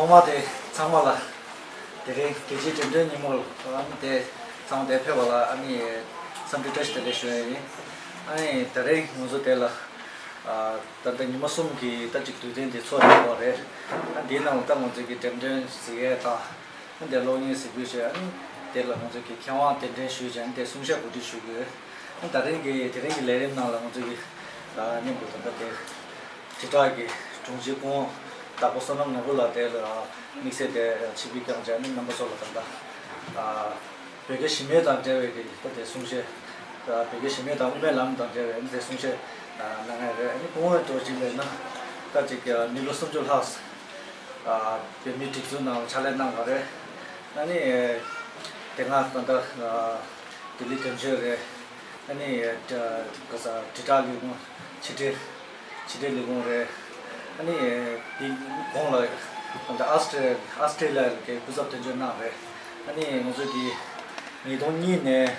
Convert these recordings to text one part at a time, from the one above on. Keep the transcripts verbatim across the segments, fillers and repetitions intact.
ཐོག་མ་དེ་ཚང་མ་ལ་དེ་རིང་རྒྱལ་སྤྱིའི་འགྲེམས་སྟོན་ཉིན་མོར་ཨ་ནི་དེ་ཚང་མ་དེ་ཕེབས་པ་ལ་ཨ་ནི་འཚམས་འདྲི་བཀྲ་ཤིས་བདེ་ལེགས་ཞུ་ཡ་ཡིན། ཨ་ནི་དེ་རིང་ང་ཚོ་དེ་ལ་ཨ་ད་ལྟ་ཉི་མ་གསུམ་གྱི་ད་ཅིག་དུས་སྟོན་དེ་ཚོགས་ཡོད་པ་རེད། ཨ་འདིའི་ནང་ལ་ད་ང་ཚོ་གི་འགྲེམས་སྟོན་གཟིགས་ཡས་དང་། ཨ་འདིར་གློག་བརྙན་གཟིགས་འབུལ་བྱས། ཨ་ནི་དེ་ལ་ང་ཚོ་གི་མཁས་དབང་གདན་འདྲེན་ཞུས་བྱས། ཨ་ནི་དེ་གསུང་བཤད་གོ་སྒྲིག་ཞུ་གི་ཡོད། ཨ་ནི་ད་རིང་གི་དེ་རིང་གི་ལས་རིམ་ནང་ལ་ང་ཚོ་གི་ཨ་མཉམ་དུ་ད་ལྟ་དེ་དྲིལ་བསྒྲགས་ཀྱི་དྲུང་ཆེ་སྐུ་ངོ་དྭགས་པོ་བསོད་ནམས་ནོར་བུ་ལགས་དེ་ལ་དམིགས་བསལ་དེ་ཆིབས་བསྒྱུར་བསྐྱངས་བྱས། ཨ་ནི་རྣམ་པ་ཚོ་ལ་ད་ལྟ་ཨ་བོད་རྒྱ་ཞི་མོལ་དང་འབྲེལ་བའི་གི་ད་དེ་གསུང་བཤད། ཨ་བོད་རྒྱ་ཞི་མོལ་དང་དབུ་མའི་ལམ་དང་འབྲེལ་བའི་ཨ་ནི་དེ་གསུང་བཤད་ཨ་གནང་ཡ་རེད། ཨ་ནི་སྐུ་ངོ་འདྲ་བོ་ཅིག་ལབ་ན་ད་ཅིག་ཨ་མི་ལོ་སུམ་ཅུ་ལྷག་ཨ་བོད་མིའི་སྒྲིག་འཛུགས་ནང་ཕྱག་ལས་གནང་བ་རེད། ཨ་ནི་དེ་སྔ་ད་ལྟ་ཨ་ལྡི་ལི་དོན་གཅོད་རེད། ཨ་ནི་ཨ་ག་ས་དྲིལ་བསྒྲགས་ལས་ཁུངས་ཕྱི་དྲིལ་ཕྱི་དྲིལ་ལས་ཁུངས་རེད། ཨ་ནི་དེ་གོང་ལ་ད་ལྟ་ཨ་སི་ཏྲེ་ཨ་སི་ཏྲེ་ལི་ཡ་གི་སྐུ་ཚབ་དོན་གཅོད་གནང་རེད། ཨ་ནི་ང་ཚོ་གི་ཉིས་སྟོང་གཉིས་ནས་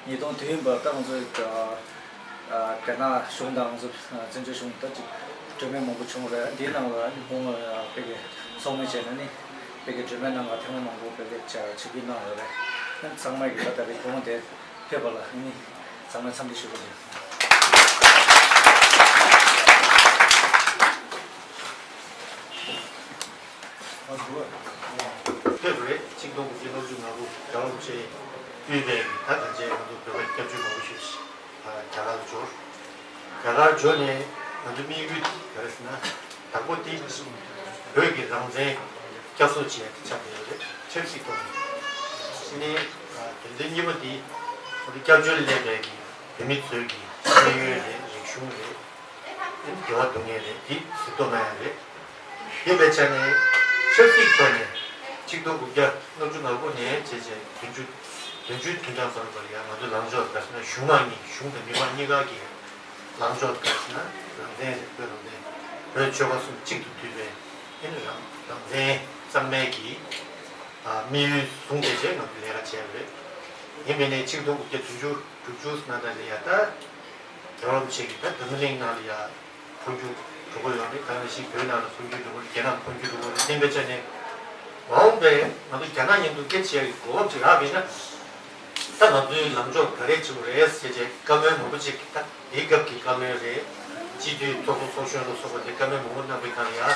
ཉིས་སྟོང་བདུན་བར་ད་ང་ཚོ་ཨ་རྒྱ་ནག་གཞུང་དང་ང་ཚོ་བཙན་བྱོལ་གཞུང་ད་ཅིག་གྲོས་མོལ་མང་པོ་བྱུང་རེད། འདིའི་ནང་ལ་ཨ་ནི་སྐུ་ངོ་དཔེ་གི་ཚོགས་མི་བྱས་ནས་ནི་དཔེ་གི་གྲོས་མོལ་གནང་ག་ཐེངས་མ་མང་པོ་དཔེ་གི་ཆ་ཆིབས་བསྒྱུར་གནང་ཡོད་རེད། ཨ་ནི་ཚང་མ་གི་ད་ད་རེས་སྐུ་ངོ་དེ་ཕེབས་པ་ལ་ཨ་ནི་ཚང་མ་འཚམས་འདྲི་ཞུ་གི་ཡིན། ཕེབས་རེད། ཆིག་སྟོང་དགུ་བརྒྱ་ལྔ་བཅུ་ང་དགུ་རྒྱལ་བ་རིན་པོ་ཆེ་དབུས་པའི་ད་གང་བྱས་ང་ཚོ་བོད་པ་སྐྱབས་བཅོལ་མང་པོ་ཞིག་རྒྱ་གར་ལ་འབྱོར། རྒྱ་གར་འབྱོར་ནས་ང་ཚོ་དམིགས་ཡུལ་ག་རེ་ཟེར་ན། དང་པོ་དེ་བོད་ཀྱི་རང་བཙན་བསྐྱར་གསོ་བྱེད་ཡ་དེ་ཆགས་ཡོད་རེད། ཆབ་སྲིད་ཐོག་ནས། དེ་ནས་དོན་ཚན་གཉིས་པ་དེ་ང་ཚོ་སྐྱབས་བཅོལ་སླེབས་པའི་གི་བོད་མི་ཚོའི་གི་ཤེས་ཡོན་རེད། རིག་གཞུང་རེད། དེ་ནི་དགེ་བ་སྡུག་བསྔལ་རེད། དེ་གཟིགས་རྟོག་གནང་ཡ་རེད། དེ་བས་ཆ་ནས་ཆབ་སྲིད་ཐོག་ནས་ཆིག་སྟོང་དགུ་བརྒྱ་ལྔ་བཅུ་ང་དགུ་ནས་བྱས་བྱས་བདུན་ཅུ་བདུན་ཅུའི་དོན་གྲངས་བར་བར་ཡང་ང་ཚོའི་ལངས་ཕྱོགས་ག་ཟེར་ན་གཞུང་མང་གཉིས། གཞུང་དང་མི་མང་གཉིས་ཀ་གི་ལངས་ཕྱོགས་ག་ཟེར་ན་རང་བཙན་རེད། བོད་རང་བཙན། བོད་ཆོལ་ཁ་གསུམ་གཅིག་ཏུ་འདུས་པའི་ཨེ་ནི་རང་རང་བཙན་གཙང་མའི་གི་ཨ་དམིགས་ཡུལ་བཟུང་བྱས་བྱས་ང་ཚོ་ལས་ཀ་བྱས་པ་རེད། ཡིན་མིན་ནས་ཆིག་སྟོང་དགུ་བརྒྱ་བདུན་ཅུ་དྲུག་ཅུ་ནང་ད་ལ་ཡ་ད་རྒྱལ་བ་རིན་པོ་ཆེ་གི་ད་འཛམ་བུ་གླིང་ནང་ལ་ཡ་འཕོ་འགྱུར་འགྲོ་གི་ཡོད་རེད། ད་ནང་བཞིན་བོད་ནང་ལ་འཕོ་འགྱུར་འགྲོ་གི་རེད། རྒྱ་ནག་འཕོ་འགྱུར་འགྲོ་གི་རེད། དེ་འདྲ་བྱས་ནས་མ་འོངས་པའི་ང་ཚོ་རྒྱ་ནག་མཉམ་དུ་སྐད་ཆ་བཤད་ཡག་གི་གོ་སྐབས་ཅིག་རག་པ་ཡིན་ན། ད་ང་ཚོའི་ལངས་ཕྱོགས་ག་རེ་བྱེད་དགོས་རེད་ཟེར་བྱས་བཀའ་མོལ་མང་པོ་ཅིག་ད་དེའི་སྐབས་ཀྱི་བཀའ་མོལ་རེད། སྤྱི་འཐུས་ཚོགས་གཙོ་ཚོགས་གཞོན་ལ་སོགས་པ་དེ་བཀའ་མོལ་མང་པོ་གནང་པའི་ནང་ལ་ཡ།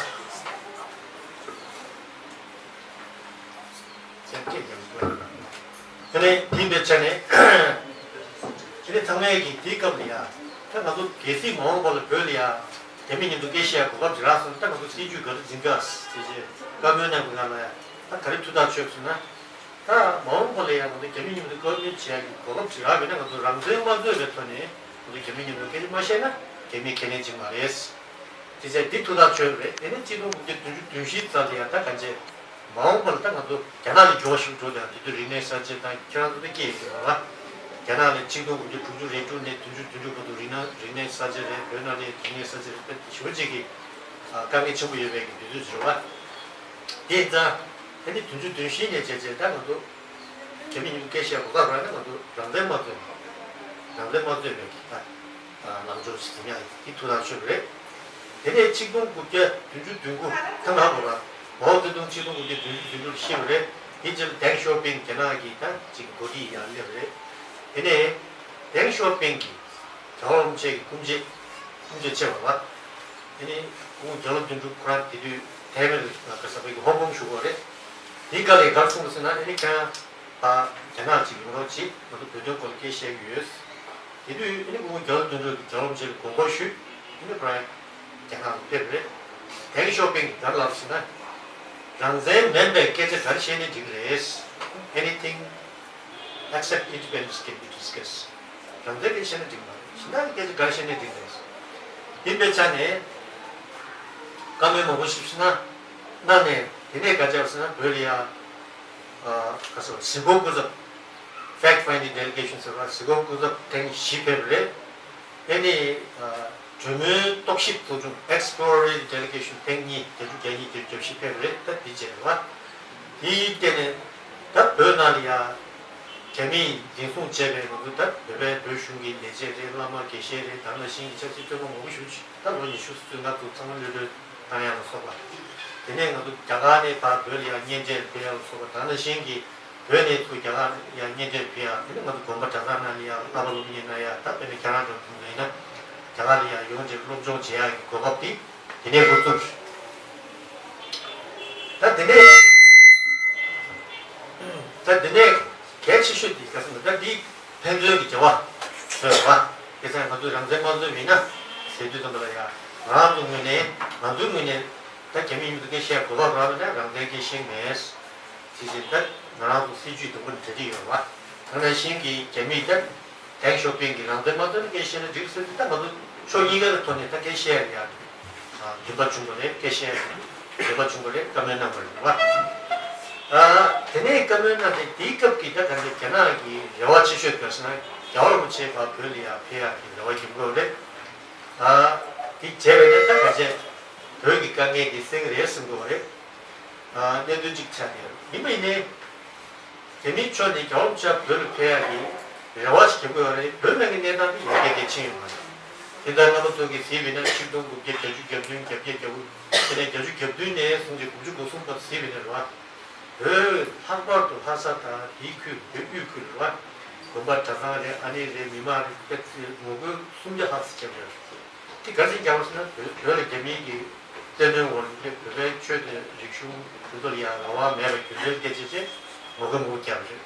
དེ་ནས་དེ་འདྲ་བྱས་ནས་དེ་ནས་ཚང་མས་ཀྱིས་དེའི་སྐབས་ལ་ཡ། ད་ང་ཚོ་གལ་སྲིད་མ་འོངས་པ་ལ་བོད་ལ་ཡ་རྒྱ་མི་མཉམ་དུ་སྐད་ཆ་བཤད་ཡ་གོ་སྐབས་ཅིག་རག་སོང་ན། ད་ང་ཚོ་སྲིད་ཇུས་ག་རེ་འཛིན་ག་ཟེར་བྱས་བཀའ་མོལ་གནང་པའི་ནང་ལ་ཡ། ད་ག་རེ་ཐུགས་ཐག་ཆོད་སོང་ན། ད་མ་འོངས་པ་ལ་ཡང་ང་ཚོ་རྒྱ་མི་མཉམ་དུ་བཀའ་མོལ་བྱེད་ཡག་གི་གོ་སྐབས་ཅིག་རག་པ་ཡིན་ན། ང་ཚོ་རང་བཙན་མ་རྩོད་པའི་ཐོག་ནས་ང་ཚོ་རྒྱ་མི་མཉམ་དུ་སྐད་ཆ་མ་བཤད་ན་རྒྱ་མིས་ཁས་ལེན་བྱེད་མ་རེད། དེ་ཚེ་འདི་ཐུགས་ཐག་ཆོད་རེད། དེ་ནས་ཆིག་སྟོང་དགུ་བརྒྱ་བདུན་ཅུ་དོན་བཞི་ཙམ་ལ་ཡང་ད་གང་བྱས། མ་འོངས་པ་ལ་ད་ང་ཚོ་རྒྱ་ནག་ལ་འགྱུར་བ་ཞིག་འགྲོ་དང་། དེ་དུས་རིག་གནས་གསར་བརྗེ་དང་ཁྱེད་རང་ཚོ་ད་སྐད་ཡོད་ཀྱི་རེད་བ། རྒྱ་ནག་ལ་ཆིག་སྟོང་དགུ་བརྒྱ་དྲུག་ཅུ་རེ་དྲུག་ནས་བདུན་ཅུ་དོན་དྲུག་བར་དུ་རིག་གནས་རིག་གནས་གསར་བརྗེ་རེད། བོད་ནང་ལ་རིག་གནས་གསར་བརྗེ་རེད། དཔེ་ཞེ་པོ་ཅིག་གི་དཀའ་ངལ་ཆེན་པོ་ཡོད་པའི་གི་དུས་ཚོད་ཅིག་རེད་བ། དེ་ཙང་དེ་ནི་བདུན་ཅུ་དོན་བཞི་ནས་བྱས་བྱས་ད་ང་ཚོ་རྒྱ་མི་མཉམ་དུ་སྐད་ཆ་བཤད་གོ་སྐབས་རག་ན་ང་ཚོ་རང་བཙན་མ་རྩོད། རང་བཙན་མ་རྩོད་པའི་གི་ད་ལངས་ཕྱོགས་ཤིག་འཛིན་ཡག་དེ་ཐུགས་ཐག་ཆོད་པ་རེད། དེ་ནས་ཆིག་སྟོང་དགུ་བརྒྱ་བདུན་ཅུ་དོན་དགུ་ད་ང་བོ་ར་མའོ་ཙེ་ཏུང་ཆིག་སྟོང་དགུ་བརྒྱ་བདུན་ཅུ་དོན་དགུ་ལ་ཤི་བ་རེད། དེ་རྗེས་ལ་ཏེང་ཞའོ་ཕིང་རྒྱ་ནག་གི་ད་ཅིག་འགོ་ཁྲིད་ཡག་སླེབས་པ་རེད། དེ་ནས་ཏེང་ཞའོ་ཕིང་གིས་རྒྱལ་བ་རིན་པོ་ཆེ་གི་སྐུ་མཆེད་སྐུ་མཆེད་ཆེ་བ་ལ། དེ་ནས་སྐུ་ངོ་རྒྱལ་བ་དོན་གྲུབ་ཁོ་རང་དེ་དུས་ཐའེ་ཝན་ལ་ག་ས་བོད་ཀྱི་ཧོང་ཀོང་བཞུགས་པ་རེད། དེའི་སྐབས་ལ་ག་རེ་གསུངས་པ་ཟེར་ན། ཨ་ནི་ཁྱེད་རང་ཕར་རྒྱ་ནག་ཅིག་ཡོང་རོགས་གྱིས། ང་ཚོ་བོད་དོན་སྐོར་ལ་སྐད་བཤད་ཀྱི་ཡོད། དེ་དུས་ཨ་ནི་སྐུ་ངོ་རྒྱལ་བ་དོན་གྲུབ་ཀྱིས་རྒྱལ་བ་རིན་པོ་ཆེ་ལ་དགོངས་སྐོར་ཞུས། ཨ་ནི་ཁོ་རང་རྒྱ་ནག་ལ་ཕེབས་པ་རེད། ཏེང་ཞའོ་ཕིང་གིས་ག་རེ་ལབ་ཟེར་ན། རང་བཙན་མིན་པའི་སྐད་ཆ་ག་རེ་བཤད་ནའི་འགྲིག་གི་རེད། Anything except independence can be discussed. རང་བཙན་སྐད་ཆ་བཤད་ན་འགྲིག་མ་རེད། གཞན་དག་གི་སྐད་ཆ་ག་རེ་བཤད་ནའི་འགྲིག་རེད། ཡིན་པའི་ཆ་ནས་བཀའ་མོལ་མང་པོ་ཞིག་ཞུས་ན་གནང་ནས། དེ་ནས་ག་རེ་བྱས་ཟེར་ན་བོད་ལ་ཡ་ཨ་ག་ཟེར་བ། གཟིགས་སྐོར་སྐུ་ཚབ། Fact Finding Delegation ཟེར་བ། གཟིགས་སྐོར་སྐུ་ཚབ་ཐེངས་བཞི་ཕེབས་པ་རེད། དེ་ནས་ཨ་གྲོས་མོལ་རྟོག་ཞིབ་ཚོགས་ཆུང་Exploratory Delegation ཐེངས་གཉིས། བརྒྱད་ཅུ་གྱ་གཉིས། བརྒྱད་ཅུ་གྱ་བཞི་ཕེབས་པ་རེད། ད་འདི་བྱས་རེད་བ། དེའི་སྟེང་ནས་ད་བོད་ནང་ལ་ཡ་རྒྱ་མིས་འཛིན་བཟུང་བྱས་པའི་ང་ཚོ་ད་བོད་པའི་བོད་གཞུང་གི་ལས་བྱེད་རེད། བླ་མ་དགེ་བཤེས་རེད། དེ་ནང་བཞིན་གྱི་ཆབ་སྲིད་བཙོན་པ་མང་པོ་ཞིག་ད་ལོ་ཉི་ཤུ་ཙམ་ནང་དུ་ཚང་མ་གློད་གྲོལ་བཏང་ཡག་ལ་སོགས་པ། དེ་ནས་ང་ཚོ་རྒྱ་གར་ནས་ཕར་བོད་ལ་ཡང་གཉེན་འཕྲད་ཕེབས་ཡག་སོགས་པ། ད་ནང་བཞིན་གྱི་བོད་ནས་ཚུར་རྒྱ་གར་ཡང་གཉེན་འཕྲད་ཕེབས་ཡག། དེ་ནས་ང་ཚོ་དགོན་པ་གྲྭ་ཚང་ནང་ལ་ཡང་བསླབ་པ་སློབ་གཉེར་གནང་ཡག། ད་དཔེར་ན་ཁྱེད་རང་འདྲ་བོ་ཡིན་ན་རྒྱ་གར་ལ་ཡང་ཡོང་བྱས་སློབ་སྦྱོང་བྱེད་ཡག་གི་གོ་སྐབས་དེ་དེ་ནས་འགོ་བཙུགས། ད་དེ་ནས་ད་དེ་ནས་གལ་ཆེ་ཤོས་དེ་ག་ཟེར་ན། ད་འདི་ཕན་ཚུན་གྱི་འབྲེལ་བ་བཟོས་པ། དེ་ཚོ་ང་ཚོ་རང་བཙན་དམངས་གཙོ་ཡིན་ན་ཟེར་དུས་ཙམ་པ་ལ་ཡང་ང་རང་ཚོ་ངོས་ནས། ང་ཚོའི་ངོས་ནས་ད་རྒྱ་མི་མཉམ་དུ་སྐད་བཤད་གོ་སྐབས་རག་པ་ན་རང་བཙན་སྐད་བཤད་མེད། དེ་བཞིན་ད་ང་རང་ཚོ་སྲིད་ཇུས་དང་པོ་ནས་གྲ་སྒྲིག་ཡོད་པ། ད་ནང་བཞིན་གྱི་རྒྱ་མིས་ད་ཏེང་ཞའོ་ཕིང་གིས་རང་བཙན་དམངས་གཙོ་ནས་སྐད་བཤད་ན་འགྲིག་ཟེར་དུས། ད་ང་ཚོ་ཕྱོགས་གཉིས་ཀ་གི་ཐོག་ནས་ད་སྐད་བཤད་ཡག་འདུན་པ་བྱུང་བ་རེད། སྐད་བཤད་ཡག་འདུན་པ་བྱུང་བ་རེད། བཀའ་མོལ་གནང་བ་རེད་བ། ཨ། དེ་ནས་བཀའ་མོལ་གནང་སྟེ་དེའི་སྐབས་ཀྱི་ད་ག་འདྲ་རྒྱ་ནག་གི་རེ་བ་ཆེ་ཤོས་ག་ཟེར་ན། རྒྱལ་བ་རིན་པོ་ཆེ་ཕར་བོད་ལ་ཡར་ཕེབས་ཡག་གི་རེ་བ་བྱེད་ཀྱི་ཡོད་རེད། ཨ། དེ་བྱས་པ་ཡིན་ན་ད་ག་ཚད་བོད་ཀྱི་དཀའ་ངལ་དེ་སེལ་གྱི་རེད་བསམ་གྱི་ཡོད་རེད། ཨ། གནད་དོན་གཅིག་ཆགས་ཀྱི་ཡོད། ཡིན་པ་ཡིན་ནའི་རྒྱ་མིའི་ཕྱོགས་ནས་རྒྱལ་བ་རིན་པོ་ཆེ་བོད་ལ་ཕེབས་ཡག་གི་རེ་བ་ཞིག་བརྒྱབ་ཀྱི་ཡོད་རེད། བོད་ནང་གི་གནས་སྟངས་དེ་ཡར་རྒྱས་གལ་ཆེན་ཡོད་མ་རེད། དེ་ལྟར་རྣམ་པ་ཚོ་གིས་གཟིགས་པ་ཡིན་ན། ཆིག་སྟོང་དགུ་བརྒྱ་བརྒྱད་ཅུ་གྱ་བདུན། བརྒྱད་ཅུ་གྱ་དགུ། དེ་ནས་བརྒྱད་ཅུ་གྱ་བདུན་ནས་བཟུང་སྟེ་དགུ་བཅུ་གོ་གསུམ་བར་དུ་གཟིགས་པ་ཡིན་ན་རེད་བ། བོད་ལྷག་པར་དུ་ལྷ་ས་དང་དེའི་ཁུལ། བོད་དབུས་ཁུལ་རེད་བ། དགོན་པ་གྲྭ་ཚང་རེད། ཨ་ནེ་རེད། མི་མང་རེད། དཔེ་ངོ་རྒོལ་སུམ་བརྒྱ་ལྷག་ཙམ་བྱས་པ་རེད། དེ་ག་རེ་བྱས་བརྒྱབ་པ་ཟེར་ན། བོད་བོད་ལ་རྒྱ་མིའི་གི་བཙན་གནོན་འོག་ལ་བོད་པའི་ཆོས་དང་རིག་གཞུང་དེ་ཚོ་ལ་ཡང་རང་དབང་མེད་པའི་རྒྱུ་མཚན་བརྟེན་བྱས་བྱས་ངོ་རྒོལ་མང་པོ་བརྒྱབ་པ་རེད།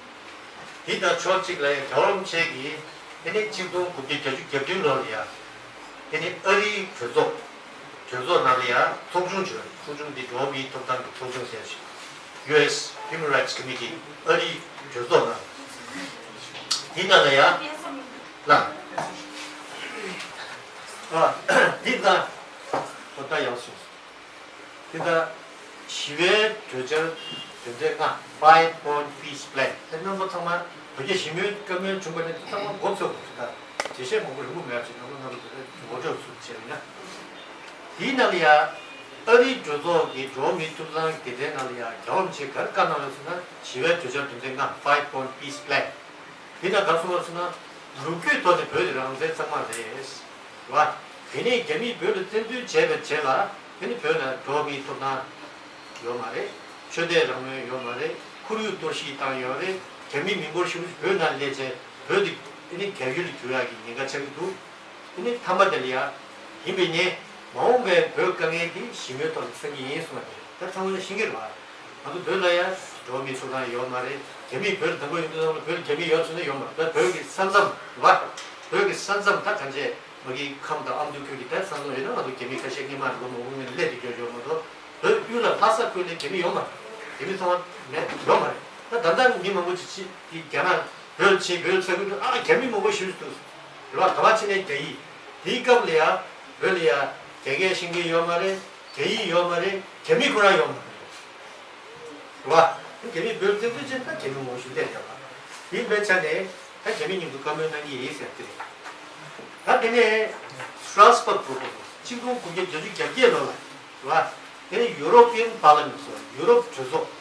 དེ་དང་ཕྱོགས་གཅིག་ལ་ཡང་རྒྱལ་བ་རིན་པོ་ཆེ་གིས་དེ་ནས་ཆིག་སྟོང་དགུ་བརྒྱ་བརྒྱད་ཅུ་གྱ་བདུན་ལོ་ལ་ཡང་དེ་ནས་ཨ་རིའི་གྲོས་ཚོགས། གྲོས་ཚོགས་ནང་ལ་ཡང་ཚོགས་ཆུང་བྱོས། ཚོགས་ཆུང་འདི་འགྲོ་བ་མིའི་ཐོབ་ཐང་གི་ཚོགས་ཆུང་ཟེར་ཞིག། ཡུ་ཨེས་Human Rights Committee། ཨ་རིའི་གྲོས་ཚོགས་ནང་། འདི་ནང་ལ་ཡང་ལ། ཨ། འདི་ནང་ཧོ་ད་ཡག་སོང་། དེ་ལྟར་ཞི་བའི་གྲོས་འཆར་དོན་ཚན་ལྔ། Five Point Peace Plan། དེ་རྣམ་པ་ཚང་མ་བོད་རྒྱ་ཞི་མོལ་བཀའ་མོལ་བྱུང་བ་ནས་ཚང་མ་མགོ་ཚོས་དགོས་ད། འགྲེལ་བཤད་མང་པོ་རིང་པོ་མེད་པ་ཅིག་རྣམ་པ་རྣམ་པ་ཚོ་ངོ་སྤྲོད་ཚུལ་བྱས་ན། དེའི་ནང་ལ་ཡང་ཨ་རིའི་གྲོས་ཚོགས་ཀྱི་འགྲོ་བ་མིའི་ཐོབ་ཐང་སྡེ་ཚན་ནང་ལ་ཡང་རྒྱལ་བ་རིན་པོ་ཆེས་ག་རེ་བཀའ་གནང་ཡོད་ཟེར་ན། ཞི་བའི་གྲོས་འཆར་དོན་ཚན་ལྔ། Five Point Peace Plan། དེ་ནང་ག་རེ་གསུངས་པ་ཟེར་ན། ལོ་རྒྱུས་ཐོག་ནས་བོད་དེ་རང་བཙན་གཙང་མ་རེད། རེད་བ། དེ་ནས་རྒྱ་མིས་བོད་ལ་བཙན་འཛུལ་བྱས་པའི་རྗེས་ལ། དེ་ནི་བོད་ལ་འགྲོ་བ་མིའི་ཐོབ་ཐང་ཡོད་མ་རེད། ཆོས་དད་རང་མོས་ཡོད་མ་རེད། ཁོར་ཡུག་གཏོར་བཤིག་བཏང་ཡོད་རེད། རྒྱ་མི་མི་འབོར་ཞེ་པོ་ཅིག་བོད་ནང་སླེབས་བྱས་བོད་དེ་དེ་ནི་རྒྱ་ཡུལ་ལ་འགྱུར་ཡག་གི་ཉེན་ཁ་ཆགས་ཀྱི་འདུག། དེ་ནི་མཐའ་མ་དེ་ལ་ཡ། ཡིན་པས་ནི་མ་འོངས་པའི་བོད་དཀའ་ངལ་དེ་ཞི་མོལ་ཐོག་ནས་སེལ་གྱི་ཡིན་གསུངས་པ་དེ་ད་ཚང་མས་ཤེས་ཀྱི་རེད་བ། ང་ཚོ་བོད་ལ་ཡ་འགྲོ་བ་མིའི་ཐོབ་ཐང་ཡོད་མ་རེད། རྒྱ་མིས་བོད་ལ་དང་པོ་ཡོང་དུས་ཙམ་ལ་བོད་ལ་རྒྱ་མི་ཡོད་ཟེར་ན་ཡོད་མ་རེད། ད་བོད་ཀྱི་ས་མཚམས་རེད་བ། བོད་ཀྱི་ས་མཚམས་ད་གང་བྱས། མ་གི་ཁམས་དང་ཨ་མདོ་ཁུལ་གྱི་ད་ས་མཚམས་ཡོད་ན་ང་ཚོ་རྒྱ་མི་ཁ་ཤས་སྔོན་མ་ལོ་མང་པོ་སྔོན་ནས་སླེབས་ཏེ་ཡོད་ཡོད་མ་གཏོགས། བོད་དབུས་ལ་ལྷ་ས་ཁུལ་ལ་རྒྱ་མི་ཡོད་མ་རེད། རྒྱ་མི་ཚང་མ་མེད་ཡོད་མ་རེད། ད་ད་ལྟ་མི་མང་པོ་ཅིག་ཅིག་གིས་རྒྱ་ནག་བོད་ཕྱིན། བོད་ས་ཁུལ་དུ་ཨ་རྒྱ་མི་མང་པོ་ཞེ་པོ་ཅིག་འདུག་རེད་བ། ག་པར་ཕྱིན་ནའི་རྒྱ་ཡིག། དེའི་སྐབས་ལ་ཡ་བོད་ལ་ཡ་རྒྱ་སྐད་ཤེས་མཁན་ཡོད་མ་རེད། རྒྱ་ཡིག་ཡོད་མ་རེད། རྒྱ་མི་ཁོ་རང་ཡོད་མ་རེད། རེད་བ། རྒྱ་མི་བོད་བཙན་འཛུལ་བྱས་ན་རྒྱ་མི་མང་པོ་ཞིག་སླེབས་ཡོད་པ། དེའི་བའི་ཆ་ནས་ད་རྒྱ་མི་མཉམ་དུ་བཀའ་མོལ་གནང་གི་ཡིན་ཟེར་དེ་རེད། ད་དེ་ནས་Strasbourg Protocol། ཆིག་སྟོང་དགུ་བརྒྱ་བརྒྱད་ཅུ་གྱ་བརྒྱད་ལོ་ལ། རེད་བ། དེ་ནས་European Parliament སོགས་ཡུ་རོབ་གྲོས་ཚོགས།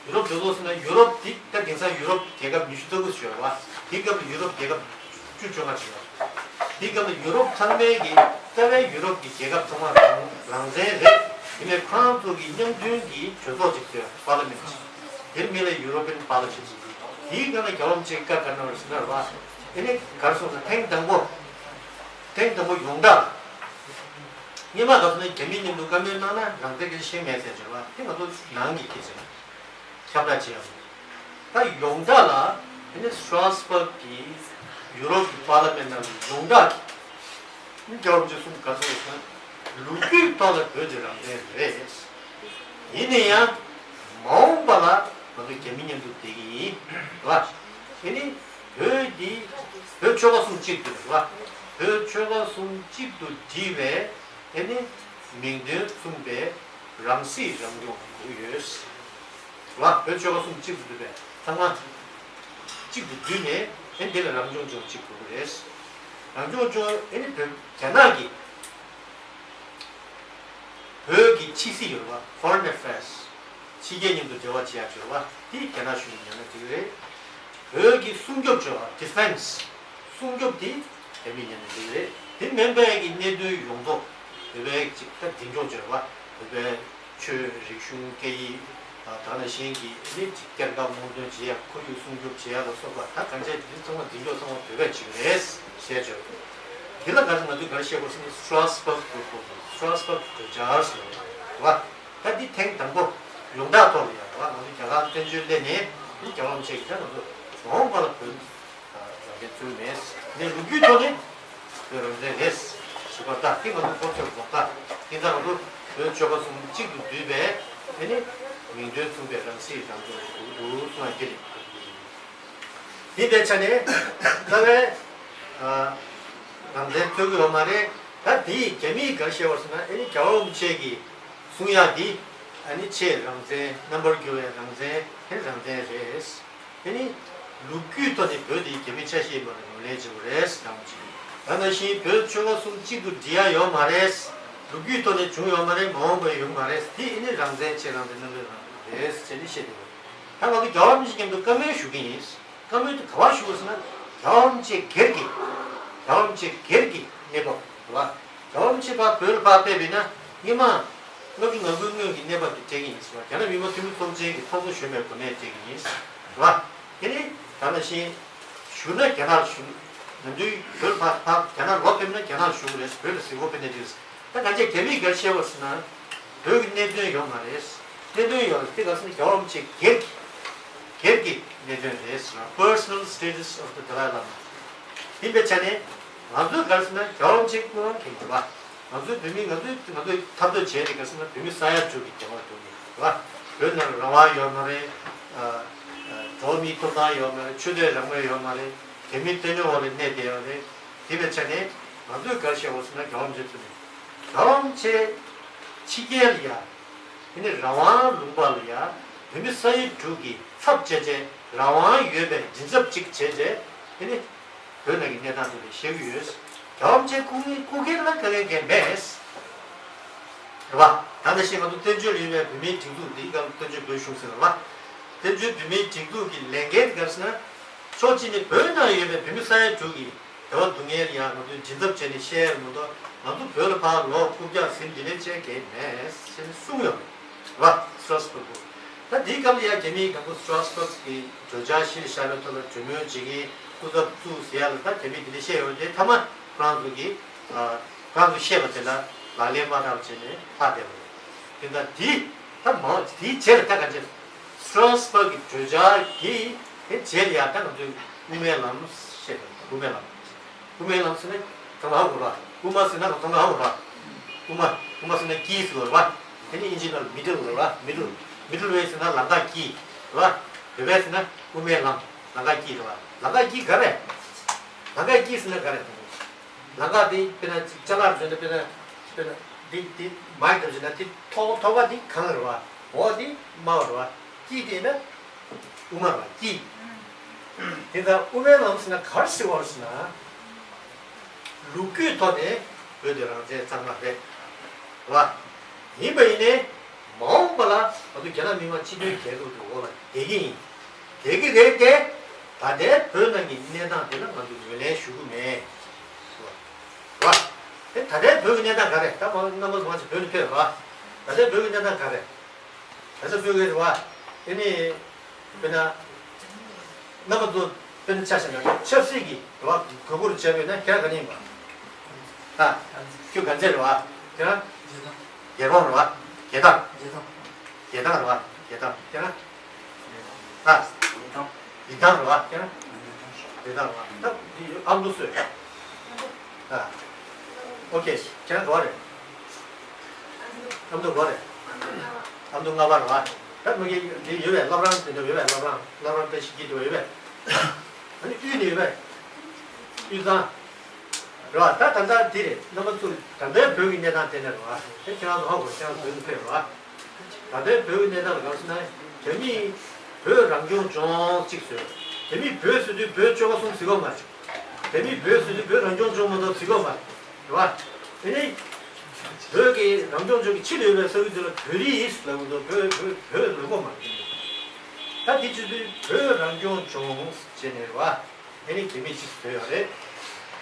ཡུ་རོབ་གྲོས་ཚོགས་ཟེར་ན་ཡུ་རོབ་དེ་ད་དེང་སང་ཡུ་རོབ་རྒྱལ་ཁབ་ཉི་ཤུ་རྩ་དགུ་ཞིག་ཡོད་རེད་བ། དེའི་སྐབས་ལ་ཡུ་རོབ་རྒྱལ་ཁབ་བཅུ་བཅོ་ལྔ་ཞིག་ཡོད། དེའི་སྐབས་ལ་ཡུ་རོབ་ཚང་མའི་གི་རྩ་བའི་ཡུ་རོབ་ཀྱི་རྒྱལ་ཁབ་ཚང་མ་རང་རང་བཙན་རེད། ཡིན་ནའི་ཁོ་རང་ཚོ་གི་མཉམ་མཐུན་གྱི་གྲོས་ཚོགས་ཅིག་ཡོད། Parliament ཅིག། དེར་མིང་ལ་European Parliament ཟེར། དེའི་སྒང་ལ་རྒྱལ་བ་རིན་པོ་ཆེས་བཀའ་ག་རེ་གནང་བ་རེད་ཟེར་ན་རེད་བ། དེ་ནས་ག་རེ་གསུངས་ཟེར། ཐེངས་དང་པོ། ཐེངས་དང་པོ་ཡོངས་གྲགས་ལ། སྔོན་མ་ག་ཚོད་ནས་རྒྱ་མི་མཉམ་དུ་བཀའ་མོལ་གནང་ན་རང་བཙན་གྱི་ཤེས་མེད་ཟེར་གྱི་རེད་བ། དེ་ང་ཚོ་ནང་གི་སྐད་ཆ་རེད། ཁྱབ་བསྒྲགས་བྱེད་ཡག་ད་ཡོངས་གྲགས་ལ། དེ་ནས་Strasbourg གི་ཡུ་རོབ་ཀྱི་Parliament ནང་ལ་ཡོངས་གྲགས་ཀྱི་རྒྱལ་བ་རིན་པོ་ཆེ་གསུངས་ག་ཚོད་ཟེར་ན། ལོ་རྒྱུས་ཐོག་ལ་བོད་དེ་རང་བཙན་རེད། ཡིན་ན་ཡང་མ་འོངས་པ་ལ་ང་ཚོ་རྒྱ་མི་མཉམ་དུ་བསྡད་ཀྱི་ཡིན་ལ། དེ་ནི་བོད་འདི་བོད་ཆོལ་ཁ་གསུམ་གཅིག་ཏུ་ལ། བོད་ཆོལ་ཁ་གསུམ་གཅིག་ཏུ་བསྒྲིལ་བའི་དེ་ནི་མིང་དོན་མཚུངས་པའི་རང་སྲིད་རང་སྐྱོང་དགོས་ཡོད། ལ། བོད་ཆོལ་ཁ་གསུམ་གཅིག་ཏུ་འདུས་པའི་ཚང་མ་གཅིག་ཏུ་འདུས་ནས་ཨེ་འདི་ལ་རང་སྐྱོང་ལྗོངས་གཅིག་དགོས་ཀྱི་རེད། རང་སྐྱོང་ལྗོངས་ཨེ་ནི་བོད་རྒྱ་ནག་གི་བོད་ཀྱི་ཕྱི་སྲིད་ཡོད་རེད་བ། Foreign Affairs། ཕྱི་རྒྱལ་མཉམ་དུ་འབྲེལ་བ་བྱེད་ཡག་ཡོད་རེད་བ། དེ་རྒྱ་ནག་གཞུང་གིས་ཉོ་ན་འགྲིག་གི་རེད། བོད་ཀྱི་སྲུང་སྐྱོབ་བྱེད་པ། Defense། སྲུང་སྐྱོབ་དེ་རྒྱ་མིས་ཉོ་ན་འགྲིག་གི་རེད། དེ་མིན་པའི་གི་གནད་དོན་ཡོངས་རྫོགས་བོད་པའི་ཅིག་ད་མདུན་སྐྱོང་བྱེད་པ། བོད་པའི་ ཆོས་རིག་གཞུང་སྐད་ཡིག་ད་ནང་བཞིན་གྱི་ནི་སྐྱེར་སྐར་སྔོག་འདོན་བྱེད་ཡ་ཁོར་ཡུག་སྲུང་སྐྱོབ་བྱེད་ཡ་ལ་སོགས་པ་ད་གང་ཅི་འདི་ཚང་མ་འཛིན་སྐྱོང་ཚང་མ་བོད་པས་བྱེད་ཀྱི་རེད་ཞེས་བརྗོད། འདི་ལ་ག་རེ་ང་ཚོས་ག་རེ་བཤད་དགོས་ཟེར་ན་Strasbourg Protocol Strasbourg Protocol ཟེར་བ་ད་འདི་ཐེངས་དང་པོ་ཡོངས་གྲགས་ཐོག་ལ་ཡ་རེད་བ། ང་ཚོ་རྒྱ་གར་བཙན་བྱོལ་སླེབས་ནས་ནི་རྒྱལ་བ་རིན་པོ་ཆེ་གིས་ད་ང་ཚོ་མ་འོངས་པ་ལ་བོད་རང་བཙན་རྩོད་མེད། ངས་ལོ་རྒྱུས་ཐོག་ནས་བོད་རང་བཙན་རེད་ཞུ་བ་ལྟར་དེ་ང་ཚོ་ཁོ་ཚོར་རྫོགས་ལྟར་དེ་ལྟར་ང་ཚོ་བོད་ཆོལ་ཁ་གསུམ་གཅིག་ཏུ་བསྡུས་པའི་དེ་ནི་མིང་དོན་མཚུངས་པའི་རང་སྲིད་རང་སྐྱོང་ཞུ་གི་འདུག་གསུངས་ཡ་དེ་རེད། དེ་འདྲའི་ཆ་ནས་རྩ་བའི་རང་བཙན་རྩོད་ཀྱི་ཡོད་མ་རེད། ད་དེ་རྒྱ་མིས་ག་རེ་བཤད་པ་ཟེར་ན་ཨེ་ནི་རྒྱལ་བ་རིན་པོ་ཆེ་གིས་གསུང་ཡ་དེ་ཨ་ནི་ཆེས་རང་བཙན་རྣམ་པར་གྱུར་བའི་རང་བཙན་དེ་རང་བཙན་རེད། དེ་ནི་ལོ་རྒྱུས་ཐོག་ནས་བོད་དེ་རྒྱ་མིའི་ཆ་ཤས་ཡིན་པ་ལ་ངོས་ལེན་བྱེད་དགོས་རེད་ཟེར་དང་། ད་ནང་བཞིན་བོད་ཆོལ་ཁ་གསུམ་གཅིག་ཏུ་སྒྲིལ་ཡ་ཡོད་མ་རེད། ལོ་རྒྱུས་ཐོག་ནས་བྱུང་ཡོད་མ་རེད། མ་འོངས་པ་ཡོང་མ་རེད། དེ་ཨེ་ནི་རང་བཙན་ཆེས་རང་བཙན་རྣམ་པའི་རང་བཙན་རེད་ཟེར་ནས་བཤད་དེ། ད་ང་ཚོ་རྒྱལ་བ་རིན་པོ་ཆེ་མཉམ་དུ་བཀའ་མོལ་ཞུ་གི་ཡིན། བཀའ་མོལ་དེ་ག་བ་ཞུ་དགོས་ཟེར་ན་རྒྱལ་བ་རིན་པོ་ཆེ་སྒེར་གྱི་རྒྱལ་བ་རིན་པོ་ཆེ་སྒེར་གྱི་གནས་བབ་རེད་བ། རྒྱལ་བ་རིན་པོ་ཆེ་ཕར་བོད་ལ་ཕར་ཕེབས་པ་ཡིན་ན་སྔོན་མ་ལྔ་བཅུ་ང་དགུའི་སྔོན་གྱི་གནས་བབ་དེ་སྤྲད་ཀྱི་ཡིན་ཟེར་བ། རྒྱ་ནག་མི་དམངས་འཐུས་མི་ཚོགས་ཆེན་གྱི་ཚོགས་གཙོ་གཞོན་པའི་གོ་གནས་སྤྲད་ཀྱི་ཡིན་ཟེར་བ། དེ་ནི་ད་ནང་བཞིན་བཞུགས་ན་རྒྱ་ནག་ལ་བཞུགས། ནམ་རྒྱུན་བོད་ལ་ཕར་ཕར་རྒྱ་ནག་ལོག་ཕེབས་ན་རྒྱ་ནག་ལ་བཞུགས་རེད། བོད་ལ་གཟིགས་སྐོར་ཕེབས་ནས་འགྲིག་རེད། ད་གང་ཅི་རྒྱ་མིས་ག་རེ་བཤད་པ་ཟེར་ན་བོད་ཀྱི་གནད་དོན་ཡོད་མ་རེད། གནད་དོན་ཡོད་རེད། དེ་ག་ཟེར་ན་རྒྱལ་བ་རིན་པོ་ཆེ་སྒེར་གྱི་སྒེར་གྱི་གནད་དོན་རེད་ཟེར་བ། Personal Status of the Dalai Lama། དེ་འདྲའི་ཆ་ནས་ང་ཚོས་ག་རེ་ཟེར་ན་རྒྱལ་བ་རིན་པོ་ཆེ་སྐུ་དབང་གལ་ཆེ་བ། ང་ཚོའི་བོད་མི་ང་ཚོའི་ང་ཚོས་འཐབ་རྩོད་བྱས་ཏེ་ག་རེ་ཟེར་ན་བོད་མི་ས་ཡ་དྲུག་གི་རྒྱལ་བ་བསྐོས་ནས་རེད་བ། བོད་ནང་ལ་རང་དབང་ཡོད་མ་རེད། ཨ་ཨ་འགྲོ་བའི་ཐོབ་ཐང་ཡོད་མ་རེད། ཆོས་དད་རང་མོས་ཡོད་མ་རེད། རྒྱ་མིའི་བཙན་གནོན་འོག་ལ་གནས་བསྡད་ཡོད་རེད། དེ་བའི་ཆ་ནས་ང་ཚོས་ག་རེ་བཤད་དགོས་ཟེར་ན་རྒྱལ་བ་རིན་པོ་ཆེ་ཚུར་ནས་རྒྱལ་བ་རིན་པོ་ཆེ་ཕྱི་རྒྱལ་ལ་ཡ་དེ་ནི་རང་དབང་ལུང་པ་ལ་ཡ་བོད་མི་ས་ཡ་དྲུག་གི་ཚབ་བྱས་བྱས་རང་དབང་ཡོད་པའི་མགྲིན་ཚབ་ཅིག་བྱས་བྱས་དེ་ནི་བོད་ནང་གི་གནས་སྟངས་དེ་ལ་བཤད་ཀྱི་ཡོད། རྒྱལ་བ་རིན་པོ་ཆེ་སྐུ་ངལ་སྐུ་སྒེར་ལ་དཀའ་ངལ་གང་མེད། རེད་བ། ད་ནང་བཞིན་ང་ཚོ་བཙན་བྱོལ་ཡོད་པའི་བོད་མིའི་སྒྲིག་འཛུགས་འདི་སྐབས་བཙན་བྱོལ་བོད་གཞུང་ཟེར་བ་ལ། བཙན་བྱོལ་བོད་མིའི་སྒྲིག་འཛུགས་ཀྱི་ལས་འགན་དེ་ག་རེ་ཟེར་ན། ཕྱོགས་གཅིག་ནས་བོད་ནང་ཡོད་པའི་བོད་མི་ས་ཡ་དྲུག་གི་བདེ་བ་སྡུག་བསྔལ་ཡང་ང་ཚོས་མགྲིན་ཚབ་བྱས་ནས་བཤད་ཡ་མ་གཏོགས་ང་ཚོ་བོད་ལ་ཕར་ལོག་རྐུབ་བཀྱག་ཟིན་འདི་ལས་བྱེད་མཁན་མེད་ཟེར་ནས་གསུངས་ཡོད་རེད་བ། Strasbourg། ད་འདིའི་སྐབས་ལ་ཡང་རྒྱ་མིའི་རྒྱལ་པོ་Strasbourg་གི་གྲོས་འཆར་གཞིར་བཞག་པའི་ཐོག་ལ་གྲོས་མོལ་བྱེད་མཁན་སྐུ་ཚབ་བཙུགས་ཟེར་ཡ་ལ་ད་རྒྱ་མིས་འདི་འདྲ་བཤད་ཡོད་རེད། མཐའ་མ་ཧྥ་རན་སི་གིས་ཨ་ཧྥ་རན་སིས་བཤད་པ་དེ་ལ་ལག་ལེན་མ་བསྟར་བ་བྱས་ནས་ལྷག་བསྡད་པ་རེད། དེ་ལྟར་འདི་ད་མང་དེའི་རྗེས་ལ་ད་ག་ཅེ་Strasbourg་གི་གྲོས་འཆར་གྱི་དེ་རྗེས་ལ་ཡང་ད་ང་ཚོས་དབུ་མའི་ལམ་བཤད་པ་དབུ་མའི་ལམ། དབུ་མའི་ལམ་ཟེར་ན་ཚང་མ་ཧ་གོ་ར། དབུ་མ་ཟེར་ན་ཚང་མ་ཧ་གོ་ར། དབུ་མ་དབུ་མ་ཟེར་ན་དཀྱིལ་ཟེར་བ་རེད་བ། དེ་ནི་ཨིན་ཇི་ནང་ལ་middle་ཟེར་བ་རེད་བ། middle middle way་ཟེར་ན་ལམ་ཁ་དཀྱིལ་རེད་བ། བོད་པས་ཟེར་ན་དབུ་མའི་ལམ་ལམ་ཁ་དཀྱིལ་རེད་བ། ལམ་ཁ་དཀྱིལ་ག་རེ། ལམ་ཁ་དཀྱིལ་ཟེར་ན་ག་རེ། ལམ་ཁ་དེ་དཔེར་ན་ཅིག་ཅ་ལག་བཟོས་ན་དཔེར་ན་དཔེར་ན་འདི་འདི་མའིག་དང་བཟོས་ན་དེ་ཐོག་ཐོག་ཁ་དེ་གངས་རེད་བ། འོག་དེ་དམའ་བ་རེད་བ། དཀྱིལ་དེ་ན་དབུ་མ་རེད་བ། དཀྱིལ། དེ་ལྟར་དབུ་མའི་ལམ་ཟེར་ན་ག་རེ་ཟེར་བ་རེད་ཟེར་ན། ལོ་རྒྱུས་ཐོག་ནས་བོད་དེ་རང་བཙན་གཙང་མ་རེད་བ། ཡིན་པ་ཡིན་ནའི་མ་འོངས་པ་ལ་ང་ཚོ་རྒྱ་ནག་མི་དམངས་སྤྱི་མཐུན་རྒྱལ་ཁབ་ཀྱི་འོག་ལ་བསྡད་ཀྱི་ཡིན། བསྡད་ཀྱི་རེད་དེ། ད་ལྟའི་བོད་ནང་གི་གནས་སྟངས་དེ་ལ་ང་ཚོས་ངོས་ལེན་ཞུ་གི་མེད། བ། དེ་ད་ལྟའི་བོད་ཀྱི་གནས་སྟངས་ག་རེ། ད་མ་རྣམ་པ་ཚོ་མང་ཆེ་བོད་ནས་ཕེབས་པ། ད་ལྟའི་བོད་ཀྱི་གནས་སྟངས་ག་རེ། ད་ལྟ་བོད་ཀྱི་རེད་བ། དེ་ནི། དཔེར་ན། རྣམ་པ་ཚོ་དཔེར་ན་ཆ་བཞག་ན་ཆབ་སྲིད་ཀྱི་རེད་བ། དགོས་མཁོར་བྱས་པས་ན་ཁྱེད་རང་ག་ནས་ཡིན་པ། ཨ། ཁྱོད་ག་ཚད་རེད་བ། ཁྱེད་རང་། རྒྱལ་ཐང་། རྒྱལ་རོང་རེད་བ། རྒྱལ་ཐང་། རྒྱལ་ཐང་། རྒྱལ་ཐང་རེད་བ། རྒྱལ་ཐང་། ཁྱེད་རང་། ཨ། ཡིན་ཐང་། ཡིན་ཐང་རེད་བ། ཁྱེད་རང་། ཡིན་ཐང་རེད་བ། ད་འདི་ཨ་མདོ་སུ་ཡོད། ཨ། ཨོ་ཁེ། ཁྱེད་རང་ག་བ་རེད། ཨ་མདོ་ག་བ་རེད། ཨ་མདོ་རྔ་བ་རེད་བ། ད་མ་གི་འདི་ཡོད་པས། བླ་བྲང་དེ་འདྲ་ཡོད་པས། བླ་བྲང་། བླ་བྲང་དཔེ་ཞིག་གི་འདི་ཡོད་པས། ཨ་ནི་དབུས་ནས་ཡོད་པས། དབུས་གཙང་། རེད་བ། ད་ད་ལྟ་འདི་རེད། རྣམ་པ་ཚོ་ད་ལྟའི་བོད་ཀྱི་གནས་སྟངས་དེ་འདྲ་རེད་བ། དེ་ཁྱེད་རང་ཚོ་ཧ་གོ། ཁྱེད་རང་ཚོ་བོད་ནས་ཕེབས་རེད་བ། ད་ལྟའི་བོད་ཀྱི་གནས་སྟངས་ལ་ག་རེ་ཟེར་ན། རྒྱ་མིས་བོད་རང་སྐྱོང་ལྗོངས་གཅིག་བཟོས། རྒྱ་མིས་བོད་ཟེར་དུས་བོད་ཆོལ་ཁ་གསུམ་ཟེར་གྱི་ཡོད་མ་རེད། རྒྱ་མིས་བོད་ཟེར་དུས་བོད་རང་སྐྱོང་ལྗོངས་མ་གཏོགས་ཟེར་གྱི་ཡོད་མ་རེད། རེད་བ། དེ་ནི་བོད་ཀྱི་རང་སྐྱོང་ལྗོངས་ཀྱི་ཕྱི་ལ་ཡོད་པའི་ས་ཁུལ་དེ་ལ་བོད་རིགས་ལབ་དགོས་འདུག་བོད་བོད་བོད་ལབ་ཀྱི་ཡོད་མ་རེད། ད་དེ་བྱེད་དུས་བོད་རང་སྐྱོང་ལྗོངས་བྱས་ནས་རེད་བ། དེ་ནི་རྒྱ་མིས་གཅིག་བཟོས་ཡོད་རེད།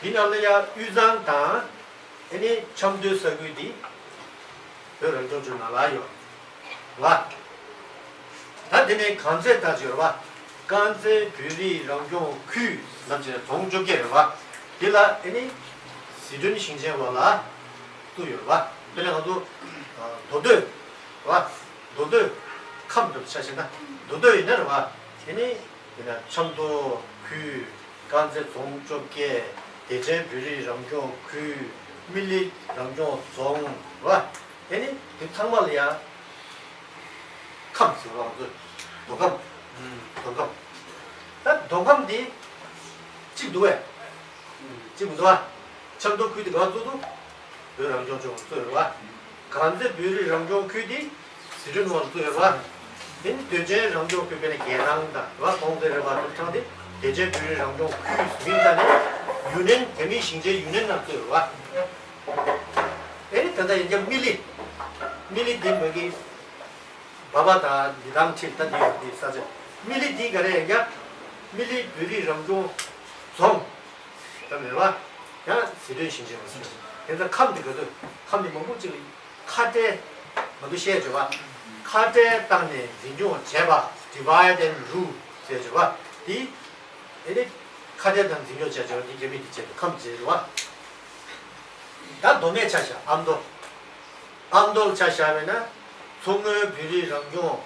དེ་ནང་ལ་ཡང་དབུས་གཙང་དང་། ཨེ་ནི་ཆབ་མདོའི་ས་ཁུལ་འདི་བོད་རང་སྐྱོང་ལྗོངས་ནང་ལ་ཡོད། རེད་བ། ད་དེ་ནས་དཀར་མཛེས་ལྟ་ཅི་ཡོད་རེད་བ། དཀར་མཛེས་བོད་རིགས་རང་སྐྱོང་ཁུལ་ལབ་ཅིག་རྫོང་བཅོ་བརྒྱད་རེད་བ། དེ་ལ་ཨེ་ནི་ཟི་ཁྲོན་ཞིང་ཆེན་འོག་ལ་བཙུགས་ཡོད་རེད་བ། དཔེར་ན་ང་ཚོ་མདོ་སྟོད་རེད་བ། མདོ་སྟོད་ཁམས་འདྲ་པོ་ཆ་བཞག་ན་མདོ་སྟོད་ཡིན་ན་རེད་བ། ཨེ་ནི་དེ་ལ་ཆབ་མདོ་ཁུལ། དཀར་མཛེས་རྫོང་བཅོ་བརྒྱད། བདེ་ཆེན་བོད་རིགས་རང་སྐྱོང་ཁུལ། སྨི་ལི་རང་སྐྱོང་རྫོང་རེད་བ། ཨེ་ནི་དེ་ཚང་མ་ལ་ཡ་ཁམས་ཟེར་བ་ང་ཚོས་མདོ་ཁམས། མདོ་ཁམས། ད་མདོ་ཁམས་དེ་གཅིག་འདུག་བས། གཅིག་མི་འདུག་བ། ཆབ་མདོ་ཁུལ་དེ་ག་བཙུགས་འདུག་བོད་རང་སྐྱོང་ལྗོངས་བཙུགས་ཡོད་རེད་བ། དཀར་མཛེས་བོད་རིགས་རང་སྐྱོང་ཁུལ་དེ་ཟི་ཁྲོན་ནང་བཙུགས་ཡོད་རེད་བ། དེ་ནི་བདེ་ཆེན་རང་སྐྱོང་ཁུལ་དཔེར་ན་རྒྱལ་ཐང་དང་རེད་བ། གོང་དེ་རེད་བ། ཀྲུང་ཐང་དེ་བདེ་ཆེན་བོད་རིགས་རང་སྐྱོང་ཁུལ་མིང་བཏགས་ནས་ཡུན་ནན་རྒྱ་མིའི་ཞིང་ཆེན་ཡུན་ནན་ནང་བཙུགས་ཡོད་རེད་བ། ཨེ་ནི་ད་ལྟ་ཡིན་ཀྱང་སྨི་ལི། སྨི་ལི་འདི་བོད་ཀྱི་འབའ་པ་དང་ལི་ཐང་ཁྲིད་ལྟ་འདི་ཡོད་འདི་ས་ཆ། སྨི་ལི་འདི་ག་རེ་ཡིན་ཀྱང་སྨི་ལི་བོད་རིགས་རང་སྐྱོང་རྫོང་། ད་མེད་པ། ཡང་ཟི་ཁྲོན་ཞིང་ཆེན་མ་ཟེར། དེ་ཚོ་ཁམས་འདི་ག་ཚོད་ཁམས་འདི་མང་པོ་ཅིག་ལ་ཁ་བྲལ་མ་གཏོགས་བཤད་བྱོས་པ། ཁ་བྲལ་བཏང་ནས་འཛིན་སྐྱོང་བྱས་པ། divide and rule ཟེར་བྱོས་པ་འདི། དེ་ནི་ཁ་བྲལ་དང་འཛིན་སྐྱོང་བྱས་བྱས་པ་འདི་རྒྱ་མི་འདི་བྱས་པའི་ཁམས་བྱས་རེད་བ། ད་མདོ་སྨད་ཆ་བཞག་ཨ་མདོ། ཨ་མདོ་ལ་ཆ་བཞག་པས་ན་མཚོ་སྔོན་བོད་རིགས་རང་སྐྱོང་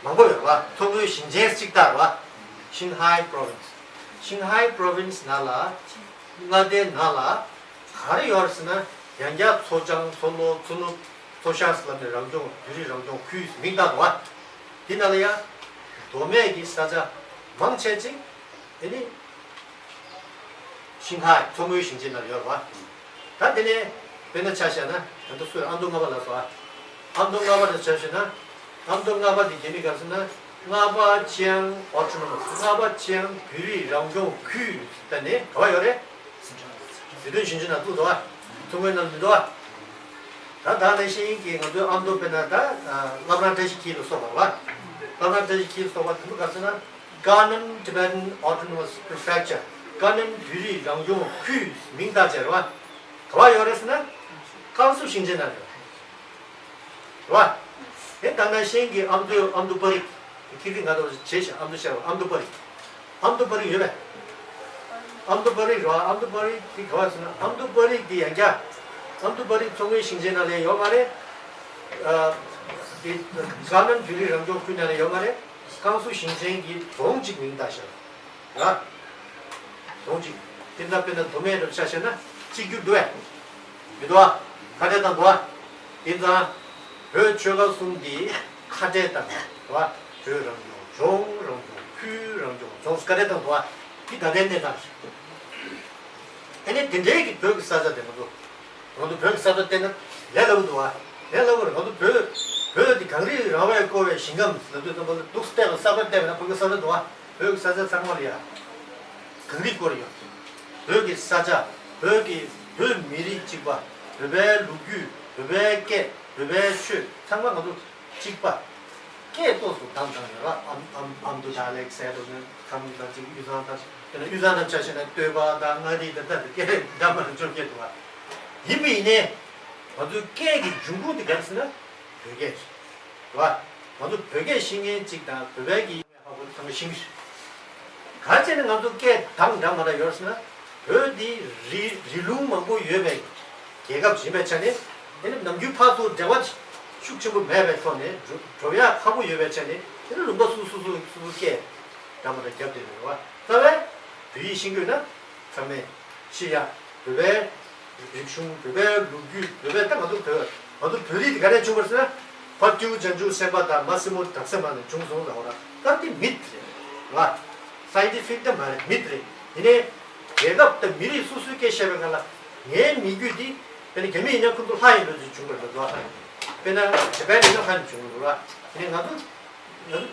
མང་པོ་ཡོད་རེད་བ། མཚོ་སྔོན་ཞིང་ཆེན་གཅིག་ལྟར་བ། Qinghai Province། Qinghai Province ནང་ལ་མངའ་སྡེ་ནང་ལ་ག་རེ་ཡོད་རེད་ཟེར་ན། ཡང་བསྐྱར་མཚོ་བྱང་མཚོ་ལྷོ་མཚོ་ནུབ་མཚོ་ཤར་ཟེར་ལབ་ནས་རང་སྐྱོང་བོད་རིགས་རང་སྐྱོང་ཁུལ་མིང་བཏགས་འདུག་བ། དེ་ནང་ལ་ཡང་མདོ་སྨད་ཀྱི་ས་ཆ་མང་ཆེ་ཅིག་དེ་ནི་ཤིང་ཧའེ་མཚོ་སྔོན་ཞིང་ཆེན་ནང་ཡོད་རེད་བ། ད་དེ་ནས་དཔེར་ན་ཆ་བཞག་ན་ད་ལྟ་སུས་ཨ་མདོ་རྔ་པ་ལབ་སོང་ཨ། ཨ་མདོ་རྔ་པ་དེ་ཆ་བཞག་ན། ཨ་མདོ་རྔ་པ་དེ་རྒྱ་མི་ག་རེ་ཟེར་ན། རྔ་པ་ཅང་ཨོ་ཊོ་ནོ་མ་སི། རྔ་པ་ཅང་བོད་རིགས་རང་སྐྱོང་ཁུལ་ཟེར་ནས་ག་པར་ཡོད་རེད། ཟི་ཁྲོན་ཞིང་ཆེན་ནང་བཙུགས་འདུག་བ། མཚོ་སྔོན་ནང་མི་འདུག་བ། ད་ད་ནང་བཞིན་གྱི་ང་ཚོའི་ཨ་མདོ་དཔེར་ན་ད་བླ་བྲང་བཀྲ་ཤིས་འཁྱིལ་ལ་སོགས་པ་རེད་བ། བླ་བྲང་བཀྲ་ཤིས་འཁྱིལ་ལ་སོགས་པ་དེ་ཚོ་ག་རེ་ཟེར་ན། Gangnam Tibetan Autonomous Prefecture། ཀ་ནན་བོད་རིགས་རང་སྐྱོང་ཁུལ་མིང་བཏགས་བྱས་རེད་བ། ག་པར་ཡོད་རེད་ཟེར་ན། ཀན་སུའུ་ཞིང་ཆེན་ནང་ཡོད་རེད་བ། དེ་ད་ནང་བཞིན་གྱི་ཨ་མདོ་ཨ་མདོ་པ་རིག་ཁྱེད་ཀྱིས་ང་ཚོ་བྱས་ཤག་ཨ་མདོ་ཤར་བ་ཨ་མདོ་པ་རིག་ཨ་མདོ་པ་རིག་ཡོད་པས། ཨ་མདོ་པ་རིག་རེད་བ། ཨ་མདོ་པ་རིག་དེ་ག་པར་ཟེར་ན། ཨ་མདོ་པ་རིག་དེ་ཡང་བསྐྱར་ཨ་མདོ་པ་རིག་མཚོ་སྔོན་ཞིང་ཆེན་ནང་ལ་ཡོད་མ་རེད། ཨ། དེ་ཀ་ནན་བོད་རིགས་རང་སྐྱོང་ཁུལ་ནང་ལ་ཡོད་མ་རེད། ཀན་སུའུ་ཞིང་ཆེན་གྱི་རྫོང་གཅིག་མིང་བཏགས་ཤག་ར། རྫོང་གཅིག་དེ་འདྲ་དཔེར་ན་མདོ་སྨད་འདྲ་ཆ་བཞག་ན་གཅིག་གྱུར་འདུག་བས། མི་འདུག་བ། ཁ་བྲལ་བཏང་འདུག་བ། དེ་ཙང་བོད་ཆོལ་ཁ་གསུམ་འདི་ཁ་བྲལ་བཏང་འདུག་བ། བོད་རང་སྐྱོང་ལྗོངས། རང་སྐྱོང་ཁུལ། རང་སྐྱོང་རྫོང་ཁ་བྲལ་བཏང་འདུག་བ། འདི་ད་ལྟའི་གནས་སྟངས་རེད། ཨ་ནི་དེ་འདྲའི་གི་བོད་ཀྱི་ས་ཆ་དེ་མ་གཏོགས། ང་ཚོ་བོད་ཀྱི་ས་ཆ་བལྟས་ན་ལས་སླ་པོ་འདུག་བ། ལས་སླ་པོ་རེད། ང་ཚོ་བོད། བོད་འདི་གངས་རིའི་ར་བས་བསྐོར་བའི་ཞིང་ཁམས་ལ་དུས་ཙམ་པ་ལ་འདུག་སེ་བལྟས་པ་ས་ཆ་བལྟས་པ་ན་བོད་ཀྱི་ས་ཆ་འདུག་བ། བོད་ཀྱི་ས་ཆ་ཚང་མ་ལ་ཡ་གངས་རིས་བསྐོར་ཡོད། བོད་ཀྱི་ས་ཆ། བོད་ཀྱི་བོད་མི་རིགས་གཅིག་པ། བོད་པའི་ལོ་རྒྱུས། བོད་པའི་སྐད། བོད་པའི་ཆོས་ཚང་མ་ང་ཚོ་གཅིག་པ། སྐད་ཏོག་ཙམ་བདམས་བཏང་ཡོད་ར། ཨ་མདོ། ཨ་མདོ་ཌའི་ལེག་ཟེར་འདུག་ན་ཁམས་དང་གཅིག་དབུས་གཙང་དང་། དཔེར་ན་དབུས་གཙང་དང་ཆ་བཞག་ན་སྟོད་པ་དང་མངའ་རིས་དང་ད་སྐད་འདྲ་མི་འདྲ་བཅོ་བརྒྱད་འདུག་བ། ཡིན་པ་ཡིན་ནའི་ང་ཚོའི་སྐད་ཀྱི་འབྱུང་ཁུངས་དེ་ག་རེ་ཟེར་ན་བོད་སྐད་རེད་བ། ང་ཚོ་བོད་སྐད་ཤེས་མཁན་གཅིག་དང་བོད་པའི་གི་ཧ་གོ་ཚང་མ་ཤེས་ཀྱི་རེད། ག་རེ་བྱས་ནས་ང་ཚོ་སྐད་གདངས་འདྲ་མི་འདྲ་ཡོད་ཟེར་ན། བོད་འདི་རི་རི་ལུང་མང་པོ་ཡོད་པའི་རྒྱལ་ཁབ་ཡིན་པའི་ཆ་ནས། དེ་ནི་ནམ་རྒྱུན་ཕར་ཚུར་འབྲེལ་བ་ཤུགས་ཆེན་པོ་མེད་པའི་ཐོག་ནས་འགྲོ་འགྲོ་ཡག་ཁག་པོ་ཡོད་པའི་ཆ་ནས། དེ་ནི་ལུང་པ་སོ་སོ་སོ་སོ་སོ་སྐད་འདྲ་མི་འདྲ་རྒྱབ་བསྡད་ཡོད་རེད་བ། རྩ་བའི་བོད་ཡིག་ཤེས་དགོས་ན་ཚང་མས་ཤེས་ཡག་བོད་པའི་རིག་གཞུང་། བོད་པའི་ལོ་རྒྱུས། བོད་པའི། ད་ང་ཚོ་བོད། ང་ཚོ་བོད་རིགས་དེ་ག་ནས་བྱུང་བ་ཟེར་ན། ཕ་སྤྲེའུ་བྱང་ཆུབ་སེམས་དཔའ་དང་མ་སྲིན་མོ་བྲག་སྲིན་མ་ནས་བྱུང་སོང་ལབ་པ་ར། ད་དེ་མིད་རེད་བ། སའེན་ཊི་ཕིག་ད་མ་རེད། མིད་རེད། ཡིན་ནའི་རྒྱལ་ཁབ་དང་མི་རིགས་སོ་སོའི་སྐད་བཤད་པའི་སྒང་ལ་ངའི་མི་རྒྱུད་འདི། དཔེར་ན་རྒྱ་མི་ཡིན་ན་ཁོ་ཚོ་ལྷ་ཡི་ལོ་རྒྱུས་བྱུང་བ་རེད་འདུག་ལྷ་ཡི། དཔེར་ན་ཇ་པན་ཡིན་ན་ལྷ་ནས་བྱུང་བ་རེད་བ། ཡིན་ནའི་ང་ཚོ། ང་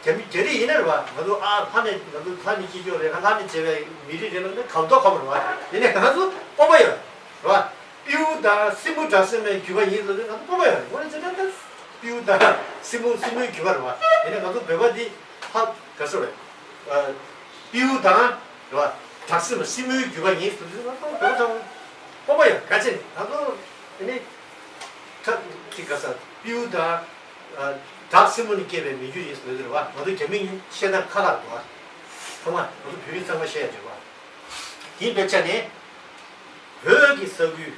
ཚོ་རྒྱ་མི། རྒྱ་རིགས་ཡིན་ན་རེད་བ། ང་ཚོ་ཨ་ལྷ་ནས། ང་ཚོ་ལྷ་ནས་སྐྱེས་ཀྱོག་རེད། ལྷ་ནས་མཇལ་བའི་མི་རིགས་རེད་ལབ་ན་གབ་མདོག་ཁ་པོ་རེད་བ། ཡིན་ནའི་ང་ཚོ་སྤོབས་པ་ཡོད་རེད་བ། སྤྲེའུ་དང་སྲིན་མོ་བྲག་སྲིན་མའི་རྒྱུད་པ་ཡིན་ལབ་ན་ང་ཚོ་སྤོབས་པ་ཡོད་རེད། འོ་ན་བྱས་ན་ད་སྤྲེའུ་དང་སྲིན་མོ་སྲིན་མོའི་རྒྱུད་པ་རེད་བ། ཡིན་ནའི་ང་ཚོ་བོད་པ་འདི་ཧ་ག་ཟེར་བས། ཨ། སྤྲེའུ་དང་རེད་བ། བྲག་སྲིན་མ་སྲིན་མོའི་རྒྱུད་པ་ཡིན་ལབ་ན་ང་ཚོ་བོད་པ་ཚོ་སྤོབས་པ་ཡོད། ག་ཅི་ང་ཚོ་ཨ་ནི་ཁ་ཅིག་ག་ས་སྤྲེའུ་དང་། ཨ། བྲག་སྲིན་མོ་ནས་སྐྱེས་པའི་མི་རྒྱུད་ཡིན་ཟེར་ལབ་ཀྱི་རེད་བ། ང་ཚོ་རྒྱ་མི་བཤད་སྟངས་ཁ་ཁ་རེད་བ། ཚང་མ་ང་ཚོ་བོད་རིགས་ཚང་མ་བཤད་ཡ་རེད་བ། དེའི་དཔེ་ཆ་ནས་བོད་ཀྱི་ས་ཁུལ་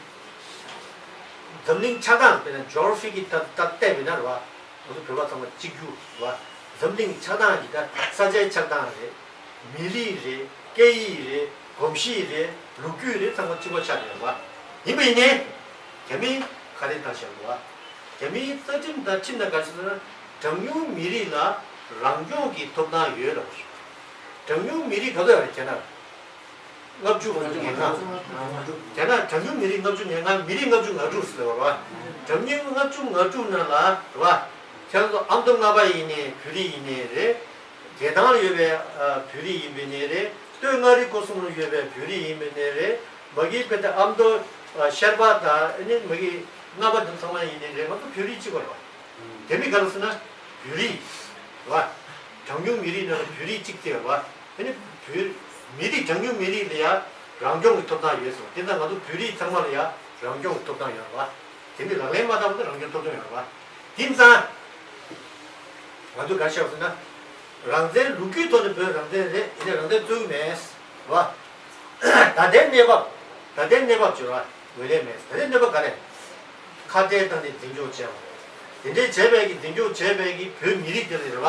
འཛམ་གླིང་ཆགས་སྟངས། དཔེར་ན་ཇོ་གྷ་ར་ཕི་གི་ད་ལྟ་བལྟས་པ་ཡིན་ན་རེད་བ། ང་ཚོ་བོད་པ་ཚང་མ་གཅིག་གྱུར་རེད་བ། འཛམ་གླིང་ཆགས་སྟངས་ཀྱི་ད་ས་ཆའི་ཆགས་སྟངས་རེད། མི་རིགས་རེད། སྐད་ཡིག་རེད། གོམས་གཤིས་རེད། ལོ་རྒྱུས་རེད། ཚང་མ་གཅིག་པ་ཆགས་ཡོད་རེད་བ། ཡིན་པ་ཡིན་ནའི་རྒྱ་མིས་ཁ་བརྡ་བཏང་བཞག་འདུག་བ། རྒྱ་མིའི་རྩ་ཁྲིམས་དང་ཁྲིམས་དང་ག་རེ་ཟེར་ན། གྲངས་ཉུང་མི་རིགས་ལ་རང་སྐྱོང་གི་ཐོབ་ཐང་ཡོད་ལབ་པ་རེད། གྲངས་ཉུང་མི་རིགས་ག་ཚོད་ཡོད་རེད་རྒྱ་ནག་ལ། ལྔ་བཅུ་ང་དྲུག་ཡིན་ན། རྒྱ་ནག་གྲངས་ཉུང་མི་རིགས་ལྔ་བཅུ་ང་ལྔ། མི་རིགས་ལྔ་བཅུ་ང་དྲུག་ཟེར་བ་རེད་བ། གྲངས་ཉུང་ལྔ་བཅུ་ང་དྲུག་ནང་ལ་རེད་བ། ཁྱེད་རང་ཚོ་ཨ་མདོ་རྔ་པ་ཡིན་ནའི་བོད་རིགས་ཡིན་ནའི་རེད། རྒྱལ་ཐང་ལ་ཡོད་པའི་ཨ་བོད་རིགས་ཡིན་པ་ཡིན་ནའི་རེད། སྟོད་མངའ་རིས་སྐོར་གསུམ་ལ་ཡོད་པའི་བོད་རིགས་ཡིན་པ་ཡིན་ནའི་རེད། མ་གི་དཔེར་ན་ཨ་མདོ་ཨ་ཤར་པ་དང་ཨ་ནི་མ་གི་རྔ་པ་དེ་ཚང་མ་ཡིན་ནའི་རེད། ང་ཚོ་བོད་རིགས་གཅིག་པ་རེད་བ། དེ་མིན་ག་རེ་ཟེར་ན་བོད་རིགས་རེད་བ། གྲངས་ཉུང་མི་རིགས་ནང་ལ་བོད་རིགས་གཅིག་དེ་རེད་བ། ཨ་ནི་བོད་མི་རིགས་གྲངས་ཉུང་མི་རིགས་ལ་ཡང་རང་སྐྱོང་གི་ཐོབ་ཐང་ཡོད་ཟེར་བ། དེ་ལྟར་ང་ཚོ་བོད་རིགས་ཚང་མ་ལ་ཡང་རང་སྐྱོང་གི་ཐོབ་ཐང་ཡོད་རེད་བ། དེ་འདྲའི་ལག་ལེན་མ་བསྟར་བ་དེ་རང་སྐྱོང་ཐོབ་ཐང་ཡོད་རེད་བ། དེ་ཙང་ང་ཚོས་ག་རེ་བཤད་པ་ཟེར་ན། རང་བཙན་ལོ་རྒྱུས་ཐོག་ནས་བོད་རང་བཙན་རེད། ཡིན་ནའི་རང་བཙན་རྩོད་ཀྱི་མེད་བ། ད་ལྟའི་གནས་བབ། ད་ལྟའི་གནས་བབ་བརྗོད་པ་ངོས་ལེན་མེད། ད་ལྟའི་གནས་བབ་ག་རེ། ཁ་བྲལ་བཏང་ནས་འཛིན་སྐྱོང་བྱས་པ། དེ་འདྲའི་བྱས་པའི་གི་འཛིན་སྐྱོང་བྱས་པའི་གི་བོད་མི་རིགས་དེ་ལ་རེད་བ།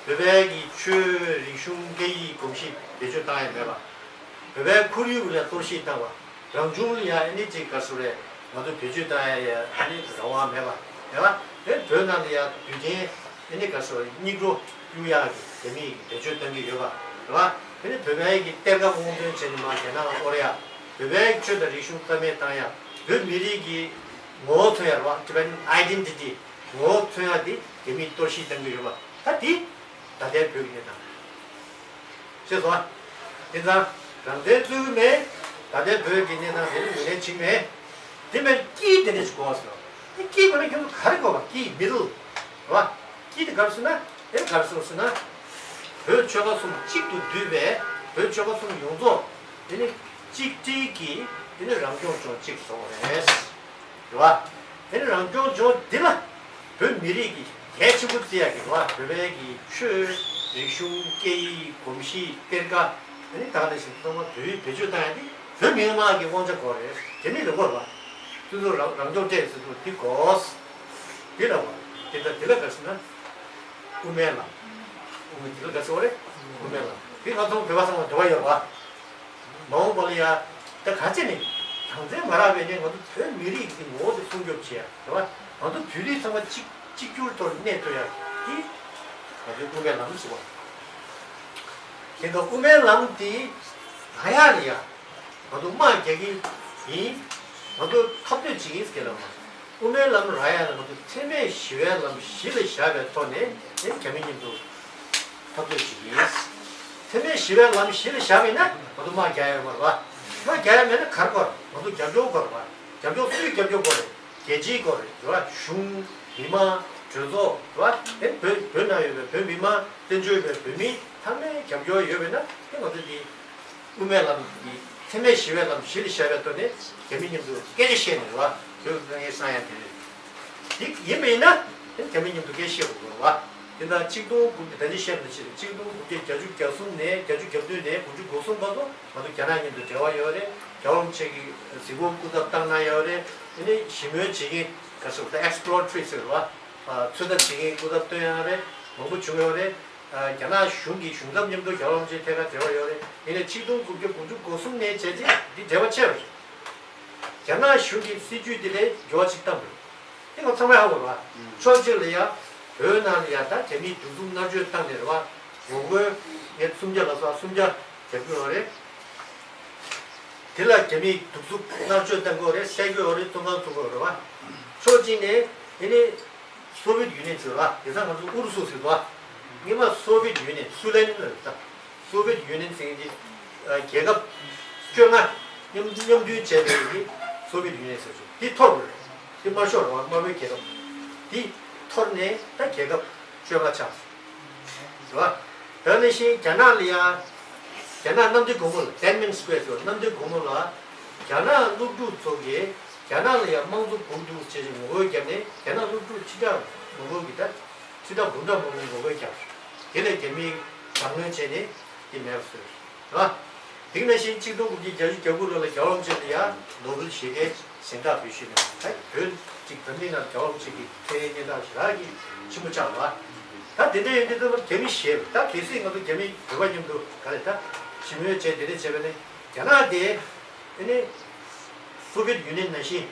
བོད་པའི་གི་ཆོས་རིག་གཞུང་སྐད་ཡིག་གོམས་གཤིས་བེད་སྤྱོད་བཏང་ཡ་མེད་པ། བོད་པའི་ཁོར་ཡུག་ལ་གཏོར་བཤིག་བཏང་བ། རང་བྱུང་ལ་ཡང་ཨ་ནི་ཅིག་ག་རེ་ཟེར་རེད། ང་ཚོ་བེད་སྤྱོད་བཏང་ཡ་ཡ་ཨ་ནི་རང་དབང་མེད་པ་རེད་བ། དེ་བོད་ནང་ལ་ཡང་དུས་རྒྱུན་ཨ་ནི་ག་རེ་ཟེར་རེད། སྙིགས་རོ་གཡུག་ཡག་གི་རྒྱ་མིས་བེད་སྤྱོད་བཏང་གི་ཡོད་པ་རེད་བ། ཨ་ནི་བོད་པའི་གི་གཏེར་ཁ་སྔོག་འདོན་བྱས་ནས་མར་རྒྱ་ནག་ལ་དབོར་ཡ། བོད་པའི་ཆོས་དང་རིག་གཞུང་རྩ་མེད་བཏང་ཡ། བོད་མི་རིགས་ཀྱི་ངོ་བོ་མཚོན་ཡ་རེད་བ། Tibetan identity ངོ་བོ་མཚོན་ཡ་དེ་རྒྱ་མིས་གཏོར་བཤིག་བཏང་གི་ཡོད་པ། ད་དེ་ད་ལྟའི་བོད་ཀྱི་གནས་སྟངས། ཤེས་སོང་ཨ། དེ་ཙང་རང་བཙན་རྩོད་ཀྱི་མེད། ད་ལྟའི་བོད་ཀྱི་གནས་སྟངས་དེ་ནི་ངོས་ལེན་བྱེད་ཀྱི་མེད། དེ་མིན་དཀྱིལ་དེ་འདྲ་ཞིག་དགོས་པ་ཟེར། དེ་དཀྱིལ་དགོས་ན་ཁྱོད་ཚོ་ག་རེ་དགོས་པ། དཀྱིལ། མི་ཌལ་རེད་བ། དཀྱིལ་དེ་ག་རེ་ཟེར་ན། དེ་ག་རེ་ཟེར་ཟེར་ན། བོད་ཆོལ་ཁ་གསུམ་གཅིག་ཏུ་འདུས་པའི་བོད་ཆོལ་ཁ་གསུམ་ཡོངས་རྫོགས་དེ་ནི་གཅིག་སྒྲིལ་གྱིས་དེ་ནི་རང་སྐྱོང་ལྗོངས་གཅིག་བཟོ་དགོས་རེད། རེད་བ། དེ་ནི་རང་སྐྱོང་ལྗོངས་འདི་ལ་བོད་མི་རིགས་ཀྱི་གལ་ཆེན་པོ་བརྩི་ཡག་གི་རེད་བ། བོད་པའི་གི་ཆོས་རིག་གཞུང་སྐད་ཡིག་གོམས་གཤིས་གཏེར་ཁ། དེ་ནི་ད་ལྟ་བཞིན་ཚང་མ་བོད་ཡིག་བེད་སྤྱོད་བཏང་ཡག་དེ་བོད་མི་མང་གི་དབང་ཆ་དགོས་རེད། རྒྱ་མི་ལ་དགོས་རེད་བ། སོ་སོ་རང་རང་སྐྱོང་སྤྲད་ཟེར་དུས་དེ་དགོས། དེ་ལ་བ། དེ་ལྟར་དེ་ལ་ག་ཟེར་ན། དབུ་མའི་ལམ། དབུ་མའི་དེ་ལ་ག་ཟེར་བ་རེད། དབུ་མའི་ལམ། དེ་ང་ཚོ་བོད་པ་ཚང་མ་འབྲེལ་བ་ཡོད་རེད་བ། མ་འོངས་པ་ལ་ཡ། ད་ག་ཅི་ནས་རང་བཙན་མ་རག་པའི་ནས་ང་ཚོ་བོད་མི་རིགས་ཀྱི་ངོ་བོ་དེ་སྲུང་སྐྱོབ་བྱེད་ཡ་རེད་བ། ང་ཚོ་བོད་རིགས་ཚང་མ་གཅིག་གཅིག་གྱུར་ཐོག་གནས་ཐུབ་ཡ་དེ་ང་ཚོའི་དབུ་མའི་ལམ་ཟེར་བ། དེ་འདྲ་དབུ་མའི་ལམ་དེ་རག་ཡ་ལ་ཡ་ང་ཚོ་དམག་རྒྱག་གི་ཡིན། ང་ཚོ་འཐབ་རྩོད་བྱེད་ཀྱི་ཡིན་ཟེར་གྱི་ལ་མ། དབུ་མའི་ལམ་རག་ཡ་ལ་ང་ཚོ་འཚེ་མེད་ཞི་བའི་ལམ་གཞི་ལ་བཞག་པའི་ཐོག་ནས་ནི་རྒྱ་མི་མཉམ་དུ་འཐབ་རྩོད་བྱེད་ཀྱི་ཡིན། འཚེ་མེད་ཞི་བའི་ལམ་གཞི་ལ་བཞག་མེད་ན་ང་ཚོ་དམག་རྒྱག་ཡ་ཡོད་མ་རེད་བ། དམག་རྒྱག་ཡ་མེད་ན་ག་རེ་དགོས་རེད། ང་ཚོ་རྒྱབ་སྐྱོར་དགོས་རེད་བ། རྒྱབ་སྐྱོར་སུའི་རྒྱབ་སྐྱོར་དགོས་རེད། རྒྱལ་སྤྱིའི་དགོས་རེད། རེད་བ། གཞུང་། མི་མང་། གྲོས་ཚོགས། རེད་བ། དེ་བོད་བོད་ནང་ཡོད་པའི་བོད་མི་མང་། བཙན་བྱོལ་བའི་བོད་མི་ཚང་མའི་རྒྱབ་སྐྱོར་ཡོད་པས་ན་དེ་ང་ཚོ་འདི། དབུ་མའི་ལམ་གྱི་འཚེ་མེད་ཞི་བའི་ལམ་གཞི་ལ་བཞག་པའི་ཐོག་ནས་རྒྱ་མི་མཉམ་དུ་སྐད་ཆ་བཤད་ནས་རེད་བ། བོད་ཀྱི་དཀའ་ངལ་སེལ་ཡ་དེ་རེད། འདི་ཡིན་པ་ཡིན་ན་རྒྱ་མི་མཉམ་དུ་སྐད་བཤད་དགོས་རེད་བ། དེ་ན་ཆིག་སྟོང་དགུ་བརྒྱ་ད་ནི་བཤད་པ་ནང་བཞིན་ཆིག་སྟོང་དགུ་བརྒྱ་བརྒྱད་ཅུ་གྱ་གསུམ་ནས་བརྒྱད་ཅུ་གྱ་བདུན་ནས་དགུ་བཅུ་གོ་གསུམ་བར་དུ་ང་ཚོ་རྒྱ་ནག་མཉམ་དུ་འབྲེལ་བ་ཡོད་རེད། རྒྱལ་བ་རིན་པོ་ཆེ་གིས་གཟིགས་སྐོར་སྐུ་ཚབ་བཏང་གནང་ཡོད་རེད། དེ་ནས་ཞི་མོལ་བྱེད་མཁན་ག་ཚོད་ད་ཨེགས་པི་ལོ་ཊ་རི་ཟེར་བ། ཚོད་ལྟ་བྱེད་མཁན་སྐུ་ཚབ་བཏོན་ཡོད་རེད། མང་པོ་བྱུང་ཡོད་རེད། རྒྱ་ནག་གཞུང་གི་གཞུང་ཚབ་མཉམ་དུ་རྒྱལ་བ་རིན་པོ་ཆེ་ཐད་ཀར་འབྲེལ་བ་ཡོད་རེད། ཡིན་ནའི་ཆིག་སྟོང་དགུ་བརྒྱ་དགུ་བཅུ་གོ་གསུམ་ནས་བྱས་རྗེས་འདི་འབྲེལ་བ་ཆད་པ་རེད། རྒྱ་ནག་གཞུང་གི་སྲིད་ཇུས་འདི་ལས་འགྱུར་བ་ཞིག་བཏང་དགོས། དེ་ང་ཚང་མས་ཧ་གོ་རེད་བ། ཕྱོགས་གཅིག་ལ་ཡ་བོད་ནང་ལ་ཡ་ད་རྒྱ་མིས་གདུག་རྩུབ་མནར་གཅོད་བཏང་ནས་རེད་བ། ངོ་རྒོལ་ངས་སུམ་བརྒྱ་ལ་སོགས་སུམ་བརྒྱ་རྒྱབ་ཀྱི་ཡོད་རེད། དེ་ལ་རྒྱ་མིས་གདུག་རྩུབ་མནར་གཅོད་བཏང་གི་ཡོད་རེད། བསད་ཀྱི་ཡོད་རེད། བཙོན་ཁང་བཙུགས་ཀྱི་ཡོད་རེད་བ། ཕྱོགས་གཅིག་ནས་དེ་ནས། སོ་བིཡེ་ཊི་ཡུ་ནི་ཡན་ཟེར་བ། དེང་སང་ང་ཚོ་ཨུ་རུ་སུ་ཟེར་བ། སྔོན་མ་སོ་བིཡེ་ཊི་ཡུ་ནི་ཡན། སུའུ་ལེན་ལབ་ཡོད་ད། སོ་བིཡེ་ཊི་ཡུ་ནི་ཡན་ཟེར་མཁན་དེ། རྒྱལ་ཁབ་བཅོ་ལྔ་མཉམ་མཉམ་མཐུན་བྱས་པའི་གི་སོ་བིཡེ་ཊི་ཡུ་ནི་ཡན་ཟེར་བྱུང་། དེ་འཐོར་བ་རེད། དེ་དམར་ཤོག་རེད་བ། དམར་པོའི་རྒྱལ་ཁབ། དེ་འཐོར་ནས་ད་རྒྱལ་ཁབ་བཅོ་ལྔ་ཆགས་སོང་། རེད་བ། ད་ནང་བཞིན་རྒྱ་ནག་ལ་ཡ། རྒྱ་ནག་གནམ་བདེ་སྒོ་མོ་ལ། ཏེན་མེན་སི་ཀུ་ཝེར་ཟེར་བ། གནམ་བདེ་སྒོ་མོ་ལ། རྒྱ་ནག་སློབ་ཕྲུག་ཚོ་གིས་རྒྱ་ནག་ལ་ཡ་དམངས་གཙོ་དགོས་འདུག་ཅེས་ངོ་རྒོལ་བརྒྱབ་ནས་རྒྱ་ནག་སློབ་ཕྲུག་ཁྲི་ཕྲག་མང་པོ་གིས་ད་ ཕྱི་ཟླ་འབུམ་ཕྲག་མང་པོའི་ངོ་རྒོལ་བརྒྱབ། དེ་ལས་རྒྱ་མིས་དྲག་གནོན་བྱས་ནས་དེ་མེད་པ་བཟོས། རེད་བ། དེ་ནང་བཞིན་གཅིག་སྟོང་དགུ་བརྒྱ་བརྒྱད་ཅུ་གྱ་དགུ་ལོ་ལ་རྒྱལ་བ་རིན་པོ་ཆེ་ལ་ཡ་ནོ་བེལ་ཞི་བདེའི་གཟེངས་རྟགས་འབུལ་ཞུས་ནས། ད་བོད་ཅིག་འཛམ་གླིང་ནང་རྒྱལ་བ་རིན་པོ་ཆེ་གི་མཚན་སྙན་གྲགས་ཞེ་དྲག་གི་ཆེན་པོ་ཆགས་པ། ད་དེ་འདྲ་ཡིན་དུས་ད་རྒྱ་མི་ཞེད། ད་གལ་སྲིད་ང་ཚོ་རྒྱ་མི་བོད་པ་མཉམ་དུ་ག་རེ་ད་ཞི་མོལ་བྱས་དེ་འདྲ་བྱས་པ་ནི་རྒྱ་ནག་དེ་ཨ་ནི་སོ་བྷི་ཡེ་ཊི་ཡུ་ནི་ཡན་ནང་བཞིན་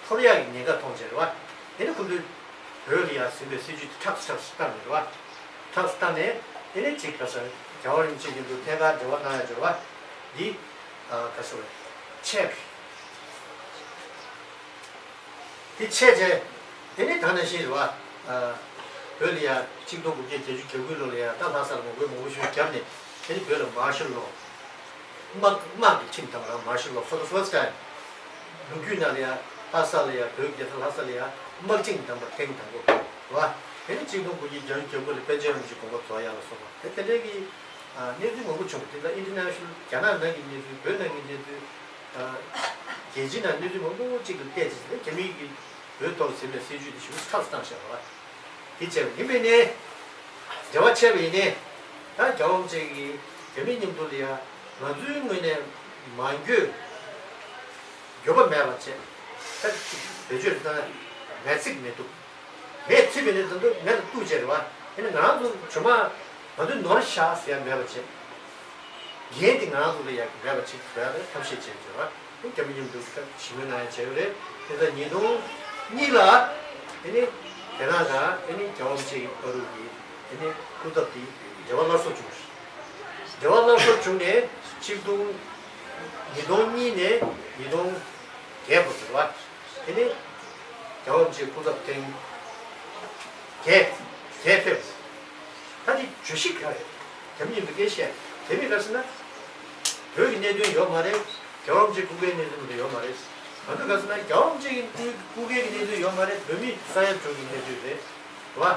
ཁོ་རེ་ཡ་གི་ཉེན་ཁ་མཐོང་བྱས། རེད་བ། ཨ་ནི་ཁོ་ཚོས་བོད་ལ་ཡ་ཟིན་པའི་སྲིད་ཇུས་དེ་ཁྲག་ཁྲག་བཏང་ནས། རེད་བ། ཁྲག་བཏང་ནས་ཨ་ནི་གཅིག་ག་ས་རྒྱལ་བ་རིན་པོ་ཆེ་མཉམ་དུ་ཐད་ཀར་འབྲེལ་བ་གནང་ཡ་འབྱོར་བ་འདི་ག་ས་བས་ཆད། དེ་ཆད་རྗེས་དེ་ནི་ད་ནང་བཞིན་རེད་བ། བོད་ལ་ཡ་གཅིག་སྟོང་དགུ་བརྒྱ་བརྒྱད་ཅུ་གྱ་དགུ་ལོ་ལ་ཡ་ད་ལྷ་སར་ངོ་རྒོལ་མང་པོ་ཞིག་བརྒྱབ་ནས་དེ་ནི་བོད་ལ་མར་ཤལ་ལོ། དམག་དམག་གི་ཁྲིམས་དང་རང་མར་ཤལ་ལོ་for the first time། ལོ་རྒྱུས་ནང་ལ་ཡ་ལྷ་ས་ལ་ཡ་བོད་རྒྱལ་ས་ལྷ་ས་ལ་ཡ་དམག་ཁྲིམས་དང་པོ་ཐེངས་དང་པོ་རེད་བ། དེ་ནི་གཅིག་སྟོང་དགུ་བརྒྱ་བརྒྱད་ཅུ་གྱ་དགུ་ལ་པཎ་ཆེན་རིན་པོ་ཆེའི་དགོངས་པ་རྫོགས་ཡ་ལ་སོགས་པ་དེ་དེ་འདྲའི་གི་གནས་ཚུལ་མང་པོ་བྱུང་། དེ་ལ་ཨིན་ཊར་ནེ་ཤ་ནལ་རྒྱ་ནག་ནང་གི་གནས་ཚུལ། བོད་ནང་གི་གནས་ཚུལ། རྒྱལ་སྤྱི་ནང་གནས་ཚུལ་མང་པོ་གཅིག་ཏུ་བལྟས་ཚེ་རྒྱ་མི་གིས་བོད་ཐོག་ཟིན་པའི་སྲིད་ཇུས་དེ་ཞེ་པོ་ཁྲག་བཏང་བཞག་པ། དེ་བྱས་པ་ཡིན་པས་ནས་འབྲེལ་བ་ཆད་པ་ཡིན་ནས་ད་རྒྱལ་བ་རིན་པོ་ཆེ་གིས་རྒྱ་མི་མཉམ་དུ་ལ་ཡ་ང་ཚོའི་ངོས་ནས་མ་འགྱོད་འགྱོད་པ་མེད་པ་བྱས། ད་བེད་སྤྱོད་བཏང་ན་མེ་ཚིག་མེ་ཏོག་མེ་ཚིག་པའི་ནི་དོན་དུ་མེ་ལ་གཏུགས་བྱས་རེད་བ། དེ་ནི་ང་རང་ཚོ་ཇོ་མ་ང་ཚོའི་ནོར་བཞག་ཟེར་ཡ་མེད་པ་བྱས། འགན་དེ་ང་རང་ཚོ་ལ་ཡ་མེད་པ་ཅིག་བཟོ་ཡ་ལ་ཐབས་ཤེས་བྱས་བྱས་རེད་བ། དེ་རྒྱ་མི་མཉམ་དུ་ཞི་མོལ་གནང་ཡ་བྱས་ཡོད་རེད། དེ་ལྟར་ཉིས་སྟོང་གཉིས་ལ་དེ་ནི་དེ་རང་དང་དེ་ནི་རྒྱལ་བ་རིན་པོ་ཆེ་གི་བར་དུ་གི་དེ་ནི་སྐུ་ཚབ་དེ་འབྲེལ་བ་སླར་གསོ་བྱུང་། འབྲེལ་བ་སླར་གསོ་བྱུང་ནས་ཆིག་སྟོང་ཉིས་སྟོང་གཉིས་ནས་ཉིས་སྟོང་བརྒྱད་བར་དུ་རེད་བ། དེ་ནི་རྒྱལ་བ་རིན་པོ་ཆེ་སྐུ་ཚབ་ཐེངས་བརྒྱད་བརྒྱད་ཕེབས། ད་དེ་བརྗོད་གཞི་ག་རེད། དེ་མིན་མི་སྐད་བཤད། དེ་མིན་ག་ཟེར་ན། བོད་ཀྱི་གནད་དོན་ཡོད་མ་རེད། རྒྱལ་བ་རིན་པོ་ཆེ་སྐུ་སྒེར་གནད་དོན་མི་འདྲ་ཡོད་མ་རེད། ང་ཚོ་ག་ཟེར་ན་རྒྱལ་བ་རིན་པོ་ཆེ་གི་སྐུ་སྐུ་སྒེར་གྱི་གནད་དོན་ཡོད་མ་རེད། བོད་མི་ས་ཡ་དྲུག་གི་གནད་དོན་རེད། རེད་བ།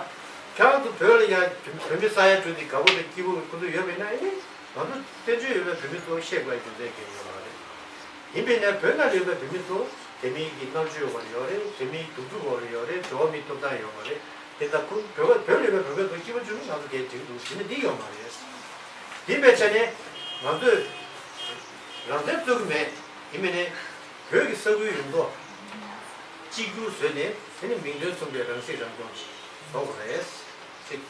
ཁྱེད་རང་ཚོ་བོད་ལ་ཡ་བོད་མི་ས་ཡ་དྲུག་དེ་དགའ་པོ་དང་སྐྱིད་པོ་ཁོ་ཚོ་ཡོད་པ་ཡིན་ན་ཨེ་ནི། ང་ཚོ་བཙན་བྱོལ་ཡོད་པའི་བོད་མི་ཚོ་བཤད་དགོས་ཡ་རྒྱུ་མཚན་གང་ཡང་ཡོད་མ་རེད། ཡིན་པས་ན་བོད་ནང་ཡོད་པའི་བོད་མི་ཚོ་དེ་མིན་གྱི་མནར་གཅོད་འོག་ལ་ཡོད་རེད། དེ་མིན་གདུག་རྩུབ་འོག་ལ་ཡོད་རེད། འགྲོ་བ་མིའི་ཐོབ་ཐང་ཡོད་མ་རེད། དེ་ལྟར་ཁོ་བོད་པ་བོད་ལ་ཡོད་པའི་བོད་པ་ཚོ་སྐྱིད་པོ་བྱུང་ན་ང་ཚོ་གས་འགྲིག་འདུག་དེ་ནི་འདི་ཡོད་མ་རེད། ཡིན་པའི་ཆ་ནས་ང་ཚོས་རང་བཙན་རྩོད་ཀྱི་མེད། ཡིན་པས་ན་བོད་ཀྱི་ས་ཁུལ་ཡོངས་རྫོགས་གཅིག་གྱུར་བཟོས་ནས་དེ་ནི་མིང་དོན་མཚུངས་པའི་རང་སྲིད་རང་སྐྱོང་ཞིག་བཟོ་དགོས་རེད། གཅིག་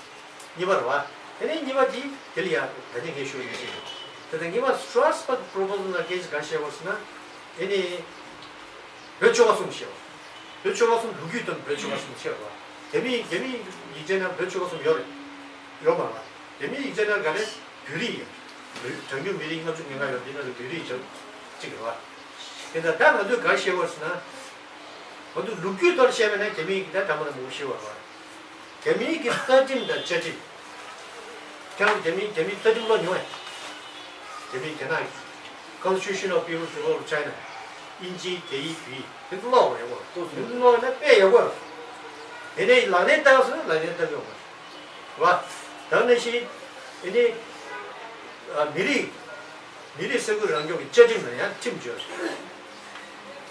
གཉིས་པ་རེད་བ། དེ་ནས་གཉིས་པ་དེ་དེ་ལ་ཡང་ད་ནི་ངས་ཞུ་བ་ནང་བཞིན་རེད། དེ་ལྟར་གཉིས་པ་Strasbourg Proposal ལ་སྐད་ཆ་ག་བཤད་པ་ཟེར་ན། དེ་ནི་བོད་ཆོལ་ཁ་གསུམ་བཤད་པ། བོད་ཆོལ་ཁ་གསུམ་ལོ་རྒྱུས་དང་བོད་ཆོལ་ཁ་གསུམ་བཤད་པ། རྒྱ་མི་རྒྱ་མི་ཡིག་ཆ་ནང་བོད་ཆོལ་ཁ་གསུམ་ཡོད་རེད། ཡོད་མ་རེད། རྒྱ་མི་ཡིག་ཆ་ནང་ག་ལས་བོད་རིགས་ཡོད། གྲངས་ཉུང་མི་རིགས་ལྔ་བཅུ་ང་ལྔ་ཡོད། འདི་ནང་ལ་བོད་རིགས་ཀྱང་གཅིག་རེད་བ། དེ་ལྟར་ད་ང་ཚོས་ག་བཤད་པ་ཟེར་ན། ང་ཚོ་ལོ་རྒྱུས་ཐོག་བཤད་པ་ན་རྒྱ་མི་ཡིག་ད་དྲ་མ་ན་མང་པོ་ཤེས་པ་རེད་བ། རྒྱ་མིའི་གི་རྩ་ཁྲིམས་དང་བཅའ་ཁྲིམས། ཁྱེད་རང་རྒྱ་མིའི་རྒྱ་མིའི་རྩ་ཁྲིམས་ཀློག་མྱོང་ངས། རྒྱ་མིའི་རྒྱ་ནག་གི་Constitution of People's Republic of China། དབྱིན་ཇིའི་རྒྱ་ཡིག་བོད་ཡིག་དེ་ཚོ་ཀློག་པ་ཡོད་གོ། དེ་ཚོ་ཀློག་ན་དཔེ་ཡོད་གོ། དེ་ནས་ལག་ལེན་བསྟར་སོང་ན་ལག་ལེན་བསྟར་ཡོད་གོ། བ། ད་ནང་བཞིན་དེ་ནས་མི་རིགས། མི་རིགས་ས་ཁུལ་རང་སྐྱོང་གི་བཅའ་ཁྲིམས་ལ་ཡང་ཁྲིམས་བཅོས་སོང་།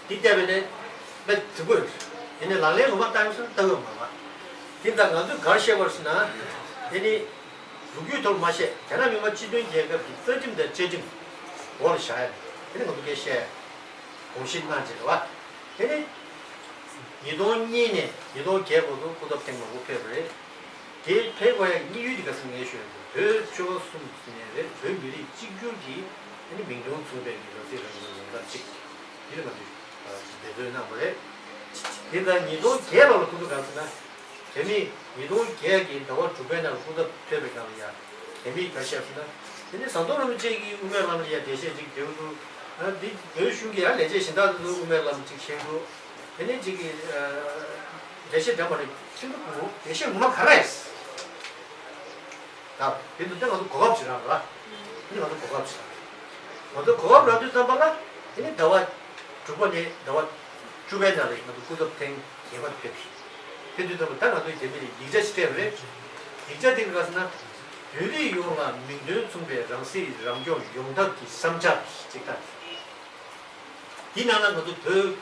འདི་བལྟས་པས་ནས་དཔེ་རྫིག་པོ་ཡོད། དེ་ནས་ལག་ལེན་ངོ་མ་བསྟར་སོང་ན་ལྟ་གི་ཡོད་མ་རེད། དེ་ལྟར་ང་ཚོས་ག་རེ་བཤད་པ་རེད་ཟེར་ན། དེ་ནི་ལོ་རྒྱུས་ཐོག་མ་བཤད། རྒྱ་ནག་མི་དམངས་སྤྱི་མཐུན་རྒྱལ་ཁབ་ཀྱི་རྩ་ཁྲིམས་དང་བཅའ་ཁྲིམས་འོག་ལ་བཞག་ཡ་རེད། དེ་ནི་ང་ཚོ་སྐད་བཤད་དགོངས་བཞེས་གནང་བྱས་རེད་བ། དེ་ནི་ཉིས་སྟོང་གཉིས་ནས་ཉིས་སྟོང་བརྒྱད་བར་དུ་སྐུ་ཚབ་ཐེངས་མང་པོ་ཕེབས་པ་རེད། དེ་ཕལ་བ་ཡང་དམིགས་ཡུལ་དེ་ག་ཟེར་ངས་ཞུ་ཡ་འདུག་བོད་ཆོལ་ཁ་གསུམ་ཟེར་ནས་རེད། བོད་མི་རིགས་གཅིག་གྱུར་གྱི་ཨ་ནི་མིང་དོན་མཚུངས་པའི་གི་རང་སྲིད་རང་སྐྱོང་ཡོང་ཐབས་ཅིག་འདི་ལ་ང་ཚོས་འབད་བརྩོན་གནང་བ་རེད། དེ་ལྟར་ཉིས་སྟོང་བརྒྱད་ལོ་ལ་ཁོ་ཚོ་ག་ཟེར་ན། དེ་ནི་ཉིས་སྟོང་བརྒྱད་ཀྱི་ཟླ་བ་དྲུག་པའི་ནང་ལ་སྐུ་ཚབ་ཕེབས་པའི་སྒང་ལ་ཡ། དེ་མིན་ག་བཤད་ཟེར་ན། དེ་ནི་ཟམ་གདོང་རིན་པོ་ཆེ་གིས་དབུ་མའི་ལམ་ལ་ཡ་འགྲེལ་བཤད་ཅིག་བརྒྱབ་འདུག་ཨ་འདི་བོད་གཞུང་གི་ཡ་ལས་བྱེད་གཞན་དག་ཚོས་དབུ་མའི་ལམ་ཅིག་བཤད་འདུག་དེ་ནས་ཅིག་གིས་འགྲེལ་བཤད་འདྲ་མ་རེད། ཁྱེད་ཚོ་གོ་འགྲེལ་བཤད་ངོ་མ་ག་རེ་རེད། ད་དེ་འདུག་སྟེ་ང་ཚོ་གོ་སྐབས་ཅིག་རག་ར། དེ་ནི་ང་ཚོ་གོ་སྐབས་ཅིག་རག་ང་ཚོ་གོ་སྐབས་རག་དུས་ཙམ་པ་ལ་དེ་ནི་ཟླ་བ་དྲུག་པ་ནས་ཟླ་བ་བཅུ་པའི་ནང་ལ་ང་ཚོ་སྐུ་ཚབ་ཐེངས་བརྒྱད་པ་ཕེབས་སོང་། དེ་དུས་ཙམ་པ་ད་ང་ཚོས་རྒྱ་མི་ལ་ཡིག་ཆ་ཞིག་སྤྲད་པ་རེད། ཡིག་ཆ་དེ་ག་ཟེར་ན། བོད་རིགས་ཡོངས་ལ་མིང་དོན་མཚུངས་པའི་རང་སྲིད་རང་སྐྱོང་ཡོང་ཐབས་ཀྱི་བསམ་འཆར་ཅིག་བཏང་། དེའི་ནང་ལ་ང་ཚོ་བོད་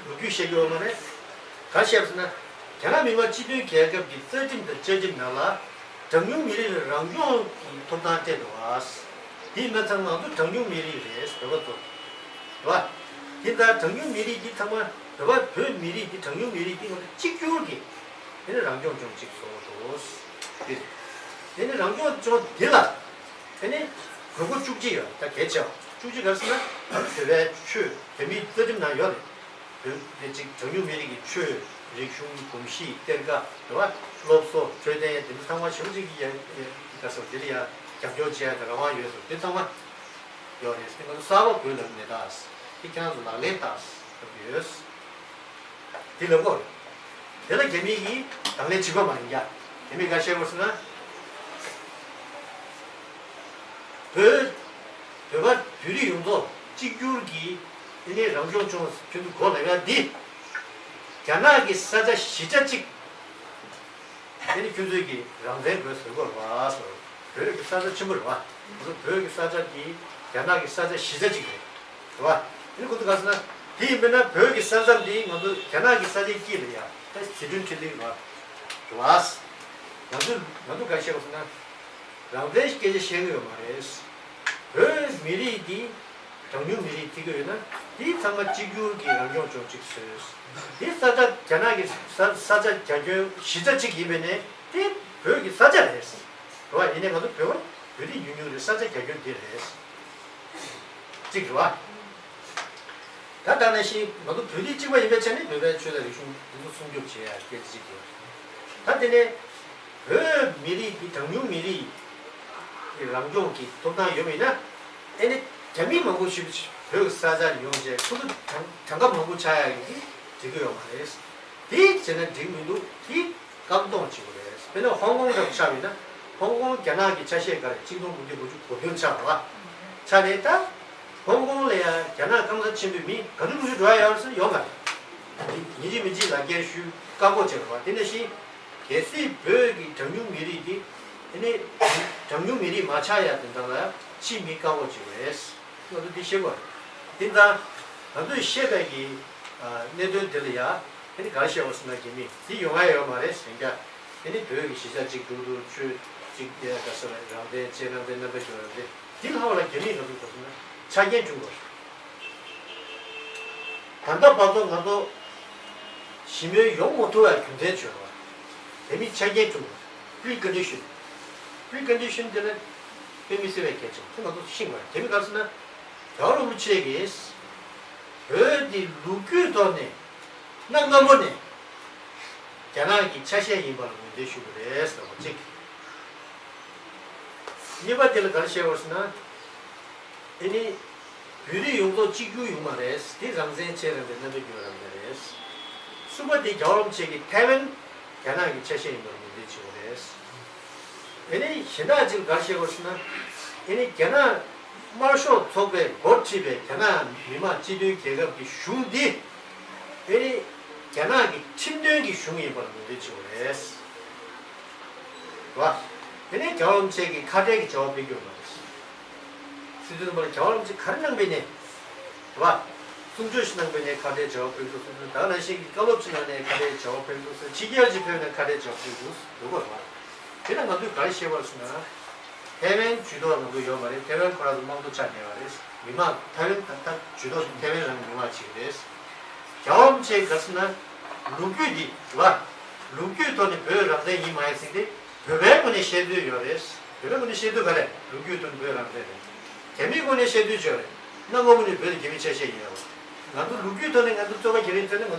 ལོ་རྒྱུས་བཤད་རྒྱུ་ཡོད་མ་རེད། ག་བཤད་ཟེར་ན། རྒྱ་ནག་མི་དམངས་སྤྱི་མཐུན་རྒྱལ་ཁབ་ཀྱི་རྩ་ཁྲིམས་དང་བཅའ་ཁྲིམས་ནང་ལ་གྲངས་ཉུང་མི་རིགས་ལ་རང་སྐྱོང་གི་ཐོབ་ཐང་སྤྲད་འདུག་བ། དེ་ཡིན་ན་ཚང་མ་ང་ཚོ་གྲངས་ཉུང་མི་རིགས་རེད། བོད་པ་ཚོ་རེད་བ། དེ་ལྟར་གྲངས་ཉུང་མི་རིགས་འདི་ཚང་མ་བོད་པ་བོད་མི་རིགས་འདི་གྲངས་ཉུང་མི་རིགས་འདི་ང་ཚོ་གཅིག་གྱུར་གྱི་དེ་ནི་རང་སྐྱོང་ལྗོངས་གཅིག་བཟོ་དགོས། དེ་ནི་རང་སྐྱོང་ལྗོངས་འདི་ལ་དེ་ནི་དགོས་མཁོ་བཅུ་གཅིག་ཡོད། ད་གལ་ཆེ་བ་བཅུ་གཅིག་ག་རེ་ཟེར་ན་ང་ཚོ་བོད་པའི་ཆོས་བོད་མིའི་རྩ་ཁྲིམས་ནང་ཡོད་རེད། བོད་དེ་གཅིག་གྲངས་ཉུང་མི་རིགས་ཀྱི་ཆོས་རིག་གཞུང་གོམས་གཤིས་གཏེར་ཁ་རེད་བ། སློབ་གསོ་འཕྲོད་བསྟེན་དེ་ཚོ་ཚང་མ་ཞེ་པོ་ཅིག་གི་ཡ་ཡ་ག་ཚོད་དེ་ལ་ཡ་རྒྱབ་སྐྱོར་བྱེད་ཡ་དེ་རང་དབང་ཡོད་སོང་། དེ་ཚང་མ་ཡོད་རེད། དེ་ང་ཚོ་གསར་པ་བོད་ལ་མེད་ད་དེ་ཁྱེད་རང་ཚོ་ལག་ལེན་བསྟར་ཡོད། དེ་ལ་གོ་རེད། དེ་ལ་རྒྱ་མི་གིས་དང་ལེན་བྱེད་དགོས་མ་ཡིན་ཀྱང་རྒྱ་མིས་ག་བཤད་དགོས་ཟེར་ན། བོད་བོད་པ་བོད་རིགས་ཡོངས་རྫོགས་གཅིག་གྱུར་གྱི་དེ་ནས་རང་སྐྱོང་ལྗོངས་ཁྱོད་ཚོ་གོ་ལབ་ཡ་འདི་རྒྱ་ནག་གི་ས་ཆ་བཞི་ཆ་གཅིག་དེ་ནི་ཁྱོད་ཚོས་ཀྱི་རང་བཙན་དགོས་ཟེར་དགོས་རེད་བ། བོད་ཀྱི་ས་ཆ་ཆེན་པོ་རེད་བ། ང་ཚོ་བོད་ཀྱི་ས་ཆ་འདི་རྒྱ་ནག་གི་ས་ཆ་བཞི་ཆ་གཅིག་རེད། རེད་བ། དེ་ནི་ཁོ་ཚོ་ག་ཟེར་ན་དེ་ཡིན་པས་ན་བོད་ཀྱི་ས་མཚམས་འདི་ང་ཚོ་རྒྱ་ནག་གི་ས་ཆའི་དཀྱིལ་ལ་ཡ་ད་ཟི་ཁྲོན་འཕྲིན་གླིང་རེད་བ། རེད་བ། ང་ཚོ་ང་ཚོ་ག་རེ་བཤད་དགོས་ཟེར་ན། རང་བཙན་སྐད་ཆ་བཤད་གི་ཡོད་མ་རེད། བོད་མི་རིགས་འདི་གྲངས་ཉུང་མི་རིགས་བརྩི་གི་ཡོད་ན་དེ་ཚང་མ་གཅིག་གྱུར་གྱི་རང་སྐྱོང་ལྗོངས་གཅིག་བཟོས། དེ་ས་ཆ་རྒྱ་ནག་གི་ས་ས་ཆ་རྒྱ་ཁྱོན་བཞི་ཆ་གཅིག་ཡིན་པས་ནས་དེ་བོད་ཀྱི་ས་ཆ་རེད། རེད་བ། ཡིན་ནའི་ང་ཚོ་བོད་པ་བོད་རིགས་ཉུང་ཉུང་རེད། ས་ཆ་རྒྱ་ཁྱོན་འདི་རེད། གཅིག་རེད་བ། ད་ལྟ་ནང་བཞིན་ང་ཚོ་བོད་རིགས་གཅིག་པ་ཡིན་པའི་ཆ་ནས་བོད་པའི་ཆོས་དང་རིག་གཞུང་འདི་ཚོ་སྲུང་སྐྱོབ་བྱེད་ཡ་སྐད་ཆ་གཅིག་ཡོད། ད་དེ་ནས་བོད་མི་རིགས་ཀྱི་གྲངས་ཉུང་མི་རིགས་ཀྱི་རང་སྐྱོང་གི་ཐོབ་ཐང་ཡོད་པ་ཡིན་ན་ཨེ་ནི་རྒྱ་མི་མང་པོ་ཞིག་བོད་ཀྱི་ས་ཆར་ཡོང་བྱས་ཁོ་ཚོ་གྲངས་གྲངས་ཀ་མང་པོ་ཆགས་ཡ་ཡིན་གྱི་འགྲིག་གི་ཡོད་མ་རེད། དེ་བྱས་ན་འགྲིག་མི་འདུག་དེ་བཀག་སྡོམ་བྱེད་དགོས་རེད། དཔེར་ན་ཧོང་ཀོང་འདྲ་པོ་ཆགས་པ་ཡིན་ན་ཧོང་ཀོང་རྒྱ་ནག་གི་ཆ་ཤས་ག་རེ་ཆིག་སྟོང་དགུ་བརྒྱ་དགུ་བཅུ་གོ་བདུན་ཆགས་རེད་བ། ཆགས་ནས་ད་ཧོང་ཀོང་ལ་ཡང་རྒྱ་ནག་སྐམ་ས་ཆེན་པོའི་མི་ག་ཚོད་དགུ་བཅུ་འགྲོ་ཡ་ཡོད་ཟེར་ཡོད་མ་རེད། ཡིན་གཅིག་མིན་གཅིག་ལག་འཁྱེར་ཞུས་བཀག་འགོག་བྱས་རེད་བ། དེ་ནང་བཞིན་གལ་སྲིད་བོད་ཀྱི་གྲངས་ཉུང་མི་རིགས་འདི་དེ་ནས་གྲངས་ཉུང་མི་རིགས་མ་ཆགས་ཡ་དེ་འདྲ་ལ་ཕྱིའི་མི་བཀག་འགོག་བྱེད་དགོས་རེད། ང་ཚོ་འདི་ཤེས་དགོས་རེད། དེ་ཙང་ང་ཚོས་བཤད་པའི་གི་གནད་དོན་འདི་ལ་ཡ་དེ་ནི་ག་རེ་བཤད་དགོས་ཟེར་ན་རྒྱ་མི་འདི་ཡོང་ཡ་ཡོད་མ་རེད་ཟེར་ཀྱང་དེ་ནི་བོད་ཀྱི་གཞིས་ཆགས་གཅིག་སྒྲིལ་དུ་ཆོས་གཅིག་ཡ་ག་ས་རེད། རང་བཙན་བཅས་རང་བཙན་རྣམ་པའི་སྦྱོར་རེད། འདི་ལྷག་ལ་རྒྱ་མིས་ང་ཚོ་ག་ཟེར་ན་ཆ་རྐྱེན་བསྐྲུན་དགོས་རེད། ད་ལྟ་བར་དུ་ང་ཚོ་ཞི་མོལ་ཡོང་མ་ཐུབ་པའི་རྒྱུ་མཚན་བརྗོད་པ། དེ་མིན་ཆ་རྐྱེན་བསྐྲུན་པ། precondition precondition དེ་ནི་དཔེ་མི་སྲིད་པའི་གལ་ཆེན་པོ་དེ་ང་ཚོ་ཤེས་དགོས་རེད། དེ་མིན་ག་རེ་ཟེར་ན་རྒྱལ་བ་རིན་པོ་ཆེ་གིས་བོད་འདི་ལོ་རྒྱུས་ཐོག་ནས་གནའ་སྔ་མོ་ནས་རྒྱ་ནག་གི་ཆ་ཤས་ཡིན་པ་ལ་ངོས་འཛིན་ཞུ་དགོས་རེད་ཟེར་བ་གཅིག་གཉིས་པ་དེ་ལ་ག་རེ་བཤད་པ་ཟེར་ན། དེ་ནི་བོད་རིགས་ཡོངས་རྫོགས་གཅིག་གྱུར་ཡོད་མ་རེད། དེ་རང་བཙན་བཅས་རང་བཙན་རྣམ་པའི་རྒྱུད་རང་བཙན་རེད། གསུམ་པ་དེ་རྒྱལ་བ་རིན་པོ་ཆེ་གིས་ཐའེ་ཝན་རྒྱ་ནག་གི་ཆ་ཤས་ཡིན་པར་ངོས་འཛིན་བྱེད་དགོས་རེད། དེ་ནི་གཞན་དག་ཅིག་ག་རེ་བཤད་དགོས་ཟེར་ན། དེ་ནི་རྒྱ་ནག་དམར་ཤོག་ཚོགས་པས་འགོ་ཁྲིད་པའི་རྒྱ་ནག་མི་དམངས་སྤྱི་མཐུན་རྒྱལ་ཁབ་ཀྱི་གཞུང་འདི་དེ་ནི་རྒྱ་ནག་གི་ཁྲིམས་དོན་གྱི་གཞུང་ཡིན་པར་ངོས་འཛིན་བྱེད་དགོས་རེད། རེད་བ། དེ་ནས་རྒྱལ་བ་རིན་པོ་ཆེ་གིས་ཁ་བྲལ་གྱི་བྱ་བ་སྤེལ་རྒྱུ་མ་རེད། སྲིད་དོན་པར་རྒྱལ་བ་རིན་པོ་ཆེ་ག་རེ་གནང་པའི་ནས། རེད་བ། གསུང་ཆོས་ཤིག་གནང་པའི་ནས་ཁ་བྲལ་བྱ་བ་སྤེལ་འདུག་ཟེར། ད་ནང་བཞིན་གྱི་བཀའ་སློབ་ཅིག་གནང་ནས་ཁ་བྲལ་བྱ་བ་སྤེལ་འདུག་ཟེར། ཕྱི་རྒྱལ་ཅིག་ཕེབས་ནས་ཁ་བྲལ་བྱ་བ་སྤེལ་འདུག་ཟེར་ལབ་དགོས་རེད་བ། དེ་ན་ང་ཚོས་ག་རེ་ཤེས་པར་སོང་ན། ཐའེ་ཝན་ཇུས་གཏོགས་ང་ཚོ་ཡོད་མ་རེད། ཐའེ་ཝན་ཁོ་རང་ཚོ་དམངས་གཙོ་ཆགས་བསྡད་པ་རེད། མི་དམངས་ཐའེ་ཝན་ད་ལྟ་ཇུས་གཏོགས་ཐའེ་ཝན་རང་མི་དམངས་ཅིག་རེད། རྒྱལ་བ་རིན་པོ་ཆེ་ག་རེ་ཟེར་ན། ལོ་རྒྱུས་འདི་རེད་བ། ལོ་རྒྱུས་ཐོག་ནས་བོད་རང་བཙན་ཡིན་མ་ཡིན་ཟེར་ཏེ། བོད་པའི་ངོས་ནས་བཤད་འདོད་ཡོད་རེད། བོད་པའི་ངོས་ནས་བཤད་འདོད་ག་རེ། ལོ་རྒྱུས་ཐོག་ནས་བོད་རང་བཙན་རེད། རྒྱ་མིའི་ངོས་ནས་བཤད་འདོད་ཅིག་ཡོད་རེད། གནའ་སྔ་མོ་ནས་བོད་དེ་རྒྱ་མིའི་ཆ་ཤས་ཡིན་ཡོད་རེད། ང་ཚོ་ལོ་རྒྱུས་ཐོག་ནས་ང་ཚོ་རྩོད་པ་རྒྱག་རེས་བྱས་ན་ང་ཚོ་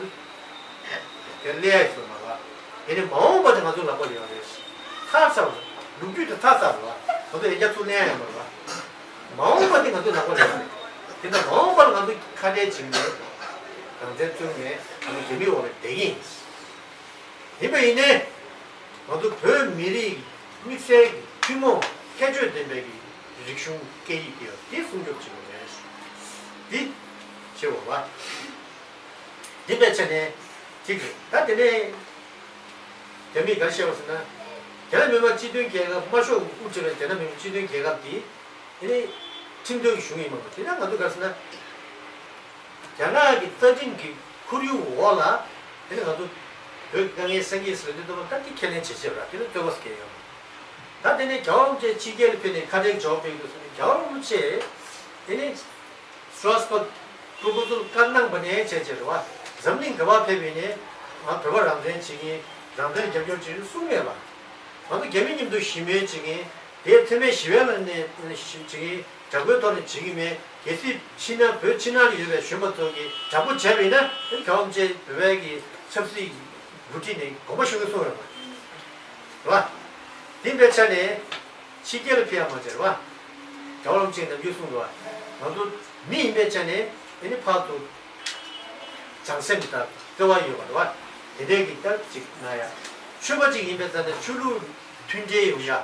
དེ་སླེབས་ཡ་ཡོད་མ་རེད་བ། དེ་ནས་མ་འོངས་པ་དེ་ང་ཚོ་ལག་པ་ལ་ཡོད་རེད། ཚར་ཚར་བ། ལོ་རྒྱུས་དེ་ཚར་ཚར་བ། ང་ཚོ་ཡང་བསྐྱར་ཚུར་ལེན་ཡ་ཡོད་མ་རེད་བ། མ་འོངས་པ་དེ་ང་ཚོ་ལག་པ་ལ་ཡོད་རེད། དེ་ནས་མ་འོངས་པ་ལ་ང་ཚོ་ཁ་བྲལ་བྱས་ནས་རང་བཙན་བཙུགས་ནས་ང་ཚོ་རྒྱ་མིའི་འོག་ལ་བསྡད་ཀྱི་ཡིན། ཡིན་པ་ཡིན་ནའི། ང་ཚོ་བོད་མི་རིགས་དམིགས་བསལ་གྱི་ཐུན་མོང་ཁྱད་ཆོས་ལྡན་པའི་གི་རིག་གཞུང་སྐད་ཡིག་དེ་ཡོད་དེ་སྲུང་སྐྱོབ་བྱེད་དགོས་རེད། འདི་བྱེད་དགོས་པ། འདི་བས་ཆ་ནས་གཅིག་རེད། ད་དེ་ནས་རྒྱ་མིས་ག་རེ་བཤད་པ་ཟེར་ན། རྒྱ་ནག་མི་དམངས་སྤྱི་མཐུན་རྒྱལ་ཁབ་དམར་ཤོག་གིས་དབུ་ཁྲིད་པའི་རྒྱ་ནག་མི་དམངས་སྤྱི་མཐུན་རྒྱལ་ཁབ་འདི་དེ་ནི་ཁྲིམས་དོན་གྱི་གཞུང་ཡིན་པ་མ་རེད། དེ་ན་ང་ཚོ་ག་རེ་ཟེར་ན། རྒྱ་ནག་གི་རྩ་ཁྲིམས་ཀྱི་ཁོར་ཡུག་འོག་ལ་དེ་ནི་ང་ཚོ་ བོད་ཀྱི་དཀའ་ངལ་སེལ་གྱི་ཟེར་དུས་ཙམ་པ་ད་དེ་ཁས་ལེན་བྱེད་བྱེད་པ་དེ་ལ་རྩོད་པ་སྐྱེ་ཡོང་། ད་དེ་ནས་རྒྱལ་བ་རིན་པོ་ཆེ་ཕྱི་རྒྱལ་ལ་ཕེབས་ནས་ཁ་བྲལ་འཇོག་པའི་དུས་སུ་རྒྱལ་བ་རིན་པོ་ཆེ་དེ་ནས་སི་ཊ་རཱ་སི་བྷག་པོ་རོ་པོ་ཟལ་བཀའ་གནང་བ་ནས་བྱས་བྱས་རེད་བ། འཛམ་གླིང་ག་པར་ཕེབས་པ་ཡིན་ནའི་ང་བོད་པ་རང་བཙན་བྱེད་མཁན་རང་བཙན་རྒྱབ་སྐྱོར་བྱེད་མཁན་གསུང་མེད་པ། ང་ཚོ་རྒྱ་མི་མཉམ་དུ་ཞི་མོལ་བྱེད་མཁན་དེ་འཚེ་མེད་ཞི་བའི་ལམ་ནས་བྱེད་མཁན། དྲག་པོའི་ཐོག་ནས་བྱེད་ཀྱི་མེད། གལ་སྲིད་ཕྱི་ནང་བོད་ཕྱི་ནང་ལ་ཡོད་པའི་གཞོན་པ་ཚོ་གིས་དྲག་པོ་བྱས་པ་ཡིན་ན་རྒྱལ་བ་རིན་པོ་ཆེ་བོད་པའི་གི་ཆབ་སྲིད་འགོ་ཁྲིད་ནས་དགོངས་པ་ཞུ་གི་གསུངས་ཡོད་པ་རེད་བ། དེ་འདྲའི་ཆ་ནས་ཕྱི་རྒྱལ་ལ་ཕེབས་ཡག་མ་བྱས་རེད་བ། རྒྱལ་བ་རིན་པོ་ཆེས་ནམ་རྒྱུན་གསུངས་འདུག་བ། ང་ཚོ་མི་ཡིན་པའི་ཆ་ནས་ཨེ་ནི་ཕར་ཚུར་བྱང་སེམས་དང་བརྩེ་བ་ཡོད་པ་རེད་བ། དེ་འདྲའི་གི་ལྟར་ཅིག་ན་ཡ། ཆོས་པ་ཅིག་ཡིན་པའི་ཆ་ནས་ཆོས་ལུགས་མཐུན་འབྲེལ་ཡོང་ཡ། རེད་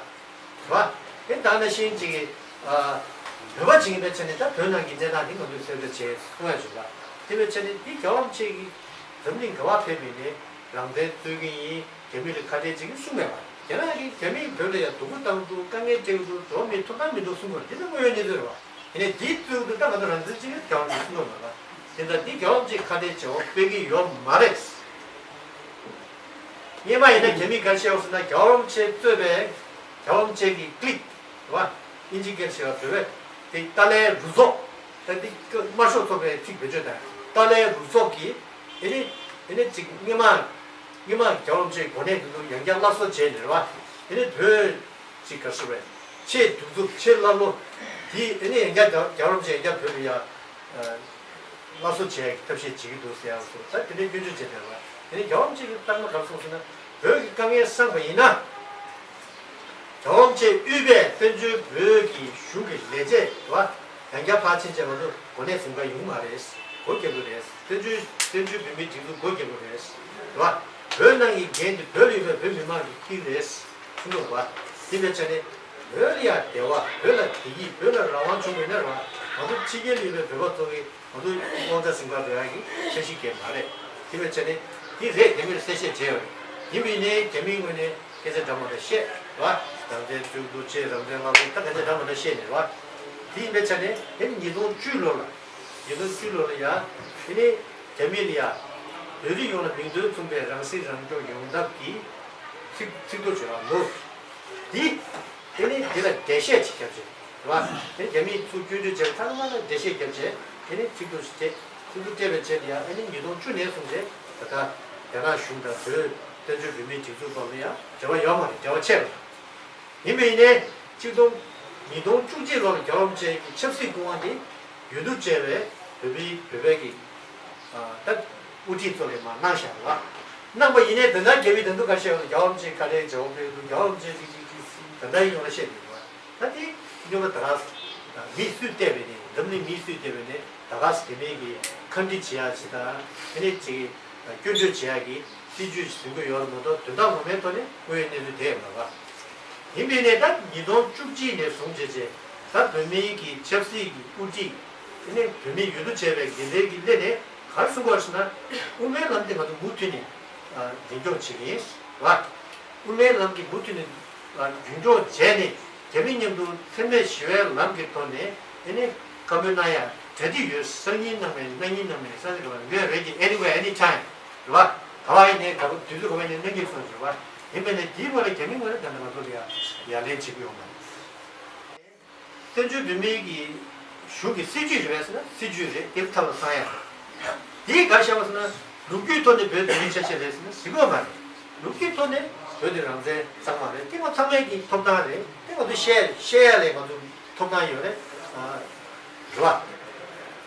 བ། དེ་ད་ནང་བཞིན་ཅིག་ཨ། བོད་པ་ཅིག་ཡིན་པའི་ཆ་ནས་ད་བོད་ནང་གི་གནས་སྟངས་འདི་ང་ཚོས་གསལ་བཤད་བྱས་གསུང་ཡ་བྱུང་བ། དེ་བའི་ཆ་ནས་འདི་རྒྱལ་བ་རིན་པོ་ཆེ་གིས་འཛམ་གླིང་ག་བ་ཕེབས་པ་ཡིན་ནའི་རང་བཙན་རྩོད་ཀྱི་ཡིན། རྒྱ་མི་ལ་ཁ་བྲལ་བྱེད་ཀྱི་གསུངས་མེད་པ། རྒྱ་ནག་གིས་རྒྱ་མིས་བོད་ལ་ཡ་སྡུག་པོ་བཏང་འདུག་དཀའ་ངལ་སྤྲད་འདུག་འགྲོ་བ་མིའི་ཐོབ་ཐང་མི་འདུག་གསུང་དགོས་རེད། འདི་ནི་དངོས་ཡོད་གནས་ཚུལ་རེད་བ། དེ་ནས་འདིའི་གཙོ་བོ་ད་ང་ཚོ་རང་བཙན་ཅིག་རྒྱལ་བ་རིན་པོ་ཆེ་གསུང་གི་མ་རེད། དེ་ལྟར་འདི་རྒྱལ་བ་རིན་པོ་ཆེས་ཁ་བྲལ་བྱེད་འོང་སྤེལ་གྱི་ཡོད་མ་རེད། སྔོན་མ་ཡིན་ན་རྒྱ་མིས་ག་རེ་བཤད་འོང་ཟེར་ན་རྒྱལ་བ་རིན་པོ་ཆེས་གཙོས་པའི་རྒྱལ་བ་རིན་པོ་ཆེ་གི་clique་རེད་བ། དབྱིན་ཇི་སྐད་བཤད་པ་བོད་པས་དེ་ཏཱ་ལའི་རུ་ཚོགས། ད་འདི་དམར་ཤོག་ཚོགས་པའི་ཚིག་བེད་སྤྱོད་དང་ཏཱ་ལའི་རུ་ཚོགས་ཀྱིས་ཨེ་ནི་ཨེ་ནི་ཅིག་སྔོན་མ་སྔོན་མ་རྒྱལ་བ་རིན་པོ་ཆེའི་གོ་གནས་དེ་ཚོ་ཡང་བསྐྱར་སླར་གསོ་བྱས་ནས་རེད་བ། ཨེ་ནི་བོད་ཅིག་ག་རེ་ཟེར་བས། ཆེས་གདུག་རྩུབ་ཆེས་ཀླ་ཀློ། དེ་ཨེ་ནི་ཡང་བསྐྱར་རྒྱལ་བ་རིན་པོ་ཆེ་ཡང་བསྐྱར་བོད་ལ་ཡ། སླར་གསོ་བྱེད་ཡག་གི་ཐབས་ཤེས་བྱེད་ཀྱི་འདུག་ཟེར་ཡག་སོགས་ད་དེ་འདྲའི་སྐྱོན་བརྗོད་བྱས་བསྡད་པ། དེ་ནས་རྒྱལ་བ་རིན་པོ་ཆེ་གིས་བཏང་ན་ག་རེ་གསུངས་ཟེར་ན། བོད་ཀྱི་དཀའ་ངལ་སངས་པ་ཡིན་ན། རྒྱལ་བ་རིན་པོ་ཆེ་དབུས་པའི་བཙན་བྱོལ་བོད་ཀྱི་གཞུང་གི་ལས་བྱེད་རེད་བ། ཡང་བསྐྱར་ཕར་ཕྱིན་བྱས་ང་ཚོ་གོ་གནས་ཟིན་པ་ཡོང་མ་རེད། སྒོ་རྒྱག་དགོས་རེད། བཙན་བྱོལ་བཙན་བྱོལ་བོད་མིའི་སྒྲིག་འཛུགས་སྒོ་རྒྱག་དགོས་རེད། རེད་བ། བོད་ནང་གི་འགན་དེ་བོད་ལ་ཡོད་པའི་བོད་མི་མང་གིས་འཁྱེར་རེད། གསུངས་འདུག་བ། དེ་འདྲ་བྱས་ནས་བོད་ལ་ཡང་བདེ་བ། བོད་ལ་བདེ་སྐྱིད། བོད་ལ་རང་དབང་བྱུང་བ་ཡིན་ན་རེད་བ། ང་ཚོ་ཕྱི་རྒྱལ་ལ་ཡོད་པའི་བོད་པ་ཚོ་གིས་ང་ཚོ་དབང་ཆ་ཟིན་པ་རེད་ཡག་གི་འཆར་གཞི་གང་ཡང་མ་རེད། དེ་འདྲ་བྱས་ནས་དེ་རེད། རྒྱ་མིར་གསལ་བཤད་བྱས་ཡོད་རེད། ཡིན་པ་ཡིན་ནའི་རྒྱ་མིའི་ངོས་ནས་སྐད་ཆ་འདྲ་མི་འདྲ་བཤད་རེད་བ། རང་བཙན་རྩོད་འདུག་ཅེས། རང་བཙན་སླར་གསོ། ད་སྐད་ཆ་འདྲ་མི་འདྲ་བཤད་ནས་རེད་བ། དེ་ཡིན་པའི་ཆ་ནས་དེ་ནི་ཉིས་སྟོང་བཅུ་ལོ་ལ། ཉིས་སྟོང་བཅུ་ལོ་ལ་ཡ། དེ་ནི་རྒྱ་མི་ལ་ཡ། བོད་རིགས་ཡོངས་ལ་མིང་དོན་མཚུངས་པའི་རང་སྲིད་རང་སྐྱོང་ཡོང་ཐབས་ཀྱི་ཚིག་ཚིག་ཐོ་བྱེད་པ་ལོ། འདི། དེ་ནི་དེ་ལ་འགྲེལ་བཤད་ཅིག་བརྒྱབ་བྱས། རེད་བ། དེ་རྒྱ་མིས་ཚུར་སྐྱོན་བརྗོད་བྱས་པ་ཚང་མ་ལ་འགྲེལ་བཤད་བརྒྱབ་བྱས། དེ་ནི་ཚིག་ཐོ་ཞིག་སྤྲད། ཚིག་ཐོ་སྤྲད་པའི་རྗེས་ལ་ཡ། ཨ་ནི་ཉིས་སྟོང་བཅུ་ནས་བཟུང་སྟེ་ད་ལྟ་རྒྱ་ནག་གཞུང་དང་བོད་བཙན་བྱོལ་བོད་མིའི་སྒྲིག་འཛུགས་བར་ལ་ཡ་འབྲེལ་བ་ཡོད་མ་རེད། འབྲེལ་བ་ཆད་པ་རེད། ཡིན་པ་ཡིན་ནའི་ཆིག་སྟོང་། ཉིས་སྟོང་བཅུ་གཅིག་ལོ་ལ་རྒྱལ་བ་རིན་པོ་ཆེ་གི་ཆབ་སྲིད་སྐུ་དབང་དེ་ཡུལ་དུ་བཅར་བའི་བོད་པའི་བོད་པའི་གི་ད་དབུ་ཁྲིད་ཚོ་ལ་མར་གནང་བཞག་པ། གནང་པ་ཡིན་ནའི་ད་ལྟ་རྒྱ་མི་ད་དུང་ག་རེ་བཤད་པ་རེད། རྒྱལ་བ་རིན་པོ་ཆེ་ཁ་བྲལ་བྱེད་འོང་སྤེལ་འདུག་རྒྱལ་བ་རིན་པོ་ཆེ་ཅིག་ཅིག་ཅིག་ད་ལྟ་ཡིན་ཡོང་ལ་བཤད་བསྡད་འདུག་ད་དེ་སྔོན་མ་ད་ག་ས་མི་སུས་བལྟས་པ་ཡིན་ནའི། འཛམ་གླིང་མི་སུས་བལྟས་པ་ཡིན་ནའི་ད་ག་ས་དེ་མིན་གྱི་ཁ་འདྲི་བྱེད་ཡག་ཅིག་དང་། དེ་ནས་ཅིག་སྐྱོན་བརྗོད་བྱེད་ཡག་གི་སྲིད་ཇུས་ཟིན་གྱི་ཡོད་རེད་མ་གཏོགས། དོན་དག་ངོ་མའི་ཐོག་ནས་དངོས་ཡོད་གནས་ཚུལ་དེ་ཡོད་མ་རེད་པ། ཡིན་པས་ནས་ད་ཉིས་སྟོང་བཅུ་གཅིག་ནས་བཟུང་བྱས་བྱས། ད་བོད་མིའི་གི་ཆབ་སྲིད་ཀྱི་དབུ་ཁྲིད། དེ་ནས་བོད་མིའི་ཡུལ་དུ་བྱས་པའི་འགན་འཛིན་གྱི་སླད་ནས་ག་རེ་གསུང་གི་ཡོད་ཟེར་ན། དབུ་མའི་ལམ་དེ་ང་ཚོ་མུ་མཐུད་ནས་རྒྱུན་སྐྱོང་བྱེད་ཀྱི་ཡིན་པ། དབུ་མའི་ལམ་གྱི་མུ་མཐུད་ནས་རྒྱུན་སྐྱོང་བྱས་ནས། རྒྱ་མི་མཉམ་དུ་འཚེ་མེད་ཞི་བའི་ལམ་གྱི་ཐོག་ནས་དེ་ནས་བཀའ་མོལ་གནང་ཡ་གྲ་སྒྲིག་ཡོད། སང་ཉིན་གནང་མིན་གནངས་ཉིན་གནང་མིན་སང་ཉིན་གནང་མིན་ངས་རེ་ཡོད། Anywhere, anytime། རེད་བ། ག་བ་ཡིན་ནའི་ག་བ་དུས་ཚོད་ག་བ་ཡིན་ནའི་གནང་གི་སོང་ཟེར་བ། ཡིན་པས་ནས་དེའི་སྐོར་ལ་རྒྱ་མི་ངོས་ནས་ད་ནི་ང་ཚོ་ལ་ཡ་ཡ་ལན་བྱེད་ཀྱི་ཡོད་མ་རེད། བཙན་བྱོལ་བོད་མིའི་གི་གཞུང་གི་སྲིད་ཇུས་རེད་པས་ཟེར་ན་སྲིད་ཇུས་རེད། དེ་ཐབས་ལ་བཏང་ཡ་རེད། དེ་ག་བཞག་པ་ཟེར་ན་ལོ་རྒྱུས་ཐོག་ནས་བོད་བོད་མིའི་ཆ་ཤས་རེད་ཟེར་ན་ཟེར་གི་ཡོད་མ་རེད། ལོ་རྒྱུས་ཐོག་ནས་བོད་དེ་རང་བཙན་གཙང་མ་རེད། དེ་ང་ཚང་མའི་གི་ཐོབ་ཐང་རེད། དེ་ང་ཚོ་བཤད་བཤད་ཡ་ལས་ང་ཚོ་ཐོབ་ཐང་ཡོད་རེད། རེད་བ།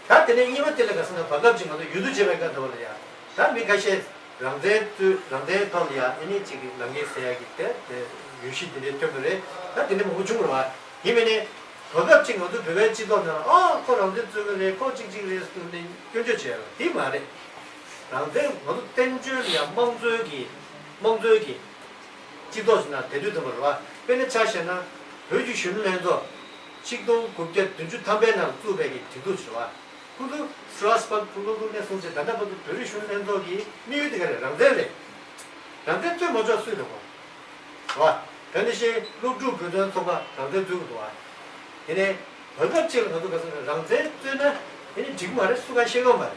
ད་དེ་ནས་གཉིས་པ་དེ་ལ་ག་ཟེར་ན་བར་སྐབས་ཅིག་ང་ཚོ་ཡུལ་དུ་བྱེད་པའི་སྐབས་དེ་བ་ལ་ཡ། ད་མི་ཁ་ཤས་རང་བཙན་རྩོད། རང་བཙན་ཐོག་ལ་ཡ་ཨེ་ནི་ཅིག་གི་ལམ་ཁ་ཟེར་ཡ་གི་དེ་དེ་ཡོད་གཞི་དེ་འདྲའི་ཐོན་པ་རེད། ད་དེ་འདྲ་མང་པོ་བྱུང་བ་རེད་བ། ཡིན་པས་ནས་བར་སྐབས་ཅིག་ང་ཚོ་བོད་པའི་སྤྱི་ཚོགས་ནང་ལ་ཨ་ཁོ་རང་བཙན་རྩོད་ཀྱི་རེད། ཁོ་ཅིག་ཅིག་རེད་ཟེར་ནས་སྐྱོན་བརྗོད་བྱས་ཡ་དེ་མ་རེད། རང་བཙན་ང་ཚོ་བཙན་བྱོལ་ལ་ཡ་དམངས་གཙོའི་གི་དམངས་གཙོའི་གི་སྤྱི་ཚོགས་ཤིག་ནང་བསྡད་དུས་ཙམ་པ་རེད་བ། དཔེར་ན་ཆ་བཞག་ན་བོད་ཀྱི་གཞོན་ནུ་ལྷན་ཚོགས་ཆིག་སྟོང་དགུ་བརྒྱ་བདུན་ཅུ་ཐམ་པའི་ནང་བཙུགས་པའི་གི་སྒྲིག་འཛུགས་ཤིག་རེད་བ། ཁོ་ཚོ་སི་ཊ་རཱ་སི་བྷག་གློ་བུར་ནས་བཟུང་སྟེ་ད་ལྟ་བར་དུ་བོད་རིགས་གཞོན་ནུ་ལྷན་ཚོགས་ཀྱི་དམིགས་ཡུལ་དེ་ག་རེ་རེད། རང་བཙན་རེད། རང་བཙན་རྩོད་མ་ཆོག་སུས་རེད་གོ། རེད་བ། དེ་ནང་བཞིན་སློབ་ཕྲུག་བོད་དོན་ཚོགས་པ་རང་བཙན་རྩོད་ཀྱི་འདུག་བ། དེ་ནས་བར་སྐབས་གཅིག་ལ་ང་ཚོ་ག་ཚོད་རེད། རང་བཙན་རྩོད་ན་དེ་ནི་འགྲིག་གི་མ་རེད། སུ་གང་བཤད་ཀྱི་མ་རེད།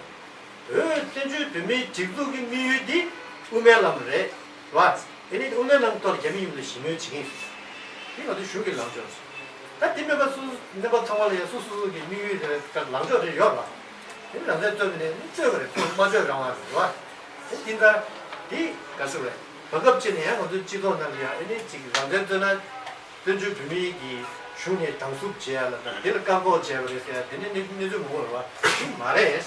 བོད་བཙན་བྱོལ་བོད་མིའི་སྒྲིག་འཛུགས་ཀྱི་དམིགས་ཡུལ་འདི་ དབུ་མའི་ལམ་རེད་བ། དེ་ནི་དབུ་མའི་ལམ་ཐོག་རྒྱ་མི་ཡོངས་ལ་ཞི་མོལ་བྱེད་ཀྱི་ཡིན། དེ་ང་ཚོའི་གཞུང་གི་ལངས་ཕྱོགས་རེད། ད་དེ་མེད་པ་སུ་སྣོན་པ་ཚང་མ་ལ་ཡང་སོ་སོ་སོ་གི་དམིགས་ཡུལ་དེ་ལངས་ཕྱོགས་རེ་ཡོད་རེད་བ། དེ་ནི་རང་བཙན་རྩོད་མི་ནས་ནི་རྩོད་པ་རེད། རྩོད་མ་རྩོད་རང་དབང་རེད་བ། དེ་འདི་འདྲ་དེ་ག་ཚོད་རེད། བར་སྐབས་ཅིག་ནས་ཡང་ང་ཚོའི་སྤྱི་ཚོགས་ནང་ལ་ཡང་ཨེ་ནི་ཅིག་རང་བཙན་རྩོད་ན། བཙན་བྱོལ་བོད་མིའི་གི་གཞུང་ནས་སྡང་ཟུག་བྱེད་ཡ་ལ་དང་དེ་ལ་བཀག་འགོག་བྱས་པ་རེད་ཟེར་ཡ་དེ་ནི་གནས་གནས་ཚུལ་མང་པོ་རེད་བ། དེ་མ་རེད།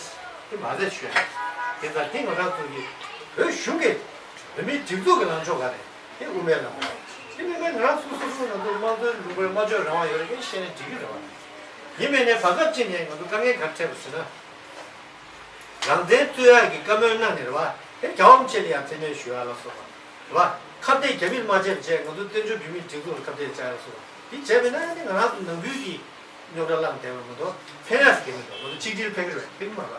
དེ་མ་རེད་ཞུ་ཡ། དེ་ཙང་དེ་ང་རང་ཚོ་གི་བོད་གཞུང་གི་བོད་མིའི་སྒྲིག་འཛུགས་ཀྱི་ལངས་ཕྱོགས་ག་རེད། དེ་དབུ་མའི་ལམ་རེད། དེ་མིན་པའི་ང་རང་སོ་སོ་སོ་ང་ཚོ་དམངས་གཙོའི་ལུང་པར་སྨྲ་བརྗོད་རང་དབང་ཡོད་རེད་ཀྱི་བཤད་ན་འགྲིག་གི་རེད་བ། ཡིན་མིན་ནས་བར་སྐབས་ཅིག་ནས་ང་ཚོ་དཀའ་ངལ་ག་རེ་འཕྲད་པ་ཟེར་ན། རང་བཙན་རྩོད་ཡག་གི་བཀའ་མོལ་གནང་ནས་རེད་བ། དེ་རྒྱལ་བ་རིན་པོ་ཆེ་ལ་ཡང་མཚན་སྨད་ཞུ་ཡག་ལ་སོགས་པ་རེད་བ། ཁ་གཏད་རྒྱ་མིས་མ་བྱས་པ་བྱས་ང་ཚོ་བཙན་བྱོལ་བོད་མིའི་སྒྲིག་འཛུགས་ལ་ཁ་གཏད་བཅག་ཡག་ལ་སོགས་པ་དེ་བྱས་པས་ན་ནི་ང་རང་ཚོ་ནང་ཁུལ་གྱི་རྙོག་དྲ་བསླངས་བསྡད་པ་མ་གཏོགས་ཕན་ཡག་ཟེར་གྱི་མི་འདུག་ང་ཚོ་ཆིག་སྒྲིལ་ཕན་གྱི་རེད་ཕན་གྱི་མ་རེད་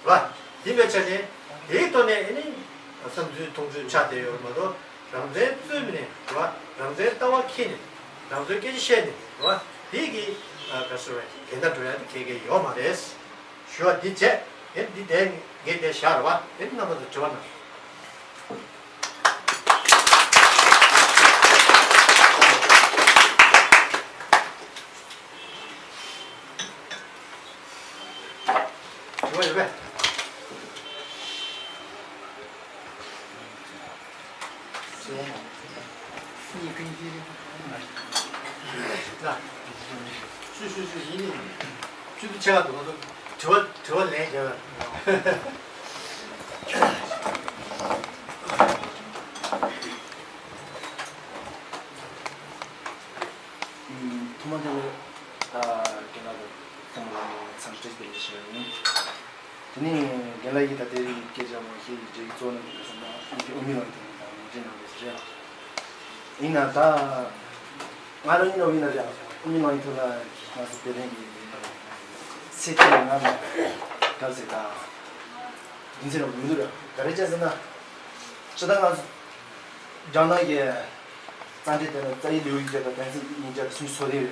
བ། དེ་འདྲ་བྱས་ནས་དེའི་ཐོག་ནས་ཨ་ནི་བསམ་ཚུལ་མཐོང་ཚུལ་ཆགས་བསྡད་ཡོད་པ་མ་གཏོགས་རང་བཙན་རྩོད་མི་ནས་རེད་བ། རང་བཙན་ལྟ་བ་འཁྱེར་ནས་རང་ཚོའི་སྐད་ཆ་བཤད་ནས་རེད་བ། དེ་གི་ག་ཟེར་བ་འགལ་ཟླ་འགྲོ་ཡག་དེ་ག་གེ་ཡོད་མ་རེད། ཞུ་བ་འདི་བྱས། ཨེ་འདི་དེ་ངས་དེ་བཞག་རེད་བ། ཨེ་རྣམ་པ་ཚོ་དྲི་བ་གནང་། དྲི་བ་ཡོད་པས། སུ་སུ་སུ་ཡིན་ནི། ཆུ་ཚོད་ཕྱེད་ཀ་འདུག་དྲི་བ་དྲི་བ་ལན་རྒྱག་ཐོག་མ་དེ་ལ་རྒན་ལགས་དང་ཐུན་མོང་ལ་འཚམས་འདྲི་དེ་འདྲ་ཞུ་ཡ་ཡིན། དེ་ནས་རྒན་ལགས་ཀྱིས་ད་ལྟའི་སྐད་ཆ་མང་ཤོས་ཀྱི་འབྲེལ་གྱི་གཙོ་བོ་ནི་ག་རེ་ཟེར་ན་དབུ་མའི་ལམ་གྱི་ཐོག་ནས་ད་ངོས་འཛིན་གནང་བ་རེད། ཡིན་ན་ད་ང་རང་ཉིད་ལ་ཡིན་ན་རེད། དབུ་མའི་ལམ་གྱི་ཐོག་ལ་ང་ཚོ་བོད་དོན་གྱི་ཚིག་ཐེངས་ལྔ་ནས་ག་རེ་ཟེར་ད་རྒྱུ་མཚན་རང་མི་འདུག་ར། ག་རེ་བྱས་ཟེར་ན་སྤྱིར་བཏང་ང་ཚོ་རྒྱ་ནག་གི་རྩ་འགྲེལ་དེ་ལ་རྩ་བའི་ལེའུ་ཡིག་བརྒྱ་དང་དོན་ཚན་ཉིས་བརྒྱ་དང་སུམ་ཅུ་སོ་གཉིས་རེད།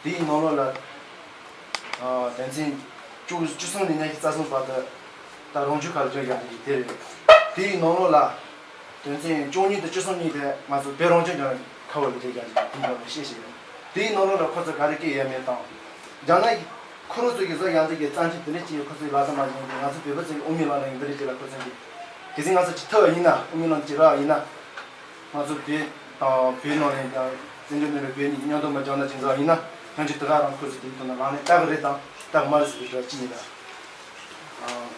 དེའི་ནང་ལོགས་ལ་ཨ་དོན་ཚན་བཅུ་བཅུ་གསུམ་ནས་ཉི་ཤུ་རྩ་གསུམ་བར་དུ་ད་རང་རྒྱུད་ཁ་ལ་བརྗོད་ཡག་གི་དེ་རེད། དེའི་ནང་ལོགས་ལ་དོན་ཚན་བཅུ་གཉིས་དང་བཅུ་གསུམ་གཉིས་དེ་ང་ཚོ་བོད་རང་སྐྱོང་ལྗོངས་ཁ་བ་ལ་བརྗོད་ཡག་གི་དེ་འདྲ་བ་བཤད་བཞིན་ཡོད། དེའི་ནང་ལོགས་ལ་ཁོ་ཚོ་ག་རེ་བཀལ་ཡོད་མེད་དང་། རྒྱ་ནག་གི་ཁོ་རང་ཚོ་གི་བཟོ་ཡག་འདི་གི་རྩ་འགྲེལ་དེ་འདྲ་ཅིག་ཁོ་ཚོས་ལག་བསྟར་མ་བྱུང་གི། ང་ཚོ་བོད་པ་ཚོ་གི་དབུ་མའི་ལམ་ལ་ཡང་འདི་འདྲ་ཅིག་ལ་ཁོ་ཚོ་གི་གལ་སྲིད་ང་ཚོ་ཅིག་ཐུབ་པ་ཡིན་ན། དབུ་མའི་ལམ་ཅིག་རག་པ་ཡིན་ན། ང་ཚོ་བོད་དང་བོད་ནང་ལ་ཡང་བཙན་བྱོལ་ནང་ལ་བོད་གཉིས་མཉམ་དུ་མ་བྱུང་ན་ཅིག་འཛག་ཡིན་ན་ཡང་ཅིག་དེ་ག་རང་ཁོ་ཚོ་དེའི་ཐོག་ན་ལག་ལེན་བསྟར་གི་རེད་དང་བསྟར་གི་མ་རེད་ཟེར་གི་འདྲ་ཅིག་ཡིན་ན།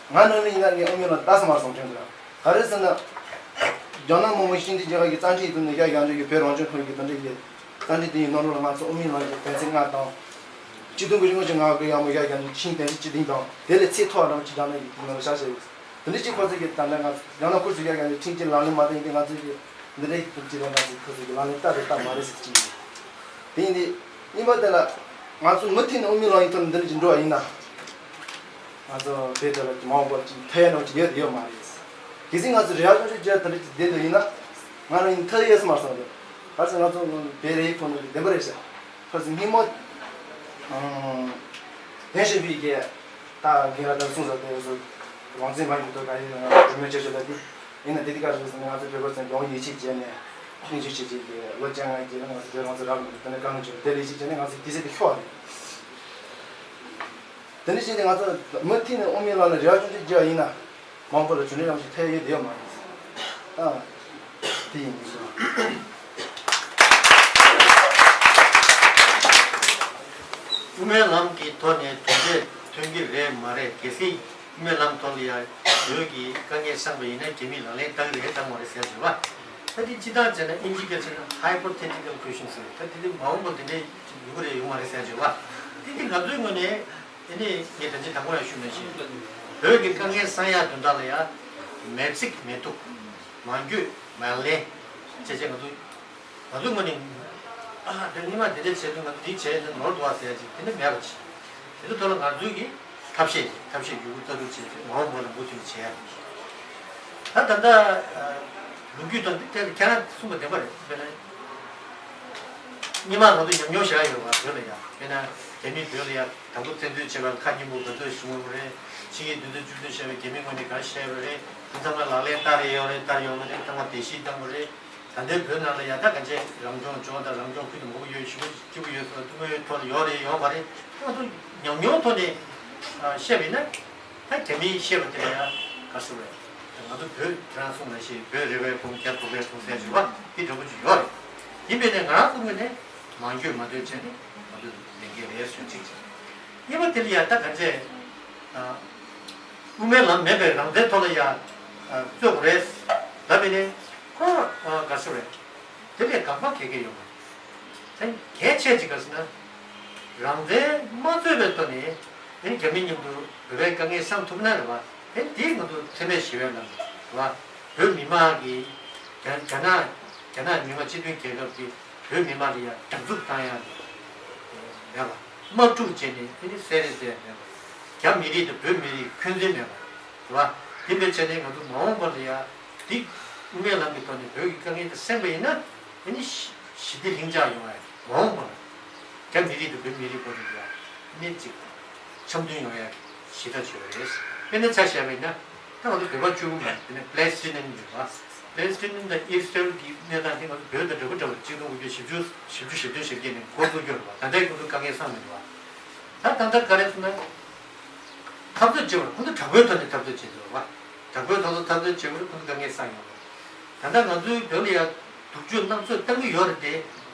ང་ནང་ནས་ཡིན་ན་ངས་དབུ་མའི་ལམ་བལྟས་ས་མ་རེད་བསམ་དྲན་འདུག་ག་རེ་ཟེར་ན། རྒྱ་ནག་མི་དམངས་སྤྱི་མཐུན་རྒྱལ་ཁབ་ཀྱི་རྩ་འགྲེལ་ཡིག་ཐོག་ནས་བཞག་ཡག་འཇོག་གི་བོད་རང་སྐྱོང་ཁུལ་གྱི་དེ་འདྲ་ཡི་རྩ་འགྲེལ་དེ་ཡི་ནང་ལོགས་ལ་ང་ཚོ་དབུ་མའི་ལམ་གྱི་དོན་ཚན་ལྔ་དང་། སྤྱི་མཐུན་གྱི་རིན་གོང་ཇི་ལྔ་བཀོད་ཡག་མོ་བཞག་ཡག་འཇོག་ཆིངས་དོན་ཚན་བཅུ་བདུན་དང་དེ་ལས་ཚད་མཐོ་བ་རང་ཅིག་རྒྱ་ནག་གི་དེ་ནང་ལ་བཞག་བཞག་ཡོད། དེ་འདྲ་ཅིག་ཁོ་ཚོ་གི་ད་ལྟ་ང་ཚོ་རྒྱ་ནག་ཁུལ་དུ་བཞག་ཡག་འཇོག་ཆིངས་ཅིག་ལག་ལེན་མ་བསྟར་ཡིན་དུས་ང་ཚོ་གི་འདི་འདྲའི་ཐུགས་རྗེ་ལ་ང་ཚོ་ཁོ་ཚོ་གི་ལག་ལེན་བསྟར་རེད་བསྟར་མ་རེད་ཟེར་གྱི་ཡིན། དེ་ཡིན་དུས་གཉིས་པ་དེ་ལ་ང་ཚོ་མུ་མཐུད་ནས་དབུ་མའི་ལམ་ཡིག་ཐོག་ནས་འདི་འདྲ་ཅིག་འགྲོ་བ་ཡིན་ན། ང་ཚོ་བོད་དེ་ལ་མ་འོངས་པར་ཅིག་ཐར་ཡག་ནང་ཅིག་ཡོད་དེ་ཡོད་མ་རེད། གལ་སྲིད་ང་ཚོ་རེ་བ་ཆུང་ཆུང་བརྒྱབ་དེ་འདྲ་ཅིག་བསྡད་དུ་ཡིན་ན། ང་རང་ཡིན་ཐར་ཡོད་ས་མ་སོང་རེད། གལ་སྲིད་ང་ཚོ་བོད་རེ་ཡིག་ཐོག་ནས་བདེན་པ་རེད་ཤག་གལ་སྲིད་སྔོན་མ། ཨང་། ལྷན་ཞུ་བའི་གི་ད་རྒན་ལགས་ད་གསུངས་ས་དེ་ཚོ་རང་བཙན་མ་ཡིན་མདོག་ག་ཡིན་ང་གྲོས་མོལ་བྱེད་ཆོག་ལབ་དུས། ཡིན་ན་དེ་དུས་ག་རེ་ཟེར་ན་ང་ཚོ་བོད་པ་ཚོ་ཡང་ཡིད་ཆེས་བྱས་ནས་ལྷན་ཞུ་བྱེད་ཀྱི་ལོ་བཅོ་ལྔ་རྗེས་ལ་ང་ཚོ་བོད་རང་བཙན་རག་མི་འདུག་དེ་ནས་དཀའ་ངལ་བྱུང་དེ་ལས་ཡིད་ཆེས་བྱས་ནས་ང་ཚོ་དུས་ཚོད་དེ་ཤོར་བ་རེད། དེ་འདྲ་བྱས་ཏེ་ང་ཚོ་མུ་མཐུད་ནས་དབུ་མའི་ལམ་ལ་རེ་བ་ཆུང་ཆུང་བརྒྱབ་ཡིན་ན། མང་པོ་ལ་གྲུབ་འབྲས་ཡོང་ཞིག་ཐེབས་ཡོད་དེ་ཡོད་མ་རེད། ཨ། དེ་ཡིན་ཟེར། དབུ་མའི་ལམ་གྱི་ཐོག་ནས་གྲུབ་འབྲས་ཐོན་གྱི་རེད་མ་རེད། གལ་སྲིད་དབུ་མའི་ལམ་ཐོག་ལ་ཡང་བོད་ཀྱི་དཀའ་ངལ་སངས་པ་ཡིན་ན་རྒྱ་མིས་ལག་ལེན་བསྟར་གྱི་རེད་བསྟར་མ་རེད་ཟེར་ཡ་ཅིག་ཡོད་པ། ད་དེ་སྤྱིར་བཏང་བྱས་ན་ཨིན་ཇིའི་སྐད་ཆ་ནང་hypothetical question ཟེར། ད་དེ་དེ་མ་འོངས་པ་དེ་འདྲའི་ཡོང་གི་རེད་ཡོང་མ་རེད་ཟེར་ཡ་ཅིག་ཡོད་པ། དེ་དེ་ང་ཚོའི་ངོས་ནས། དེ་ནས་ངས་ད་ཅི་དང་པོ་ཡང་ཞུས་ནང་བཞིན། བོད་ཀྱི་དཀའ་ངལ་སེལ་ཡག་དོན་དག་ལ་ཡང་མེ་འཕྱུགས་མེ་ཏོག་མ་འགྱོད་མ་ལེན་བྱས་བྱས་ང་ཚོ་ང་ཚོའི་ངོས་ནས་ཨ་ད་སྔོན་མ་དེ་འདྲ་བྱས་དུས་ང་ཚོ་འདི་བྱས་ན་ནོར་འདུག་ཨ་ཟེར་ཡག་ཅིག་དེ་འདྲ་མེད་པ་ཅིག་དེ་ཚོ་ཐོག་ལ་ང་ཚོའི་གི་ཐབས་ཤེས་ཐབས་ཤེས་བརྒྱུད་སྐུར་ལྟ་སྐུལ་བྱས་ཏེ་མ་འོངས་པ་ལ་མུ་མཐུད་ནས་བྱས་ཡག་ད་ད་ལྟ་ལོ་རྒྱུས་དང་འདི་ཐད་ཁྱེད་རང་གསུངས་པ་བདེན་པ་རེད། དཔེར་ན་སྔོན་མ་ང་ཚོ་ཉམས་མྱོང་བཞག་ཡོད་པ་བོད་ལ་ཡང་དཔེར་ན། རྒྱ་མིས་བོད་ལ་ཡ་དང་པོ་བཙན་འཛུལ་བྱས་པ་ལ་ཁ་སྙན་པོ་ག་ཚོད་བྱུང་བ་རེད། ཆིངས་ཡིག་བདུན་ཚོད་བཅུ་བདུན་བཞག་པའི་རྒྱ་མིའི་ངོས་ནས་ག་རེ་བཤད་པ་རེད། དེ་ཚང་མ་ལག་ལེན་བསྟར་རེ་ཡོད་རེད། བསྟར་ཡོད་མ་རེད། ཚང་མ་བརྡལ་བཤིག་བཏང་བ་རེད། ད་ལྟའི་བོད་ནང་ལ་ཡ་ད་ག་འཇལ་རང་སྐྱོང་ལྗོངས་དང་རང་སྐྱོང་ཁུལ་དུ་མང་པོ་ཡོད། ཞེ་པོ་སྐྱིད་པོ་ཡོད་ཚོད་ཐུག་མོའི་ཐོག་ལ་ཡོད་རེད། ཡོད་མ་རེད། ང་ཚོ་ཉམས་མྱོང་ཐོག་ནས་བཤད་པ་ཡིན་ན། ད་རྒྱ་མིས་བཤད་པ་དེ་ལ་ཡ་ག་ཟེར་བས། ང་ཚོ་བོད་དེ་རང་གསུངས་ནང་བཞིན་བོད་རེ་བའི་དཔུང་རྒྱ་ཐུག་པའི་དཔུང་ཟེར་བ་དེ་འདྲ་པོ་ཅིག་ཡོད་རེད། ཡིན་པས་ནས་ང་རང་ཚོ་ངོས་ནས་མང་སྐྱོད་མ་འདོད་བྱས་ནས་ང་ཚོ་ལས་འགན་རེད་ཟེར་གཅིག་བྱས། གཉིས་པ་དེ་ལ་ཡ་ད་ག་འཇལ། དབུ་མའི་ལམ་མེད་པའི་རང་བཙན་ཐོག་ལ་ཡ་རྩོད་དགོས་རེད། ད་བས་ནས་ཁོ་ག་ཟེར་བས། དེ་ལས་དགག་པ་ག་གེ་ཡོང་བ། ད་གལ་ཆེ་ཅིག་ག་ཟེར་ན། རང་བཙན་མ་རྩོད་པའི་ཐོག་ནས་ཨེ་རྒྱ་མི་མཉམ་དུ་བོད་པའི་དཀའ་ངལ་སེལ་ཐུབ་ན་རེད་བ། ཨེ་དེ་ང་ཚོ་འཚེ་མེད་ཞི་བའི་ལམ་རེད་བ། བོད་མི་མང་གིས་རྒྱ་རྒྱ་ནག་རྒྱ་ནག་མི་དམངས་སྤྱི་མཐུན་རྒྱལ་ཁབ་ཀྱིས་བོད་མི་མང་ལ་ཡང་དྲག་རྩུབ་བཏང་ཡ་མེད་པ། དམག་འཁྲུག་བྱས་ནས་ཨེ་ནི་བསད་རེས་བསད་ཡ་མེད་པ། རྒྱ་མི་རིགས་དང་བོད་མི་རིགས་འཁོན་འཛིན་མེད་པ་རེད་བ། དེ་འདྲ་བྱས་ནས་ང་ཚོ་མ་འོངས་པ་ལ་ཡ་འདི་དབུ་མའི་ལམ་གྱི་ཐོག་ནས་བོད་ཀྱི་དཀའ་ངལ་དེ་སེལ་བ་ཡིན་ན། ཨ་ནི་ཞི་ཞི་བདེ་ལྷིང་འཇགས་ཡོང་བ་ཡོང་བ། རྒྱ་མི་རིགས་དང་བོད་མི་རིགས་བར་དུ་ཡ་གནས་གཅིག་འཆམ་མཐུན་ཡོང་ཡ་གཞི་རྟ་ཆོད་རེད། དཔེར་ན་ཆ་བཞག་པ་ཡིན་ན། ད་ང་ཚོ་བོད་པ་བཅུ་དགུ་མ་དེ་ནས་པ་ལེ་སི་ཊི་ནན་ཡོད་པ། པ་ལེ་སི་ཊི་ནན་དང་ཨི་སི་རལ་གྱི་གནས་སྟངས་དེ་ང་ཚོ་བོད་དང་འདྲ་པོ་འདྲ་པོ་གཅིག་སྟོང་དགུ་བརྒྱ་བཞི་བཅུ་བཞི་བཅུ་ཞེ་བདུན་ཞེ་བརྒྱད་ནས་འགོ་བཙུགས་རྒྱུ་རེད་པ། ད་ལྟའི་ང་ཚོ་དཀའ་ངལ་སངས་མི་འདུག་བ། ད་ད་ལྟ་ག་རེ་ཟེར་ན། འཐབ་རྩོད་བྱེད་པར་ཁོང་ཚོ་དྲག་པོའི་ཐོག་ནས་འཐབ་རྩོད་བྱེད་འདུག་བ། དྲག་པོའི་ཐོག་ནས་འཐབ་རྩོད་བྱེད་པར་ཁོང་ཚོ་དཀའ་ངལ་སངས་ཡོང་བ། ད་ལྟ་ང་ཚོའི་བོད་ལ་ཡ་སྡུག་སྦྱོང་མནར་གཅོད་བཏང་གི་ཡོད་རེད་དེ།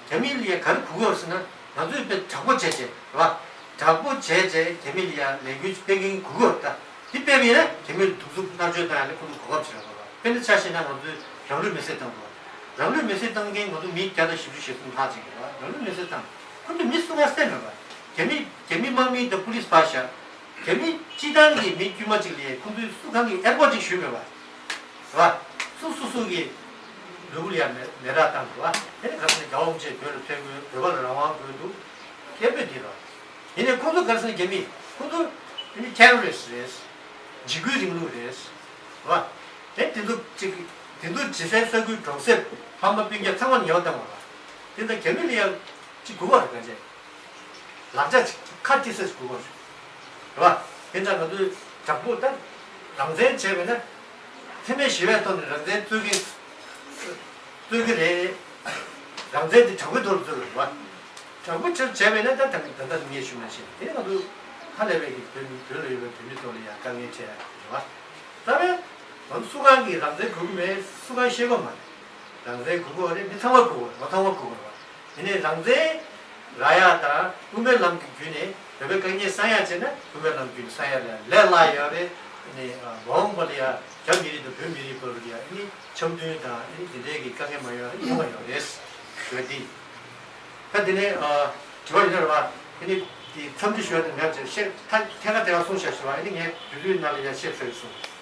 རྒྱ་མི་ལ་ཡ་ག་རེ་དགོས་ཀྱི་ཡོད་རེད་ཟེར་ན། ང་ཚོས་དཔེ་དྲག་པོ་བྱས་བྱས་རེད་བ། དྲག་པོ་བྱས་བྱས་རྒྱ་མི་ལ་ཡ་ལས་འགུལ་སྤེལ་མཁན་དགོས་ཀྱི་ཡོད་རེད་ད། འདི་སྤེལ་བ་ཡིན་ན་རྒྱ་མིར་གདུག་རྩུབ་མནར་གཅོད་བཏང་ཡ་ལ་ཁོང་ཚོ་གོ་སྐབས་བྱེད་ར་དགོས་རེད་བ། དཔེར་ན་ཆ་བཞག་ན་ང་ཚོས་རང་ལུས་མེར་སྲེག་བཏང་འདུག་བ། རང་ལུས་མེར་སྲེག་བཏང་མཁན་ང་ཚོ་མི་བརྒྱ་དང་བཞི་བཅུ་ཞེ་གསུམ་ལྷག་ཅིག་ཡོད་བ། རང་ལུས་མེར་སྲེག་བཏང་། ཁོང་ཚོ་མི་སུ་གང་བསད་མེད་པ། རྒྱ་མི་རྒྱ་མི་དམག་མི་དང་པུ་ལིས་ཕར་བཞག་རྒྱ་མི་སྤྱི་བཏང་གི་མི་དཀྱུས་མ་ཅིག་ལ་ཁོང་ཚོས་སུ་གང་གི་ཨེར་པོ་ཅིག་ཞུས་མེད་པ། རེད་བ། སུ་སུ་སུ་གི་ལུས་པོ་ལ་ཡ་མེ་མེ་སྲེག་བཏང་འདུག་བ། དེ་ནི་ག་ས་ནས་རྒྱལ་བ་རིན་པོ་ཆེ་བོད་ལ་ཕེབས་དགོས། བོད་པ་ལ་རང་དབང་དགོས་འདུག་སྐད་འབོད་འདི་རེད། ཡིན་ནའི་ཁོང་ཚོ་ག་རེ་ཟེར་ན་རྒྱ་མི་ཁོང་ཚོ་ཨ་ནི་ཊེ་རོ་རི་སི་རེད། འཇིགས་སྐུལ་རིང་ལུགས་རེད། རེད་བ། དེ་དེ་ཚོ་ཅིག་དེ་ཚོ་ཇི་སའི་ས་ཁུལ་གྲོང་གསེབ་ཕ་མ་སྤུན་ཀྱག་ཚང་མ་ཉེ་བ་བཏང་བ་རེད། དེ་ཚོ་རྒྱ་མི་ལ་ཡ་ཅིག་དགོས་པ་རེད་ག་ཅེ། ལག་ཆ་ཅིག་ཁ་ཅིག་སེ་དགོས་པ་རེད། རེད་བ། དེ་འདྲ་ང་ཚོས་དྲག་པོ་ད་རང་བཙན་བྱས་པས་ན། འཚེ་མེད་ཞི་བའི་ཐོག་ནས་རང་བཙན་རྩོད་ཀྱི་རྩོད་ཀྱི་རེད། རང་བཙན་དེ་དྲག་པོའི་ཐོག་ལ་རྩོད་དགོས་རེད་བ། དྲག་པོ་ཆེར་བྱས་པས་ན་ད་ད་ད་ལྟ་ངས་ཞུས་ནང་བཞིན་དེ་ནི་ང་ཚོ་ཧ་ལས་པའི་གི་བོད་མི་བོད་ལ་ཡོད་པའི་བོད་མི་ཚོ་ལ་ཡང་དཀའ་ངལ་འཕྲད་ཡ་རེད་བ། ད་བས་ང་ཚོ་སུ་གང་གིས་རང་བཙན་དགོས་ཀྱི་མེད་སུ་གང་བཤད་ཀྱི་མ་རེད། རང་བཙན་དགོས་ཀྱི་རེད། མི་ཚང་མ་དགོས་ཀྱི་རེད། ང་ཚང་མ་དགོས་ཀྱི་རེད་བ། དེ་ནས་རང་བཙན་རག་ཡ་དང་དབུ་མའི་ལམ་གྱི་བརྒྱུད་ནས་བོད་པའི་དཀའ་ངལ་སེལ་ཡ་བྱས་ན་དབུ་མའི་ལམ་བརྒྱུད་ནས་སེལ་ཡ་ལས་ལས་སླ་ཡོད་རེད། ཨ་ནི་མ་འོངས་པ་ལ་ཡ་རྒྱ་མི་རིགས་དང་བོད་མི་རིགས་བར་ལ་ཡ་ཨ་ནི་འཆམ་མཐུན་དང་ཨ་ནི་དེ་འདྲའི་གི་དཀའ་ངལ་མ་ཡོང་རེད། ཡོང་བ་ཡོད་རེད་ཞུ་བ་འདི། ད་དེ་ནས་ཨ་དྲི་བ་ཡིན་ན་རེད་བ། ཨ་ནི་དེ་འཚམས་འདྲི་ཞུ་བ་དང་འབྲེལ་བྱས་བཤད་ཐ་ཐད་ཀ་དེ་ག་གསུངས་བཞག་ཞུ་བ། ཨ་ནི་ངས་དུས་ཚོད་ནང་ལ་ཡ་བཤད་ཚར་སོང་།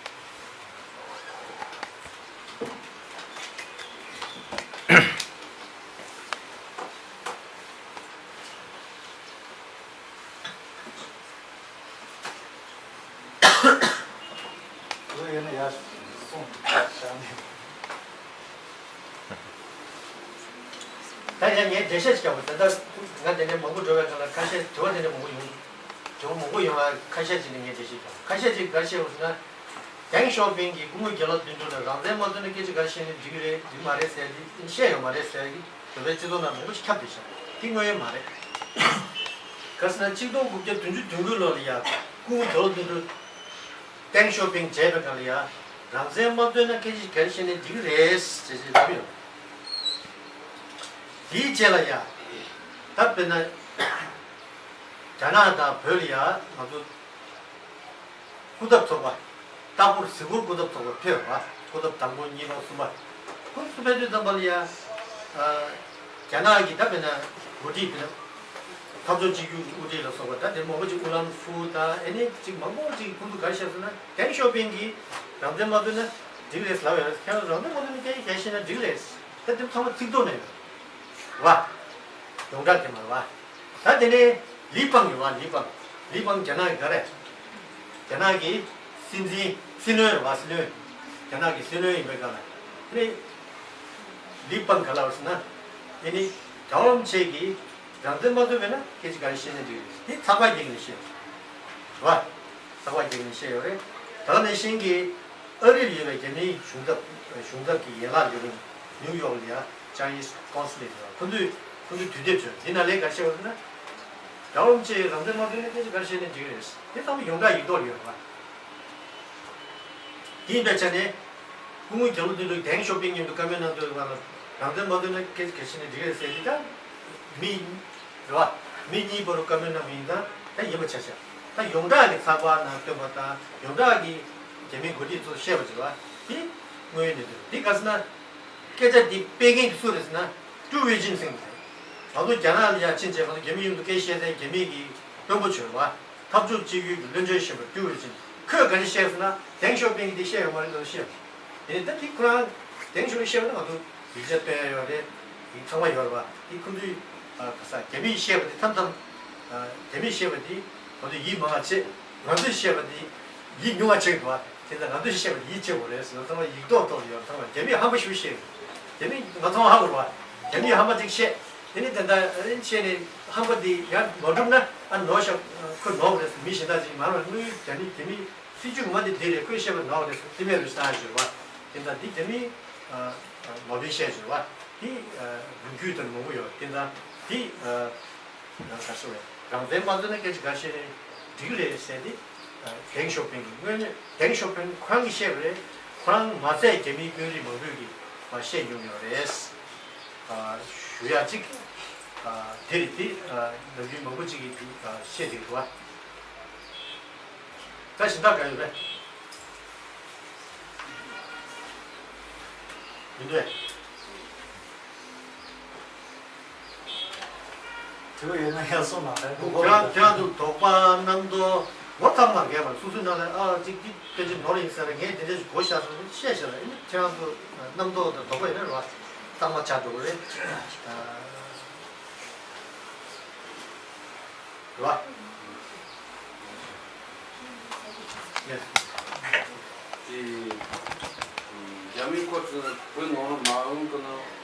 དེ་ཡོད་ན་ཡར་སོང་བཞག་ནས། ད་ཡང་ངས་འགྲེལ་བཤད་ཅིག་རྒྱབ་པ། ད་ལྟ་ང་དེ་ནས་མང་པོ་འགྲོ་བའི་སྒང་ལ་ཁ་ཤས་དྲི་བ་དེ་འདྲ་མང་པོ་ཡོང་། དྲི་བ་མང་པོ་ཡོང་བ་ཁ་ཤས་ཅིག་ནས་ངས་འགྲེལ་བཤད་རྒྱབ། ཁ་ཤས་ཅིག་ག་རེ་བཤད་ཡོད་ཟེར་ན། ཏེང་ཞའོ་ཕིང་གིས་སྐུ་ངོ་རྒྱལ་བ་དོན་གྲུབ་ལ་རང་བཙན་མ་རྩོད་ན་སྐད་ཆ་ག་རེ་བཤད་ནའི་འགྲིག་གི་རེད། འགྲིག་མ་རེད་ཟེར་གྱི་བཤད་ཡོད་མ་རེད་ཟེར་གྱི་བོད་པའི་སྤྱི་ཚོགས་ནང་མང་པོ་ཞིག་ཁྱབ་བསྡད་ཤག་དེ་དངོས་ཡོད་མ་རེད། ག་ཟེར་ན་གཅིག་སྟོང་དགུ་བརྒྱ་བདུན་ཅུ་དོན་དགུ་ལོ་ལ་ཡ་སྐུ་ངོ་རྒྱལ་བ་དོན་གྲུབ་ཏེང་ཞའོ་ཕིང་མཇལ་བའི་སྒང་ལ་ཡ་རང་བཙན་མ་རྩོད་ན་སྐད་ཆ་ག་རེ་བཤད་ནའི་འགྲིག་གི་རེད་ཟེར་ཅིག་ལབ་ཡོད། དེའི་རྗེས་ལ་ཡ་ད་དཔེར་ན་རྒྱ་ནག་དང་བོད་ལ་ཡ་ང་ཚོ་སྐུ་ཚབ་ཚོགས་པ། ལྟ་སྐོར་གཟིགས་སྐོར་སྐུ་ཚབ་ཚོགས་པ་ཕེབས་པ། སྐུ་ཚབ་དང་པོ་གཉིས་པ་གསུམ་པ། ཁོང་ཚོ་ཕེབས་དུས་ཙམ་པ་ལ་ཡ། ཨ། རྒྱ་ནག་གི་ད་དཔེར་ན་འགོ་ཁྲིད་དཔེར་ན། འཐབ་ཕྱོགས་གཅིག་གྱུར་གྱི་དབུ་ཁྲིད་ལ་སོགས་པ་ད་དེ་མང་པོ་ཅིག་ཨུ་ལན་ཧྥུ་དང་ཨེ་ནི་ཅིག་མང་པོ་ཅིག་ཁོང་ཚོ་ག་རེ་བཤད་སོང་ན་ཏེང་ཞའོ་ཕིང་གིས་རང་བཙན་མ་རྩོད་ན་འགྲིག་རེད་ལབ་ཡོད་རེད། ཁྱེད་རང་རང་བཙན་མ་རྩོད་ན་སྐད་ཆ་ག་རེ་བཤད་ན་འགྲིག་རེད། ད་དེ་ཚང་མ་ཚིག་ཐོག་ནས་ཡོད་རེད་བ། ཡོངས་གྲགས་དེ་མ་རེད་བ། ད་དེ་ནས་ལི་པང་ཡོད་བ། ལི་པང་། ལི་པང་རྒྱ་ནག་གི་ག་རེ། རྒྱ་ནག་གི་སྲིད་འཛིན་སྲིད་བློན་རེད་བ། སྲིད་བློན། རྒྱ་ནག་གི་སྲིད་བློན་ཡིན་པའི་སྒང་ལ། དེ་ནས་ལི་པང་ག་ལབ་ཟེར་ན། དེ་ནི་རྒྱལ་བ་རིན་པོ་ཆེ་གིས་ རང་བཙན་མ་བཟོས་པས་ན་སྐད་ཆ་ག་རེ་བཤད་ན་འགྲིག་རེད། དེ་ཚགས་པར་རྒྱག་ནས་བཤད་རེད་བ། ཚགས་པར་རྒྱག་ནས་བཤད་ཡོད་རེད། ད་ག་ནང་བཞིན་གྱི་ཨ་རི་ལ་ཡོད་པའི་རྒྱ་མིའི་གཞུང་ཚབ་གཞུང་ཚབ་ཀྱི་ཡན་ལག་ཡོད་པའི་ནིའུ་ཡོག་ལ་ཡ་ཅའི་ནིས་ཀོན་སུ་ལེཊ་ཡོད། ཁོ་ཚོས་ཁོ་ཚོས་དུས་དེབ་བྱོས་འདི་ནང་ལས་ག་རེ་བཤད་པ་ཟེར་ན། རྒྱལ་བ་རིན་པོ་ཆེས་རང་བཙན་མ་བཟོས་ན་སྐད་ཆ་ག་རེ་བཤད་ན་འགྲིག་རེད། དེ་ཚང་མ་ཡོངས་གྲགས་ཡིག་ཐོག་ལ་ཡོད་རེད་བ། དེ་ཡིན་པའི་ཆ་ནས། སྐུ་ངོ་རྒྱ་ལོ་དོན་གྲུབ་ཏེང་ཞའོ་ཕིང་མཉམ་དུ་བཀའ་མོལ་གནང་དུས་ང་ལ་རང་བཙན་མ་བཟོས་ན་སྐད་ཆ་ག་རེ་བཤད་ན་འགྲིག་རེད་ཟེར་དེ་ད་མི་རེད་བ། མི་གཉིས་བར་དུ་བཀའ་མོལ་གནང་བ་ཡིན་ཙང་ད་ཡིན་པ་ཆ་བཞག་ད་ཡོངས་གྲགས་ཀྱི་ཚགས་པར་ནང་བཏོན་པ་དང་ཡོངས་གྲགས་ཀྱི་རྒྱ་མིའི་འགོ་ཁྲིད་ཚོ་བཤད་པ་ཅིག་རེད་བ། དེ་དངོས་ཡོད་གནས་ཚུལ་འདི་ག་ཟེར་ན། སྐད་ཆ་འདི་སྤེལ་མཁན་དེ་སུ་རེད་ཟེར་ན། ཀྲུའུ་ཝེ་ཅིན་ཟེར་མཁན་རེད། ང་ཚོ་རྒྱ་ནག་ལ་ཡར་ཕྱིན་རྗེས་ང་ཚོ་རྒྱ་མིའི་ཡུལ་དུ་སྐད་བཤད་མཁན་རྒྱ་མིའི་གི་དཔོན་པོ་བྱོས་རེད་བ། འཐབ་ཕྱོགས་གཅིག་གྱུར་གྱི་བློན་ཆེན་གཞོན་པ་ཀྲུའུ་ཝེ་ཅིན། ཁོས་ག་རེ་བཤད་ཟེར་ན་ཏེང་ཞའོ་ཕིང་གིས་འདི་བཤད་ཡོད་མ་རེད་འདུག་བཤད། དེ་ནས་ད་དེ་ཁོ་རང་ཏེང་ཞའོ་ཕིང་བཤད་པ་ན་ང་ཚོ་ཡིག་ཆ་སྟོན་ཡ་ཡོད་རེད། ཡིག་ཚང་མ་ཡོད་རེད་བ། དེ་ཁོ་ཚོས་ཨ་ག་ས་རྒྱ་མིས་བཤད་པ་དེ་མཚམས་མཚམས་ཨ་རྒྱ་མིས་བཤད་པ་དེ་ང་ཚོས་ཡིད་མང་བ་བྱེད། ང་ཚོས་བཤད་པ་དེ་ཡིད་ཉུང་བ་བྱེད་འདུག་བ། དེ་ལྟར་ང་ཚོས་བཤད་པ་དེ་ཡིད་ཆེས་དགོས་རེད་ཟེར་ན་ཚང་མ་ཡིག་ཐོག་ཐོག་ལ་ཡོད་རེད། ཚང་མ་རྒྱ་མིས་ཧམ་པ་ཞེ་པོ་བཤད་ཡོད། རྒྱ་མིས་ང་ཚོ་ཧ་གོ་རེད་བ། རྒྱ་མིས་ཧམ་པ་ཅིག་བཤད། དེ་ནས་དེ་འདྲ་བཤད་ནས་ཧམ་པ་དེ་ཡར་མ་གྲུབ་ན་ཨ་ནོར་ཤག་ཁོ་ནོར་བ་རེད་ཟེར། མི་གཞན་དག་ཅིག་མ་རེད་བ། དངོས་ཡོད་རྒྱ་མི་རྒྱ་མི་སྲིད་ཇུས་ངོ་མ་དེ་འདི་རེད། ཁོས་བཤད་པ་ནོར་བ་རེད་ཟེར་རྩིས་མེད་རེད་བཏང་ཡོད་རེད་བ། དེ་འདྲ་འདི་རྒྱ་མི་ལོ་པའི་བཤད་ཡོད་རེད་བ། དེ་ལོ་རྒྱུས་དང་མང་པོ་ཡོད། དེ་འདྲ་དེ་ག་རེ་ཟེར་རང་བཙན་མ་བཟོས་ན་སྐད་ཆ་ག་རེ་བཤད་ནའི་འགྲིག་རེད་ཟེར་ཏེ། ཏེང་ཞའོ་ཕིང་གིས་དངོས་གནས་ཏེང་ཞའོ་ཕིང་ཁོ་རང་གིས་བཤད་པ་རེད། ཁོ་རང་མ་ཚད་རྒྱ་མིའི་དཔོན་རིགས་མང་པོས་ཀྱིས་མར་བཤད་མྱོང་ཡོད་རེད། ཞུ་ཡག་གཅིག་དེ་རེད། དེ་ནམ་རྒྱུན་མང་པོ་གཅིག་གིས་དེ་བཤད་བསྡད་འདུག་བ། ད་གཞན་དག་ག་ཡོད་རེད། མི་འདུག་གས། དྲི་བ་ཡོད་ན་ཡར་གསུངས་ན་རེད། ཁྱེད་རང་ཁྱེད་རང་ཚོ་དོགས་པ་རྣམ་རྟོག་ངོ་ཚང་མ་རྒྱས་པར་སོ་སོའི་ནང་ལ་ཨ་གཅིག་འདི་སྐད་ཆ་ནོར་ཡིན་ཟེར་ལ་ངས་དེ་འདྲ་ཞིག་གོ་བཞག་སོང་བཤད་བཞག་ལ། ཨ་ནི་ཁྱེད་རང་ཚོ་རྣམ་རྟོག་དང་དོགས་པ་ཡོད་ན་རེད་བ། གཙང་མ་ཆགས་འགྲོ་གི་རེད། རེད་བ། དེ་རྒྱ་མིས་ཁོ་ཚོས་བོད་ནང་ལ་མ་འོང་གི་ན།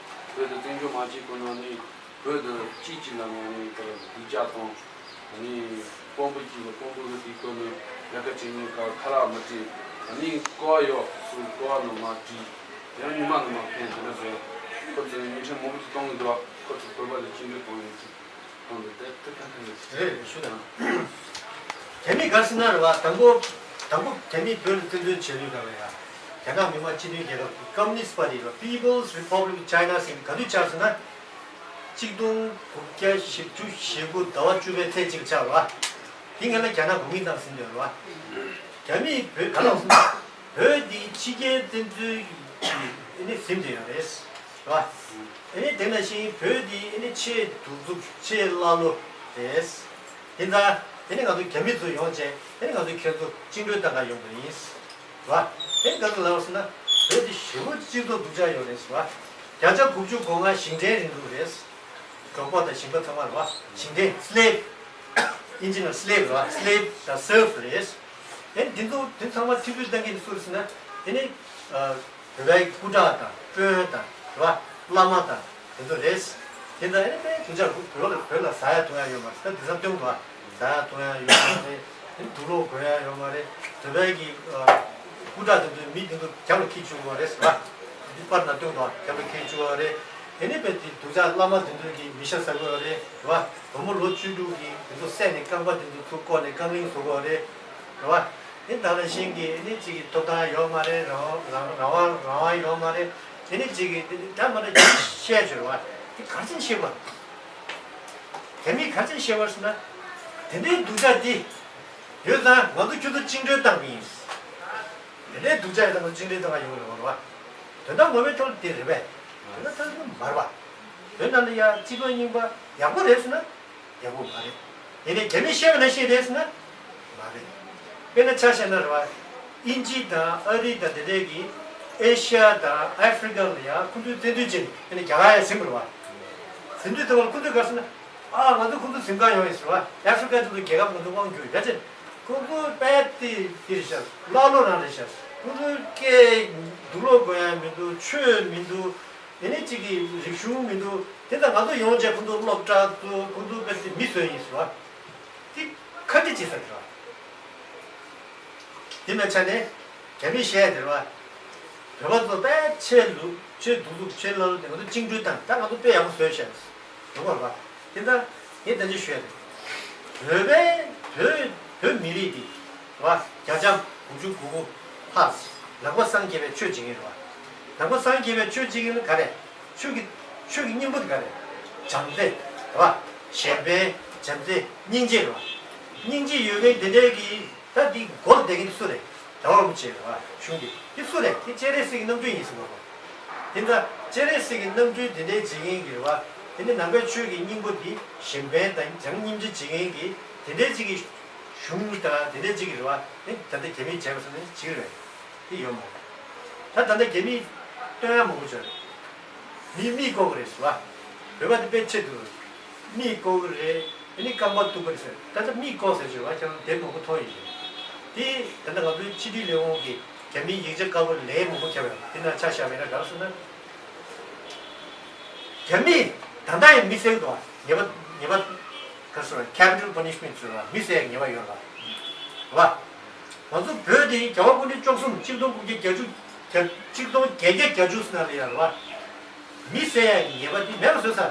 བོད་དུ་བཙན་བྱོལ་མ་བྱེད་གི་ན་ནི། བོད་དུ་གཅིག་གཅིག་ལ་ངོས་ནས་དེར་སྡུག་ཅག་དང་། ཨ་ནི་དཔོན་པོ་གཅིག་ལ་དཔོན་པོ་གི་དེའི་སྐོར་ནས་ལས་ཀ་བྱེད་མཁན་ཁ་ཁ་ལག་མི་སྤྲད། ཨ་ནི་ཀོ་བ་ཡོད་སུ་ཀོ་བ་ནང་མ་བྲིས། ཡང་ཉི་མ་ནང་མ་ཕན་དེ་འདྲ་བཟོས། ཁོ་ཚོས་ཉིན་ཁྲི་མང་པོ་ཞིག་གཏོང་གི་འདུག་ཁོ་ཚོ་བོད་པ་ལ་བཅིངས་འགྲོལ་གཏོང་ཡོང་ཅིག་གཏོང་འདུག་དེ་དེ་ཁ་ཁ་ཡོད་ཅིག་རེད་རེད། ཞུ་དང་། རྒྱ་མི་ག་རེ་ཟེར་ན་རེད་བ། དང་པོ་དང་པོ་རྒྱ་མིས་བོད་ལ་བཙན་འཛུལ་བྱས་དུས་སྐབས་ལ་ཡ། རྒྱ་ནག་མི་དམངས་སྤྱི་མཐུན་རྒྱལ་ཁབ་ཀྱི་Communist Party རེད་བ། People's Republic of China ཟེར་ནས་ག་དུས་ཆགས་ཟེར་ན། གཅིག་སྟོང་དགུ་བརྒྱ་བཞི་བཅུ་ཞེ་དགུ་ཟླ་བ་བཅུ་པའི་ཚེས་གཅིག་ལ་ཆགས་རེད་བ། དེ་སྔོན་ལ་རྒྱ་ནག་གོང་མིང་ཏང་ཟེར་འདུག་རེད་བ། རྒྱ་མིས་བོད་ག་ལ་ཟེར་ན། བོད་འདི་ཕྱི་རྒྱལ་བཙན་འཛུལ་གྱི་ཨ་ནི་ཟིན་བསྡད་ཡོད་རེད། རེད་བ། ཨ་ནི་དེ་ནང་བཞིན་བོད་འདི་ཨ་ནི་ཆེས་གདུག་རྩུབ་ཆེས་ཀླ་ཀློ་རེད། དེ་ཙང་ཨ་ནི་ང་ཚོ་རྒྱ་མི་ཚོ་ཡོང་བྱས་ཨ་ནི་ང་ཚོས་ཁྱེད་ཚོ་བཅིངས་འགྲོལ་བཏང་ག་ཡོང་གི་ཡིན། རེད་བ། ཨ་ནི་ག་ཚོད་ལབ་ཟེར་ན་བོད་འདི་ཞེ་པོ་སྤྱི་ཚོགས་སྡུག་ཅག་ཡོད་རེད་ཟེར་བ། བརྒྱ་ཆ་དགུ་བཅུ་གོ་ལྔ་ཞིང་བྲན་རིང་ལུགས་རེད། འབྲོག་པ་དང་ཞིང་པ་ཚང་མ་རེད་བ། ཞིང་བྲན་slave། ཨིན་ཇི་ནང་slave རེད་བ། slave་དང་serf་རེད། ཨ་ནི་འདི་ཚོ་འདི་ཚང་མ་ཁྲིམས་གཅོད་བཏང་མཁན་སུ་རེད་ཟེར་ན་ཨ་ནི། བོད་པའི་སྐུ་དྲག་དང་དཔོན་དང་རེད་བ། བླ་མ་དང་དེ་ཚོ་རེད། དེ་ཚོ་ཨ་ནི་དཔེ་སྡུག་ཅག་བོད་ལ་བོད་ལ་ཟ་ཡ་འཐུང་ཡ་ཡོད་མ་རེད། ད་དེང་སང་སྟོན་འདུག་བ། ཟ་ཡ་འཐུང་ཡ་ཡོད་མ་རེད། ཨ་ནི་དུག་ལོག་གོན་ཡ་ཡོད་མ་རེད། བོད་པའི་གི་སྐུ་དྲག་དེ་ཚོས་མི་དེ་ཚོ་རྒྱབ་ལ་འཁྱེར་བཅུག་གི་རེད་ཟེར་བ། འདི་པར་ནང་སྟོན་འདུག་བ། རྒྱབ་ལ་འཁྱེར་བཅུག་གི་རེད། ཨ་ནི་དཔེ་དེ་སྡུག་ཅག་བླ་མ་དེ་ཚོས་གི་མི་ཤ་ཟ་གི་རེད་ཟེར་བ། བུ་མོ་ལོ་བཅུ་དྲུག་གི་དེ་ཚོ་བསད་ནས་རྐང་པ་དེ་ཚོ་ཚུར་བཀོག་ནས་རྐང་གླིང་བཟོ་གི་རེད། རེད་བ། ཨེ་ད་ལ་ཤིང་གི་ཨེ་ནི་གཅིག་གི་ཐོབ་ཐང་ཡོད་མ་རེད། རང་དབང་རང་དབང་རང་དབང་ཡོད་མ་རེད། ཨེ་ནི་གཅིག་གི་འདྲ་མ་འདྲ་གཅིག་བཤད་བྱོས་རེད་བ། དེ་ག་རེ་བྱས་ཤེས་པ། རྒྱ་མིས་ག་རེ་བྱས་ཤེས་པ་ཟེར་ན། དེ་འདྲའི་སྡུག་ཅག་འདི་ཡོད་ཙང་ང་ཚོ་ཁྱོད་ཚོ་བཅིངས་འགྲོལ་བཏང་གི་ཡིན། དེ་འདྲའི་སྡུག་ཅག་ཡོད་ཙང་ང་ཚོ་བཅིངས་འགྲོལ་བཏང་ག་ཡོང་གི་རེད་བ། དོན་དག་ངོ་མའི་ཐོག་ལ་དེ་རེད་པས། དོན་དག་ཐོག་ལ་མ་རེད་བ། བོད་ནང་ལ་ཡ་སྤྱི་ཚོགས་རྙིང་པ་ཡག་པོ་རེད་ཟེར་ན། ཡག་པོ་མ་རེད། ཡིན་ནའི་རྒྱ་མིས་བཤད་པ་ནང་བཞིན་རེད་ཟེར་ན། མ་རེད། དཔེར་ན་ཆ་བཞག་ན་རེད་བ། དབྱིན་ཇི་དང་ཨ་རི་དང་དེ་འདྲས་ཀྱིས་ཨེ་ཤ་ཡ་དང་ཨ་ཧྥི་རི་ཀ་ལ་ཡང་ཁོང་ཚོས་བཙན་འཛུལ་བྱས་ནས་དཔེར་ན་རྒྱ་གར་ཡང་ཟིན་པ་རེད་བ། ཟིན་དུས་ཙམ་པ་ཁོང་ཚོས་ག་རེ་ཟེར་ན། ཨ་ང་ཚོ་ཁོང་ཚོ་ཟིན་ག་ཡོང་ཡིན་ཟེར་བ། ཨ་ཧྥི་རི་ཀ་དེ་ཚོ་རྒྱལ་ཁབ་ང་ཚོ་དབང་བསྒྱུར་ཡ་ཅན། ཁོང་ཚོ་དཔེ་དེ་དེ་རེད་ཤག་ཀླ་ཀློ་རང་རེད་ཤག་ཁོང་ཚོ་སྐད་དུག་ལོག་གོན་ཡ་མི་འདུག་ཆོས་མི་འདུག་དེ་ནས་གཅིག་གིས་རིག་གཞུང་མི་འདུག་དེ་ལྟར་ང་ཚོ་ཡོང་བྱས་ཁོང་ཚོ་སློབ་གྲྭ་ཚོ་ཁོང་ཚོ་དཔེ་དེ་མི་བཟོས་ཡིན་ཟེར་བ། དེ་ཁ་འདྲི་བྱེད་ས་རེད་བ། དེ་མ་ཆ་ནས་རྒྱ་མིས་བཤད་དེ་རེད་བ། བོད་པ་ཚོ་དཔེ་ཆེ་ལུགས་ཆེ་སྡུག་ལུགས་ཆེ་ལ་ལུགས་དེ་ང་ཚོ་བཅིངས་འགྲོལ་བཏང་ད་ང་ཚོ་དཔེ་ཡག་པོ་བཟོས་བཞག་ཟེར་བ་རེད་བ། དེ་ལྟར་ངས་ད་ཅི་ཞུ་ཡ་རེད། བོད་པའི་བོད་བོད་མི་རིགས་འདི་རེད་བ། བརྒྱ་ཆ་དགུ་བཅུ་གོ་དགུ་ལྷག་ལག་པ་སངས་རྒྱས་པའི་ཆོས་བྱེད་མཁན་རེད་བ། ལག་པ་སངས་རྒྱས་པའི་ཆོས་བྱེད་མཁན་ལ་ག་རེ། ཆོས་ཀྱི་ཆོས་ཀྱི་སྙིང་པོ་དེ་ག་རེ། བྱམས་བརྩེ་རེད་བ། གཞན་ཕན་བྱམས་བརྩེ་སྙིང་རྗེ་རེད་བ། སྙིང་རྗེ་ཡོད་མཁན་དེ་འདྲའི་གི་ད་འདི་མགོ་ལ་བསྡད་མཁན་དེ་སུ་རེད། རྒྱལ་བ་རིན་པོ་ཆེ་རེད་བ། གཞུང་འདི་འདི་སུ་རེད། དེ་སྤྱན་རས་གཟིགས་ཀྱི་རྣམ་སྤྲུལ་ཡིན་ཟེར་བ་རེད། དེ་འདྲ་སྤྱན་རས་གཟིགས་ཀྱི་རྣམ་སྤྲུལ་དེ་འདྲའི་བྱེད་མཁན་གྱི་རེད་བ། དེ་ནི་ནང་པའི་ཆོས་ཀྱི་སྙིང་པོ་འདི་གཞན་ཕན་དང་བྱམས་སྙིང་རྗེ་བྱེད་མཁན་གྱི་དེ་འདྲའི་ཅིག་གི་གཞུང་དང་དེ་འདྲའི་ཅིག་གི་རེད་བ། ཨེ་ད་ལྟ་རྒྱ་མིས་བྱས་པ་སོང་ནས་ཅིག་རེད། དེ་ཡོད་མ་རེད། ད་ད་ལྟ་རྒྱ་མིས་སྟོན་ཡ་མང་པོ་བྱས་རེད། མི་མིག་ལྐོག་གི་རེད་ཟེར་བ། བོད་པ་དེ་དཔེ་ཆེ་འདུག་མིག་ལྐོག་གི་རེད། ཨ་ནི་རྐང་པ་གཏུབ་པ་རེད་ཟེར། ད་ལྟ་མིག་ལྐོག་ཟེར་བྱས་བ་ཁྱེད་རང་དེབ་མང་པོ་མཐོང་ཡོད་རེད། དེ་ད་ལྟ་ང་ཚོའི་ཕྱི་དྲིལ་ལས་ཁུངས་ཀྱིས་རྒྱ་མིའི་ཡིག་ཆ་དཀར་པོ་ལན་མང་པོ་བརྒྱབ་ཡོད་རེད། དེ་ནང་ཆ་བཞག་པ་ཡིན་ན་ག་རེ་ཟེར་ན། རྒྱ་མིས་ད་ལྟ་ཡང་མི་བསད་ཀྱི་འདུག་བ། ཉེས་པ་ཉེས་པ་ག་རེ་ཟེར་བ། capital punishment ཟེར་བ་མི་བསད་ཡ་ཉེས་པ་ཡོད་རེད་བ། རེད་བ། ང་ཚོ་བོད་དེ་རྒྱལ་བ་སྐུ་ཕྲེང་བཅུ་གསུམ་གཅིག་སྟོང་དགུ་བརྒྱ་བརྒྱད་ཅུ་གཅིག་སྟོང་བརྒྱད་བརྒྱ་བརྒྱད་ཅུ་ཟེར་ན་ལ་ཡ་རེད་བ། མི་བསད་ཡ་ཉེས་པ་དེ་མེད་པ་བཟོས་ཚར་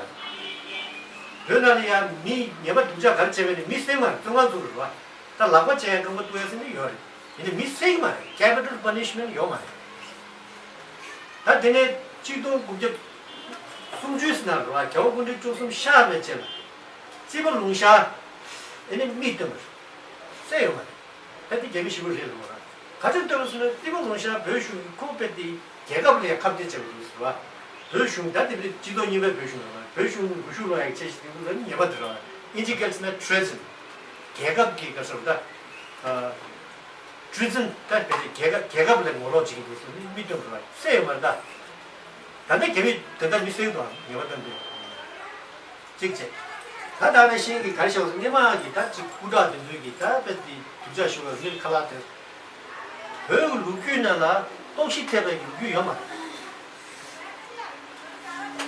རེད། བོད་ནང་ལ་ཡ་མི་ཉེས་པ་སྡུག་ཅག་ག་རེ་བྱས་པ་ནི་མི་བསད་མ་རེད། བཙོན་ཁང་བཙུགས་རེད་བ། ད་ལག་པ་བཅད་ཡ་རྐང་པ་གཏུབ་ཡ་ཟེར་ནི་ཡོད་རེད། ཡིན་ནའི་མི་བསད་མ་རེད། capital punishment ཡོད་མ་རེད། ད་དེ་ནས་གཅིག་སྟོང་དགུ་བརྒྱ་སུམ་ཅུ་ཟེར་ན་རེད་བ། རྒྱལ་བ་སྐུ་ཕྲེང་བཅུ་གསུམ་གཤེགས་པའི་རྗེས་ལ་རྩིས་པ་ལུང་ཤར་ཨེ་ནི་མིས་བཏོན་པ་རེད། བསད་ཡོད་མ་རེད། ད་དེ་རྒྱ་མི་ཞེ་པོ་རེད་ལབ་ར། ག་ཚོད་བཏོན་ཟེར་ན་རྩིས་པ་ལུང་ཤར་བོད་གཞུང་གི་ཁོ་དཔེ་དེ་རྒྱལ་ཁབ་ལ་ཡང་ཁ་གཏད་བྱས་པ་རེད་ཟེར་བ། བོད་གཞུང་ད་དེ་དུས་སྤྱི་ཚོགས་རྙིང་པའི་བོད་གཞུང་རེད་བ། བོད་གཞུང་འགུལ་ཤུགས་སློང་ཡག་ཆེད་ཞིག་དེ་ཚོ་ལ་ཉེས་པ་དེ་རེད་བ། ཨིན་ཇི་སྐད་ཟེར་ན་treason། རྒྱལ་ཁབ་ཀྱི་ག་ཟེར་བ་ད། treason། ད་དཔེ་དེ་རྒྱལ་ཁབ་རྒྱལ་ཁབ་ལ་ངོ་ལོག་བྱེད་ཀྱི་འདུག་ཟེར་ནས་མི་བཏོན་པ་རེད་བ། བསད་ཡོད་མ་རེད་ད། ད་ལྟ་རྒྱ་མི་ད་ལྟ་མི་བསད་དང་ཉེས་པ་བཏོན་པས། གཅིག་བྱས། ད་ད་ནས་ཤིང་གི་གར་ཤོག་སྔས་མ་གི་ད་ཅིག་སྐུ་དྲག་དེ་ཚོའི་གི་ད་དཔེ་དེ་སྡུག་ཅག་ཞུ་བའི་མིར་ཁ་ལག་དེ། བོད་ཀྱི་ལོ་རྒྱུས་ནང་ལ་གཏོར་བཤིག་ཐེབས་པའི་ལོ་རྒྱུས་ཡོད་མ་རེད།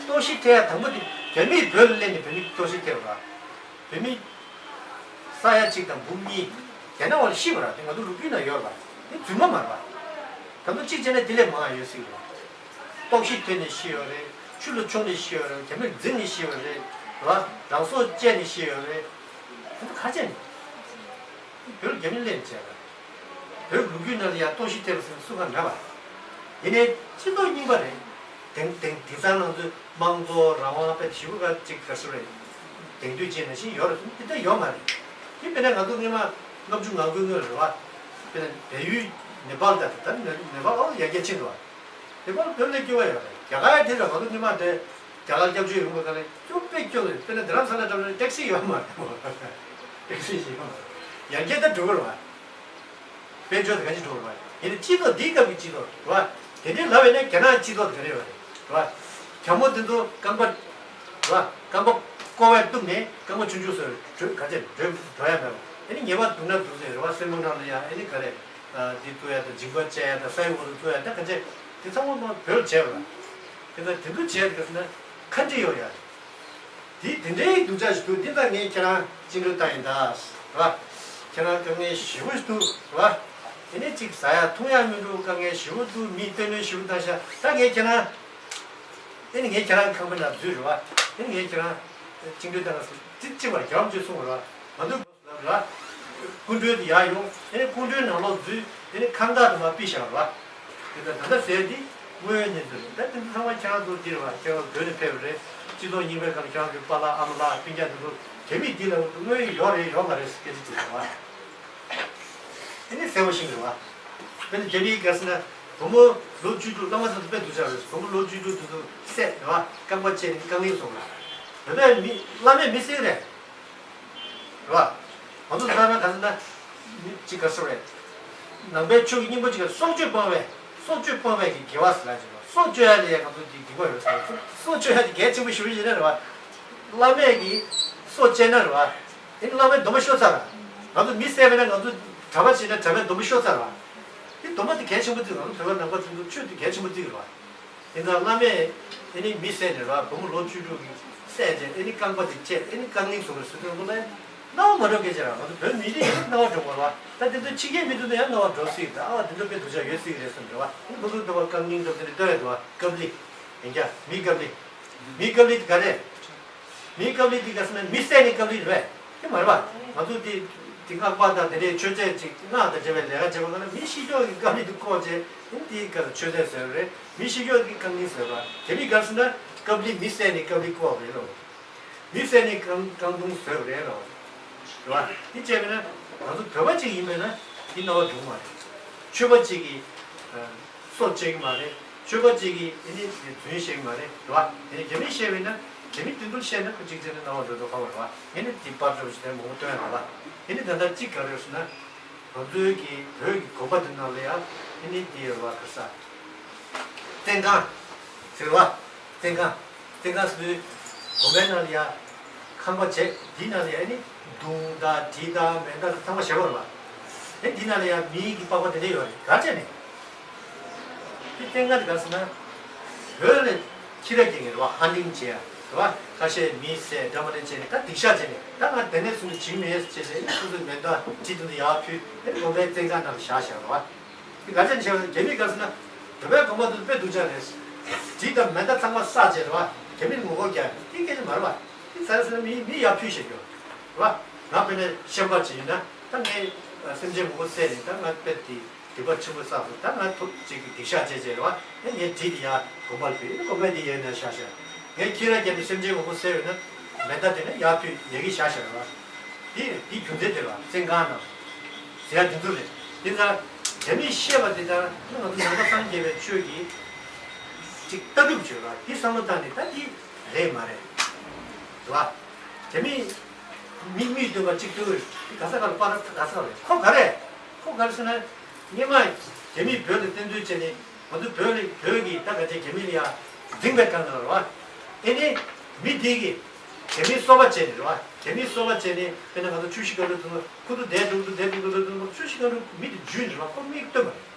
གཏོར་བཤིག་ཐེབས་ཡ་དང་པོ་དེ་རྒྱ་མིས་བོད་ལ་སླེབས་ནས་བོད་མི་གཏོར་བཤིག་ཐེབས་པ། བོད་མི་ས་ཡ་གཅིག་དང་འབུམ་གཉིས་རྒྱ་ནག་བར་ཤི་བ་ར་དེ་ང་ཚོ་ལོ་རྒྱུས་ནང་ཡོད་ར། དེ་རྫུན་མ་མ་ར། ད་དུང་གཅིག་བྱས་ན་དེ་ལས་མང་བ་ཡོད་སྲིད་ར། གཏོར་བཤིག་ཐེབས་ནས་ཤི་ཡོད་རེད། ཆུ་ལ་མཆོངས་ནས་ཤི་ཡོད་རེད། རྒྱ་མིར་འཛིང་ནས་ཤི་ཡོད་རེད། ར་རང་སྲོག་བཅད་ནས་ཤི་ཡོད་རེད། དེ་ཚོ་ག་བྱས་ནས། བོད་རྒྱ་མི་ལེན་བྱས་ར། བོད་ལོ་རྒྱུས་ནང་ལ་ཡང་གཏོར་བཤིག་ཐེབས་པ་ཟེར་སུ་གང་མེད་པ། ཡིན་ནའི་སྤྱི་ཚོགས་རྙིང་པ་རེད། དེང་དེང་དེང་སང་ང་ཚོའི་དམངས་གཙོ་རང་དབང་དཔེ་ཞེ་པོ་ག་ཅིག་ག་ཚོད་རེད། དེང་དུས་ཅན་ནང་བཞིན་ཡོད་རེད་དེ་འདྲ་ཡོད་མ་རེད། དེ་དཔེར་ན་ང་ཚོ་སྔོན་མ་ལྔ་བཅུ་ང་དགུའི་སྔོན་རེད་བ། དཔེར་ན་བལ་ཡུལ་ནེ་པཱལ་དང་ད་ནེ་ནེ་པཱལ་ཨོ་ཡར་རྒྱས་ཕྱིན་འདུག་བ། ནེ་པཱལ་བོད་ལས་སྐྱོ་བ་ཡོད་རེད། རྒྱ་གར་དེ་རེད། ང་ཚོ་སྔོན་མ་དེ་རྒྱ་གར་སྐྱབས་བཅོལ་ཡོང་བ་ག་ལས་སྐྱོ་དཔེ་སྐྱོ་རེད། དཔེར་ན་རྡ་རམ་ས་ལ་འགྲམ་ནས་ཊེག་སི་ཡོད་མ་རེད། ཊེག་སི་ཡོད་མ་རེད། ཡར་རྒྱས་ད་འགྲོ་གི་རེད་བ། དཔལ་འབྱོར་དེ་ག་ཅིག་འགྲོ་བ་རེད། ཡིན་ནའི་སྤྱི་ཚོགས་འདིའི་སྐབས་ཀྱི་སྤྱི་ཚོགས་རེད་བ། དེ་འདྲའི་ལབ་ཡོད་ན་རྒྱ་ནག་སྤྱི་ཚོགས་དེ་ག་རེ་ཡོད་རེད་བ། རྒྱ་མོ་དེ་ཚོ་རྐང་པ་རེད་བ། རྐང་པ་ཀོ་བས་གཏུབ་ནས་རྐང་པ་ཆུང་ཆུང་བཟོས་བྲོས་ག་ཚད་བྲོས་འགྲོ་ཡ་མེད་བ། ཨ་ནི་ཉེས་པ་སྡུག་ན་སྡུག་ཟེར་རེད་བ། སེར་མོ་ནང་ལ་ཡ་ཨ་ནི་ག་རེ། འདི་གཏུབ་ཡ་དང་མཇིང་པ་བཅད་ཡ་དང་ས་ཡི་འོག་ཏུ་གཏུབ་ཡ་ད་ག་ཚད་དེ་ཚང་མ་བོད་ལ་བྱས་པ་རེད། དེ་ལྟར་དེ་འདུ་བྱས་དེ་ག་ཟེར་ན་ཁ་འདྲི་ཡོད་ཡ་རེད། དེ་དེ་འདྲའི་སྡུག་ཅག་ཞིག་འདུག་འདི་ལྟར་ངས་ཁྱེད་རང་བཅིངས་འགྲོལ་བཏང་ཡིན་ད། རེད་བ། ཁྱེད་རང་དཀའ་ངལ་ཞེ་པོ་ཞིག་འདུག་རེད་བ། དེ་ནས་ཅིག་ཟ་ཡ་འཐུང་ཡ་མི་འདུག་དཀའ་ངལ་ཞེ་པོ་འདུག་མི་སྟོན་ནོ་ཞེ་པོ་བཏང་ཤག་ད་ངས་ཁྱེད་རང་། དེ་ནས་ངས་ཁྱེད་རང་ཁང་པའི་ནང་འཛུལ་རེད་བ། དེ་ནས་ངས་ཁྱེད་རང་བཅིངས་འགྲོལ་བཏང་ཟེར་ཅིག་ཅིག་བར་རྒྱབ་ཅིག་གསུངས་རེད་བ། མ་འདུག་རེད་བ། སྐུ་མགྲོན་དེ་ཡར་ཡོང་། དེ་ནས་སྐུ་མགྲོན་ནང་ལོགས་འཛུལ། དེ་ནས་ཁང་བདག་དེ་མར་ཕུད་བཞག་རེད་བ། དེ་ལྟར་ད་ལྟ་ཟེར་འདི་དངོས་ཡོད་གནས་ཚུལ་རེད། ད་དེ་ཚོ་ཚང་མ་ཁྱེད་རང་ཚོ་འདི་རེད་བ། ཁྱེད་རང་བོད་ནས་ཕེབས་པ་རེད། སྤྱི་ཚོགས་རྙིང་པའི་སྒང་ལ་ཁྱེད་རང་ཚོའི་པཱ་ལགས་ཨ་མ་ལགས་སྤུན་ཀྱག་དེ་ཚོ་དེ་མི་འདི་ལ་དངོས་ཡོད་ཡོད་རེད་ཡོད་མ་རེད་སྐད་ཆ་དྲིས་རེད་བ། དེ་ནས་གསལ་པོ་ཤེས་རེད་བ། དཔེར་ན་རྒྱ་མིའི་སྐད་ཟེར་ན་བུ་མོ་ལོ་བཅུ་དྲུག་བླ་མ་ཚོ་དཔེ་སྡུག་ཅག་རེད། བུ་མོ་ལོ་བཅུ་དྲུག་དེ་ཚོ་བསད་རེད་བ། རྐང་པ་བཅད་ནས་རྐང་གླིང་བཟོ་བ། བོད་པའི་མི་བླ་མས་མི་བསད་རེད། རེད་བ། ང་ཚོ་ལྟར་ན་ག་ཟེར་ན། མི་གཅིག་ག་ཟེར་རེད། ནང་པའི་ཆོས་ཀྱི་སྙིང་པོ་གཅིག་ལ་སྲོག་གཅོད་སྤོང་བའི། སྲོག་གཅོད་སྤོང་བའི་གི་དགེ་བ་ཟེར་ལ་ཅིག་རེད་བ། སྲོག་གཅོད་ཡ་ལ་ཡ་ང་ཚོ་འདི་སྡིག་པ་ཡོད་ཟེར་བ། སྲོག་གཅོད་ཡ་དེ་གལ་ཆེན་པོ་ཞེ་པོ་ཞིག་རེད་བ། བླ་མས་གི་སྲོག་བཅད་ན་རེད་བ། དེ་ནི་བླ་མའི་སྡོམ་པ་ཤོར་ཚར་ར། ང་ཚོ་མི་བསད་པས་ན་ང་ཚོ་གྲྭ་པ་བྱས་ན་གྲྭ་པའི་སྡོམ་པ་ཤོར་ཚར་ར། དེ་སྡོམ་པ་དེ་གལ་ཆེན་པོ་བརྩི། ང་ཚོ་བོད་པ་ནང་པ་ཚོ་ཆོས་དེ་གལ་ཆེན་པོ་བརྩི་གི་རེད་བ། དེ་ཚོ་བླ་མས་ ཨེ་ནི་མི་བསད་ནས་ར་བུ་མོ་ལོ་བཅུ་དྲུག་གི་བསད་བྱས་ཨེ་ནི་རྐང་པ་དེ་བཅད་ཨེ་ནི་རྐང་གླིང་བཟོ་བར་ཟེར་དུས་ཁོ་ལ་སྣང་བ་མ་འགྲོ་སྐད་ཆ་ར། ང་ཚོ་བོད་མི་རིགས་ཡིན་ན་སྣང་བ་འགྲོ་དགོས་ར། ད་དེ་ཚོ་ཕྱི་རྒྱལ་མི་འདུག་ན་ཡང་སྣང་བ་འགྲོ་སྲིད་ད། ཨ་དེ་འདྲ་དཔེ་སྡུག་ཅག་ཡོད་སྲིད་རེད་བསམ་འགྲོ་བ། ཨེ་ནི་ཁོ་ཚོ་འདུག་བ་རྐང་གླིང་འགྲོ་དེ་འདྲ་ལྟོས་ཡ་འདུག་བ། ཀབ་ལི་ཡིན་ཀྱང་མི་ཀབ་ལི། མི་ཀབ་ལི་དེ་ག་རེད། མི་ཀབ་ལི་དེ་ག་ཟེར་ན་མི་བསད་ནི་ཀབ་ལི་རེད་པས། དེ་མ་རེད་པ། ང་ཚོ་དེ་དེ་སྔགས་པ་དང་དེ་འདྲའི་མཆོད་རྫས་ཅིག་སྔགས་དང་འབྲེལ་བའི་ལས་ཀ་བྱེད་པ་ག་ལ་མི་ཤི་མཆོག་གི་ཀབ་ལི་དེ་བཀོག་བྱས་ཨེ་ནི་དེའི་སྐབས་མཆོད་རྫས་བཟོས་པ་རེད། མི་ཤི་མཆོག་གི་རྐང་གླིང་བཟོས་པ། དེ་མི་ག་ཟེར་ན་ཀབ་ལི་མི་བསད་ནི་ཀབ་ལི་བཀོག་རེད་ལོ། མི་བསད་ནི་རྐང་རྐང་དུང་བཟོས་པ་རེད་ལོ། རེད་བ། དེ་བྱས་པས་ན་ང་ཚོ་བོད་པ་ཅིག་ཡིན་པས་ན་དེ་སྣང་བ་འགྲོ་གི་མ་རེད། ཆོས་པ་ཅིག་གིས་སྲོག་བཅད་ཀྱི་མ་རེད། ཆོས་པ་ཅིག་གིས་ཨེ་ནི་རྫུན་བཤད་ཀྱི་མ་རེད། རེད་བ། དེ་ནས་རྒྱ་མིས་བཤད་པས་ན་རྒྱ་མིས་དེ་འདྲ་བཤད་ན་ཁོ་གཅིག་བྱས་ན་སྣང་བ་འགྲོ་འགྲོ་ཁ་བ་རེད་བ། ངས་ནི་དེ་པར་འདྲ་བོ་ཞིག་དེ་མང་པོ་སྟོན་ཡ་རེད་བ། ཨེ་ནི་ད་ལྟ་གཅིག་ག་རེ་ཡོད་ཟེར་ན། ང་ཚོའི་གི་བོད་ཀྱི་དགོན་པ་འདི་ནང་ལ་ཡ་ཨེ་ནི་འདི་ཡོད་བ་ག་ས། བཙན་ཁང་ཟེར་བ། བཙན་ཁང་། བཙན་ཁང་ཟེར་དུས་དགོན་པའི་ནང་ལ་ཡ་ཁང་པ་བྱས་འདི་ནང་ལ་ཡ་ཨེ་ནི་མདུང་དང་གྲི་དང་མེ་མདའ་དང་ཚང་མ་བཞག་པ་རེད་བ། ཨེ་འདི་ནང་ལ་ཡ་མིའི་གི་པགས་པ་དེ་འདྲ་ཡོད་རེད་ག་བྱས་ནས། དེ་བཙན་ཁང་དེ་ག་ཟེར་ན། བོད་ལ་ཁྱི་ར་སྐྱེ་མཁན་རེད་བ། ཧན་ཊིང་བྱེད་ཡ་རེད་བ། ཁ་ཤས་མི་བསད་འདྲ་མ་འདྲ་བྱས་ནས་ད་སྡིག་བཤགས་བྱས་ནས་ད་ང་དེ་ནས་བཟུང་ནས་བྱིན་མེད་ཟེར་བྱས་ནས་སོ་སོའི་མེ་མདའ་གྲི་དེ་ཚོ་ཡར་ཕུལ་ཨེ་དགོན་པའི་བཙན་ཁང་ནང་ལ་བཞག་བཞག་རེད་བ། དེ་ག་ཅན་བྱས་པ་རྒྱ་མིས་ག་ཟེར་ན། བོད་པའི་དགོན་པ་དེ་དཔེ་སྡུག་ཅག་རེད། གྲི་དང་མེ་མདའ་ཚང་མ་བསགས་བྱས་རེད་བ། རྒྱ་མིར་ངོ་རྒོལ་རྒྱག་ཡ་དེ་སྐད་ཆ་མ་རེད་བ། དེ་ཚ་ཟེར་ན་མི་མི་ཡར་ཕུལ་བྱས་རྒྱུ་རེད་བ། ང་དཔེར་ན་ཤན་པ་ཅིག་ཡིན་ན་ད་ངས་སེམས་ཅན་མང་པོ་བསད་ནས་ད་ང་དཔེ་དེ། སྡིག་པ་ཆེན་པོ་བསགས་སོང་། ད་ང་ཐུགས་གཅིག་གིས་སྡིག་བཤགས་བྱས་བྱས་རེད་བ། ཨེ་ངས་གྲི་དེ་ཡར་དགོན་པ་ལ་ཕུལ། ཨེ་དགོན་པས་དེ་ཡར་ནས་བཞག་བཞག་ངས་ཁྱི་ར་བརྒྱབ་ནས་སེམས་ཅན་མང་པོ་བསད་ཡོད་ན་མེ་མདའ་དེ་ནས་ཡར་ཕུལ་ཡ་གི་བཞག་བཞག་རེད་བ། དེ་དེ་རྒྱུ་མཚན་དེ་རེད་བ། བཙན་ཁང་ནང་ཟེར་ཡ་དེ་ཚོ་རེད། དེ་ཚ་རྒྱ་མིས་བཤད་པ་དེ་ལྟར་ང་ཚོ་ནང་པ་སངས་རྒྱས་པའི་ཆོས་ཀྱི་གཅིག་ལྟ་གྲུབ་བྱོས་ར་དེ་བསམ་བློ་བཏང་ནས་ད་དེ་རེད་མ་རེད་རེད་བ། རྒྱ་མིས་མི་མིས་སྟོན་པ་གཅིག་སྟོན་དེ་ག་ས་ག་ལ་པར་ག་ས་ག་ལ་ཁོ་ག་རེད། ཁོ་ག་རེ་ཟེར་ན། སྔོན་མ་རྒྱ་མིས་བོད་ལ་བཙན་འཛུལ་བྱས་ནས་ང་ཚོ་བོད་ལ་བོད་ཀྱི་ད་ག་ཚད་རྒྱ་མི་ལ་ཡ་འཛིང་པའི་སྒང་ལ་རེད་བ། ཨེ་ནི་མི་དེ་གིས་རྒྱ་མིའི་སོ་པ་བྱས་ནས་རེད་བ། རྒྱ་མིའི་སོ་པ་བྱས་ནས་དཔེར་ན་ང་ཚོ་ཆུ་བཞི་སྒང་དྲུག་ཚོ་ཁུ་ཚུར་བསྡད་འདུག་ཚུར་བསྡད་འདུག་ཚུར་བསྡད་འདུག་ཆུ་བཞི་སྒང་དྲུག་མི་དེ་འཇུས་ནས་རེད་བ། ཁོ་མིག་སྟོན་པ་རེད།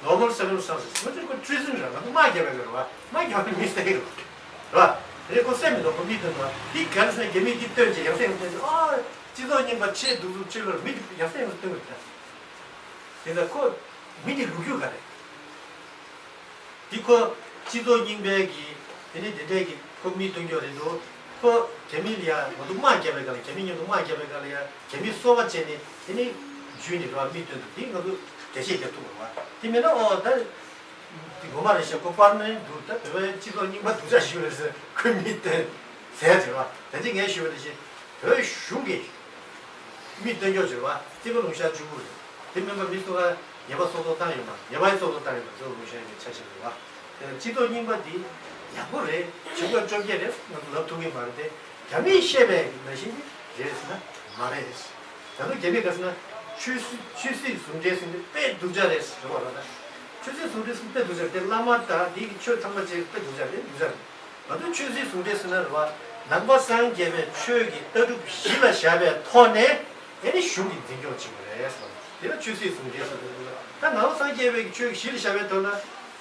ནོར་མལ་སེ་ཝན་སང་སི་ང་ཚོ་ཁོ་པྲི་ཟན་རེད། ང་ཚོ་དམག་རྒྱབ་པའི་རེད་བ། དམག་རྒྱབ་པའི་མི་སྟེགས་རེད་བ། རེད་བ། རེད་ཁོ་སེམས་མི་འདུག་ཁོ་མིག་སྟོན་པ་དེ་ག་རེ་ཟེར་ན་རྒྱ་མིས་དེ་སྟོན་བྱས་ཡང་སེ་ཡང་སྟོན་བྱས་ཨ། སྤྱི་ཚོགས་རྙིང་པ་ཆེས་སྡུག་རྩུབ་ཆེ་ལོར་མི་དེ་ཡང་སེ་ཡང་སེ་སྟོན་པ་རེད། དེ་ལྟར་ཁོ་མི་དེ་ལོ་རྒྱུས་ག་རེད། འདི་ཁོ་སྤྱི་ཚོགས་རྙིང་པའི་གི་དེ་ནི་དེ་འདྲས་ཀྱི་ཁོ་མི་སྟོན་རྒྱུ་རེད་འདུག་ཁོ་རྒྱ་མི་ལ་ཡ་ང་ཚོ་དམག་རྒྱབ་པའི་སྒང་ལ་རྒྱ་མི་མཉམ་དུ་དམག་རྒྱབ་པའི་སྒང་ལ་ཡ་རྒྱ་མི་སོ་པ་བྱས་ནས་དེ་ནི་འཇུས་ནས་རེད་བ། མི་སྟོན་འདུག་འདི་ང་ཚོ་འགྲེལ་བཤད་རྒྱབ་ཐུབ་པ་རེད་བ། དེ་མིན་ན་ཨོ་ད་འདི་ངོ་མ་རེད་ཤག་ཁོ་པར་མེན་འདུག་ད་བོད་པའི་སྤྱི་ཚོགས་རྙིང་པ་སྡུག་ཅག་ཞིག་རེད་ཟེར་ཁོས་མི་སྟོན་ཟེར་ཡ་རེད་བ། ད་ཅི་ངས་ཞུས་པ་ནང་བཞིན་བོད་གཞུང་གིས་མི་སྟོན་རྒྱུ་རེད་བ། རྩིས་པ་ལུང་ཤར་བཅུ་དགུ་རེད། དེ་མིན་པ་མི་སུ་ག་ཉེས་པ་སོ་སོ་བཏང་ཡོད་མ་རེད། ཉེས་པ་སོ་སོ་བཏང་ཡོད་མ་རེད། རྩིས་པ་ལུང་ཤར་ཡོད་ཆ་ཤས་རེད་བ། དེ་ནས་སྤྱི་ཚོགས་རྙིང་པ་འདི་ཡག་པོ་རེད། བྱེད་སྒོ་བཅོ་བརྒྱད་རེད། ང་ཚོ་ལབ་ཐུབ་ཀྱི་མ་རེད་དེ། རྒྱ་མིས་བཤད་པའི་ནང་བཞིན་གྱི་རེད་ཟེར་ན་མ་རེད། ད་དུང་རྒྱ་མིས་ག་ཟེར་ན་ཆོས་སྲིད་ཆོས་སྲིད་ཟུང་འབྲེལ་ཟེར་ནས་དཔེ་སྡུག་ཅག་རེད་ཟེར་བ་རེད། ད་ཆོས་སྲིད་ཟུང་འབྲེལ་ཟེར་ན་དཔེ་སྡུག་ཅག་རེད་དེ། བླ་མ་དང་འདི་གི་ཆོས་ཚང་མ་བྱས་དཔེ་སྡུག་ཅག་རེད། སྡུག་ཅག་རེད། ང་ཚོ་ཆོས་སྲིད་ཟུང་འབྲེལ་ཟེར་ན་རེད་བ། ནང་པ་སངས་རྒྱས་པའི་ཆོས་ཀྱི་ལྟ་གྲུབ་གཞི་ལ་བཞག་པའི་ཐོག་ནས་ཨེ་ནི་གཞུང་གིས་འཛིན་སྐྱོང་བྱེད་དགོས་རེད་ཟེར་བ། དེ་ལ་ཆོས་སྲིད་ཟུང་འབྲེལ་ཟེར་བ། ད་ནང་པ་སངས་རྒྱས་པའི་ཆོས་ཀྱི་གཞི་ལ་བཞག་པའི་ཐོག་ན་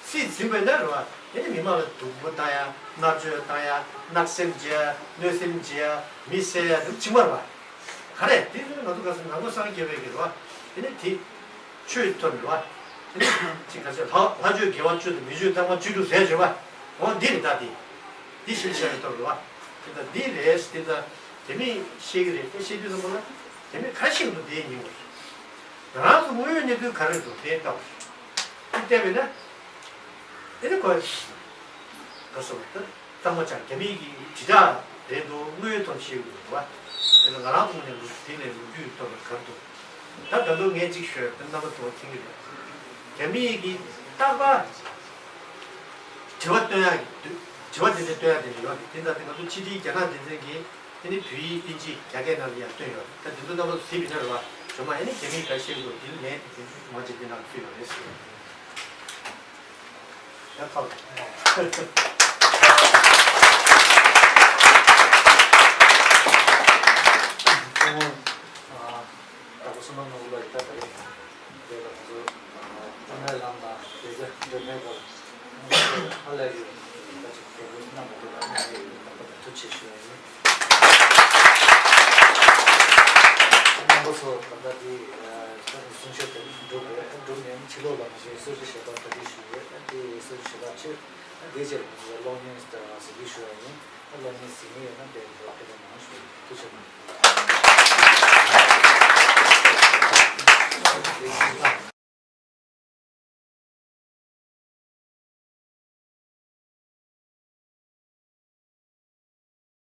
སྲིད་འཛིན་པས་ན་རེད་བ། ཨེ་ནི་མི་མང་ལ་སྡུག་པོ་བཏང་ཡ། མནར་གཅོད་བཏང་ཡ། བརྣབ་སེམས་བྱེད་ཡ། གནོད་སེམས་བྱེད་ཡ། མི་བསད་ཡ་དེ་བྱེད་མ་རེད་བ། ག་རེ་དེ་ཚོ་ང་ཚོ་ག་ས་ནང་པ་སངས་རྒྱས་པའི་གི་རེད་བ། དེ་ནི་དེ་ཆོས་ཐོབ་རེད་བ། དེ་ནི་ཅིག་ག་ཚོད་ལྷ་ལྷ་ཆོས་དགེ་བ་བཅུ་དང་མི་ཆོས་ལྟག་མ་བཅུ་དྲུག་ཟེར་བརྗོད་པ། འོ་འདི་རེད་ད་དེ། འདི་ཤེས་བྱ་རེད་ཐོབ་རེད་བ། དེ་ད་འདི་རེད་དེ་ད་དེ་མི་ཤེས་གི་རེད། དེ་ཤེས་དུས་ཙམ་པ་ལ་དེ་མི་ག་ཤེས་འདུག་དེའི་ཉིན་མོ་རེད། ང་རང་ཚོ་དངོས་ཡོད་གནས་ཚུལ་ག་རེ་འདུག་དེ་ལྟ་བ་རེད། དེ་བལྟས་པས་ན་དེ་ནི་གོ་ག་སོ་ད། གཙང་མ་ཆགས། རྒྱ་མིའི་གི་དྲིལ་བསྒྲགས་རེད་འདུག་དངོས་ཡོད་ཐོག་ཤེས་དགོས་འདུག་བ། དེ་ལ་ང་རང་ཚོ་ནས་ལོ་དེ་ལས་ལོ་རྒྱུས་ཐོག་ལ་གར་འདུག་ད་ད་དུང་ངས་གཅིག་ཤོད་དེ་རྣམ་པ་ཚོ་མཁྱེན་གི་རེད། རྒྱ་མིའི་གི་རྟག་པར་དྲི་བ་བཏོན་ཡག་གི་དུས་དྲི་བ་དེ་འདྲ་བཏོན་ཡག་དེ་འདྲ་ཡོད་རེད། དེ་ལྟར་དེ་ང་ཚོ་ཕྱི་དྲིལ་རྒྱ་ནག་སྡེ་ཚན་གྱིས་དེ་ནི་བོད་ཡིག་དབྱིན་ཇི་རྒྱ་སྐད་ནང་ལ་ཡང་བཏོན་ཡོད་རེད། ད་དེ་ཚོ་རྣམ་པ་ཚོ་གཟིགས་པ་ཡིན་ན་རེད་བ། ཇོ་མ་ཨེ་ནི་རྒྱ་མིའི་ག་ཤེས་དགོས་དེ་ནི་ལན་དེ་མ་བྱེད་དེ་ནང་ཚུད་ཡོད་རེད་ཟེར། ཡ་ཁག་ད་བོ་སོ་ནམ་ནོར་བུ་ལ་ཡི་ད་ད་རེད། དེ་ལ་ང་ཚོ་ཨ་ནེ་ལམ་དང་དེ་ཚེ་འདྲ་མེད་པར་ཧ་ལས་ཀྱི་ ཞེས་ཞུ་བ་ཡིན། རྣམ་པ་ཚོ་ད་ལྟ་འདི་ཨ་གསུང་བཤད་དེ་འགྲུབ་རེད། འགྲུབ་ནས་ཕྱི་ལོགས་ལ་མ་ཞིག་གསོལ་ཇ་བཞེས་པར་ག་དུས་ཞུ་རེད། འདི་གསོལ་ཇ་བཞེས་པ་ཆེད་འདིའི་རྗེས་ལ་ང་ཚོ་གློག་བརྙན་གཟིགས་རྒྱུ་ཞུ་བ་ཡིན། གློག་བརྙན་གཟིགས་མཁན་ཡོད་ན་དེ་འདྲ་ཕེབས་རོགས་གནང་ཞུ་བ་ཡིན། ཐུགས་རྗེ་ཆེ།